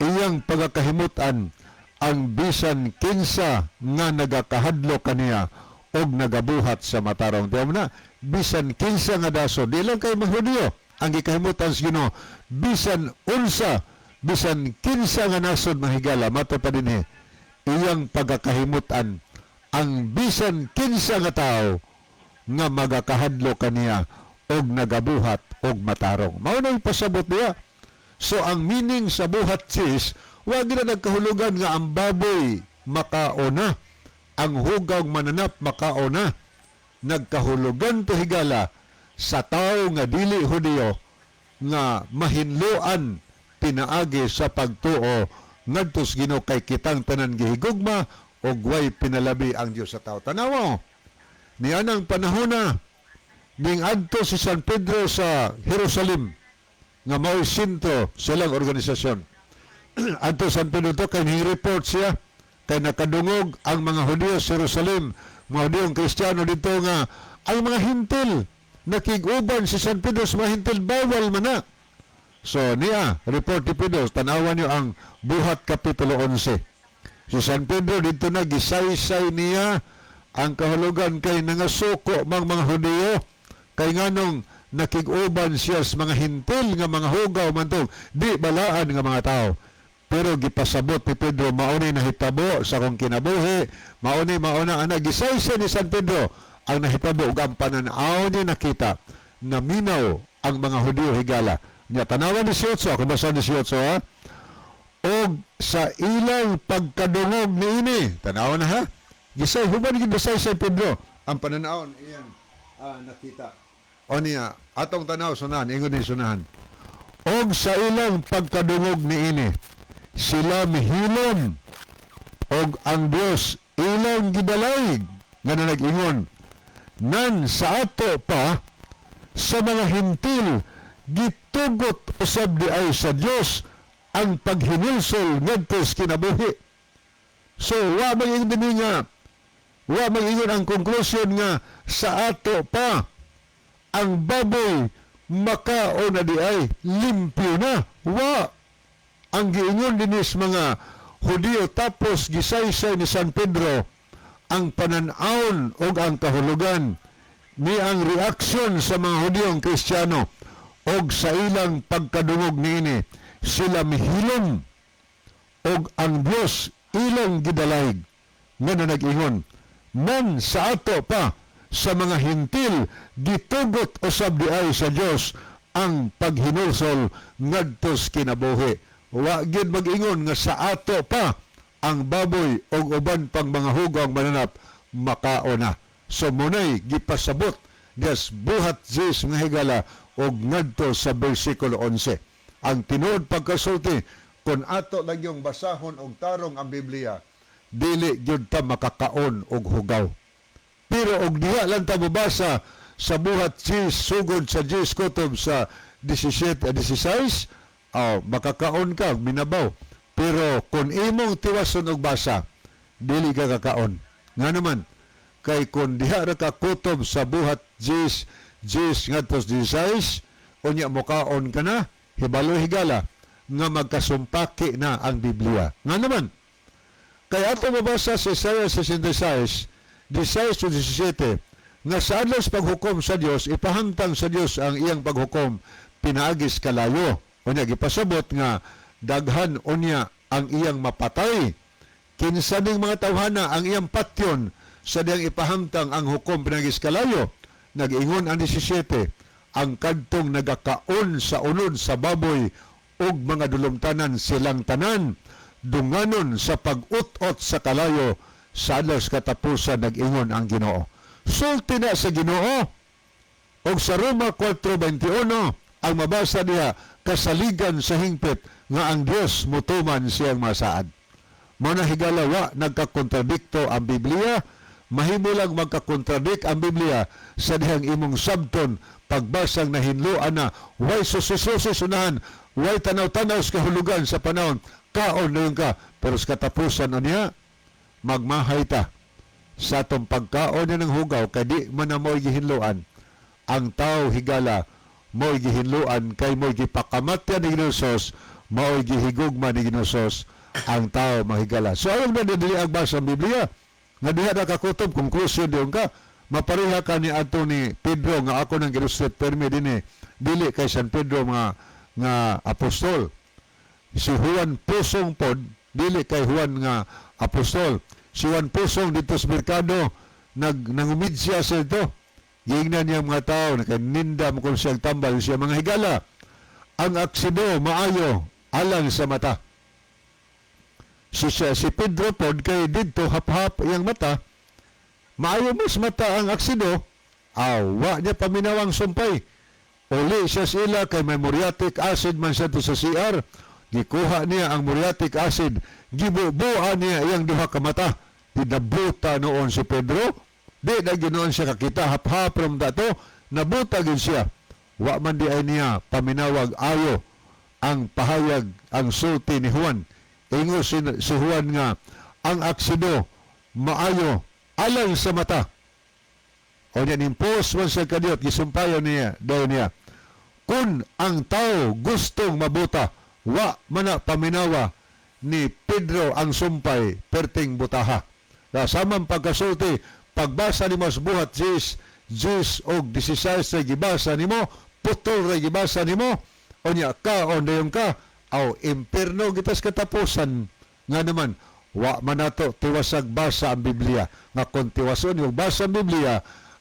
iyang pagakahimutan ang bisan kinsa nga nagakahadlok kaniya og nagabuhat sa matarong." Tiyan mo na, bisan kinsa nga nasod, di lang kay Mahudiyo ang gikahimutan sa Ginoo, bisan unsa, bisan kinsa nga nasod, mahigala, mato pa dinhi, iyang pagakahimutan ang bisan kinsa nga tao nga magakahadlok kaniya og nagabuhat og matarong. Mao na pasabot niya. So ang meaning sa buhat sis, wag na nagkahulugan nga ang baboy makaona, ang hugaw mananap makaona. Nagkahulugan to, higala, sa tao nga dili Hudiyo nga mahinloan pinaagi sa pagtuo ngadto sa Ginoo, kay kitang tanan gihigugma og way pinalabi ang Dios sa tao. Tanawa, nianang panahon na ning adto si San Pedro sa Jerusalem nga mao'y sentro silang organisasyon. Adto San Pedro to kay report siya kay nakadungog ang mga Hudiyo sa Jerusalem, mga Hudiyong Kristiyano dito, nga ang mga hintil nakig-uban si San Pedro sa mga hintil, bawal man na. So niya, report ni Pedro, tanawan niyo ang Buhat Kapitulo 11. Si San Pedro dito na gisaysay niya ang kahulugan kay nangasuko mang mga Hudiyo kay nganong nakig-uban siya sa mga hintil nga mga hugaw man tong di balaan nga mga tao. Pero gipasabot ni Pedro, maunay nahitabo sa akong kinabuhi, maunay mauna ana gisaysay ni San Pedro. Ang nahitabo ug ang panan-aw niya nakita, naminaw ang mga Hudiyo, higala. Nya tanawa 18, ako basa 18 ha. Og sa ilang pagkadungog niini, tanawa na ha. Gisay human gid sa Pedro ang pananaon iyang nakita. O niya, atong tanaw sunahan, ingon ni sunahan. Og sa ilang pagkadungog niini, sila mihilom og ang Dios ilang gidalayg nga nag-ingon nan sa ato pa sa mga Hentil gitugot usab di ay sa Dios ang paghinulsol ngadto sa kinabuhi. So wa mag-ingon dinhi nga, wa mag-ingon ang conclusion nga sa ato pa ang baboy makaon na di ay limpyo na. Wa. Ang giingon dinis mga Hudiyo, tapos gisaysay ni San Pedro ang panan-awon ug ang kahulugan ni ang reaksyon sa mga Hudiyong Kristiyano, og sa ilang pagkadungog niini, sila mihilom og ang Dios ilang gidalayg nga nag-ingon nan sa ato pa sa mga Hentil gitugot usab di ay sa Dios ang paghinulsol ngadto sa kinabuhi. Wa gyud mag-ingon nga sa ato pa ang baboy og uban pang mga hugaw ang mananap makaon na. So munay gipasabot des Buhat 10, mga higala, og ngadto sa bersikulo 11. Ang tinuod pagkasulti, kung ato lang yung basahon og tarong ang Biblia, dili gyud ta makakaon og hugaw. Pero og diha lang ta mobasa sa Buhat 10 sugod sa 10 kutob sa 17 a 16, oh, makakaon ka minabaw. Pero kung imong tiwason og basa, dili ka kakaon. Nga naman, kay kung diha ra ka kutob sa Buhat 10, 10 ngadto sa 16, unya mokaon ka na, hibalo, higala, nga magkasumpaki na ang Biblia. Nga naman, kaya ato mabasa sa Isaiah 66, 16 to 17, nga sa adlaw sa paghukom sa Dios, ipahamtang sa Dios ang iyang paghukom pinaagis kalayo. Unya gipasabot nga daghan unya ang iyang mapatay. Kinsa ning mga tawhana ang iyang patyon sa diyang ipahamtang ang hukom pinaagis kalayo? Nag-ingon ang 17, ang kadtong nagakaon sa unod sa baboy ug mga dulumtanan, silang tanan dunganon sa pag-ut-ot sa kalayo sa adlaw sa katapusan, nag-ingon ang Ginoo. Sulti na sa Ginoo. Og sa Roma 4:21 ang mabasa diha, kasaligan sa hingpit nga ang Dios mutuman siyang masaad. Mao na, higala, wa nagkakontradikto ang Biblia. Mahimo lang magkakontradik ang Biblia sa dihang imong sabton pagbasang nahinloan na way susususi sunahan, way tanaw-tanaw sa kahulugan sa panahon, kaon na ka. Pero sa katapusan niya, magmahay ta sa atong pagkaon niya ng hugaw kay di man na mo'y gihinloan. Ang tao, higala, mo'y gihinloan kay mo'y gipakamatya ni Ginoo Hesus, mo'y gihigugma ni Ginoo Hesus ang tao, mga higala. So ayaw na dili ang basa ang Biblia nga diha na kakutob, conclusion diyon ka, mapareha ka ni ato ni Pedro nga ako nang gilusot permi dinhi. Dili kay San Pedro mga nga apostol, si Juan Pusong pod, dili kay Juan nga apostol. Si Juan Pusong dito sa merkado nangumid siya sa ito, giingnan niya ang mga tao nakaninda mo kung siya tambal siya. Mga higala, ang aksido maayo alang sa mata. Si Pedro pod kay didto hap-hap iyang mata, maayo mas mata ang aksido. Awa niya paminawang sumpay. Uli siya sila kay may muriatic acid man siya to sa CR. Gikuha niya ang muriatic acid, gibubuan niya iyang duha ka mata. Dinabuta noon si Pedro, di na ginoon siya kakita, hap-hap ram dato, nabuta gid siya. Wa man di ay niya paminawag ayo ang pahayag, ang sulti ni Juan. Ingo si Juan nga ang aksido maayo alang sa mata. O niya nimpos man siya kadiyot, gisumpayon niya, dayon niya. Kung ang tao gustong mabuta, wa mana paminawa ni Pedro ang sumpay perting butaha. Na samang pagkasulti, pagbasa nimo sa Buhat 10, 10 og 16 ra gibasa nimo, putol ra gibasa nimo, unya kaon dayon ka, aw imperno gitas katapusan. Nga naman, wa man nato tiwasag basa ang Biblia. Nga kung tiwason yung basa ang Biblia,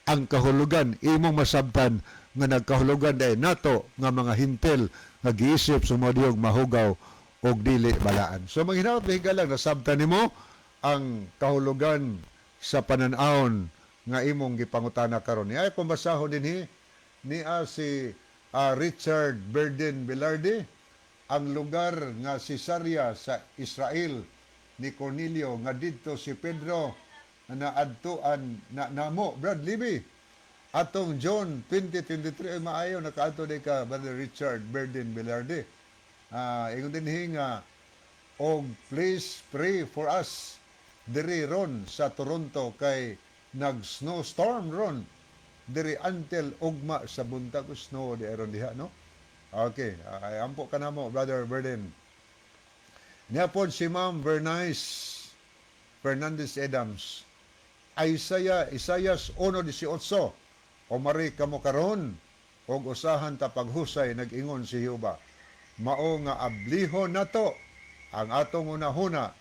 Ang kahulugan imong masabtan nga nagkahulugan dahil nato nga mga Hentil nga giisip sa mga diyog mahugaw og dili balaan. So manghinaot, higala, nasabtan nimo ang kahulugan sa panan-awon nga imong gipangutana karon. Niya kung basahon dinhi niya si Richard Berden Velarde, ang lugar nga Cesarea sa Israel ni Cornelio nga didto si Pedro na adtuan na namo, Brad Libby, atong John 20:23. Ay, maayo, nakaadto di ka, Brother Richard Berden Velarde. Ingon dinhi nga og please pray for us diri ron sa Toronto kay nag snowstorm ron diri until ugma sa buntag. Snow di aron diha, no? Okay, ay, ampo ka namo, Brother Berden. Niya pod si Ma'am Bernice Fernandez Adams. Isaiah, Isaias 1:18. "O mari kamo karon og usahan ta paghusay, nag-ingon si Jehova." Mao nga ablihon nato ang atong hunahuna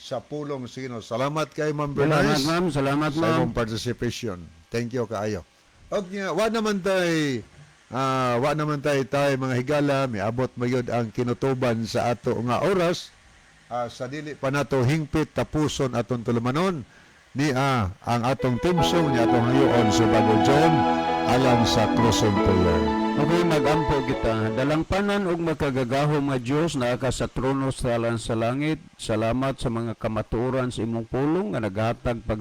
sa pulong sa Ginoo. Salamat kay Ma'am Salamat, Bernice ma'am. Salamat, sa ma'am. imong participation. Thank you kaayo. Og nya, wa naman tay mga higala, miabot mayod ang kinutuban sa ato nga oras. Sa dili pa nato hingpit tapuson atong tulumanon ni ang atong theme song ni atong hayoon si Brother John alang sa closing prayer. Okay, magampo kita. Dalangpanan og makagagahom nga Dios, naa ka sa trono sa sa langit. Salamat sa mga kamatuoran sa imong pulong nga naghatag pag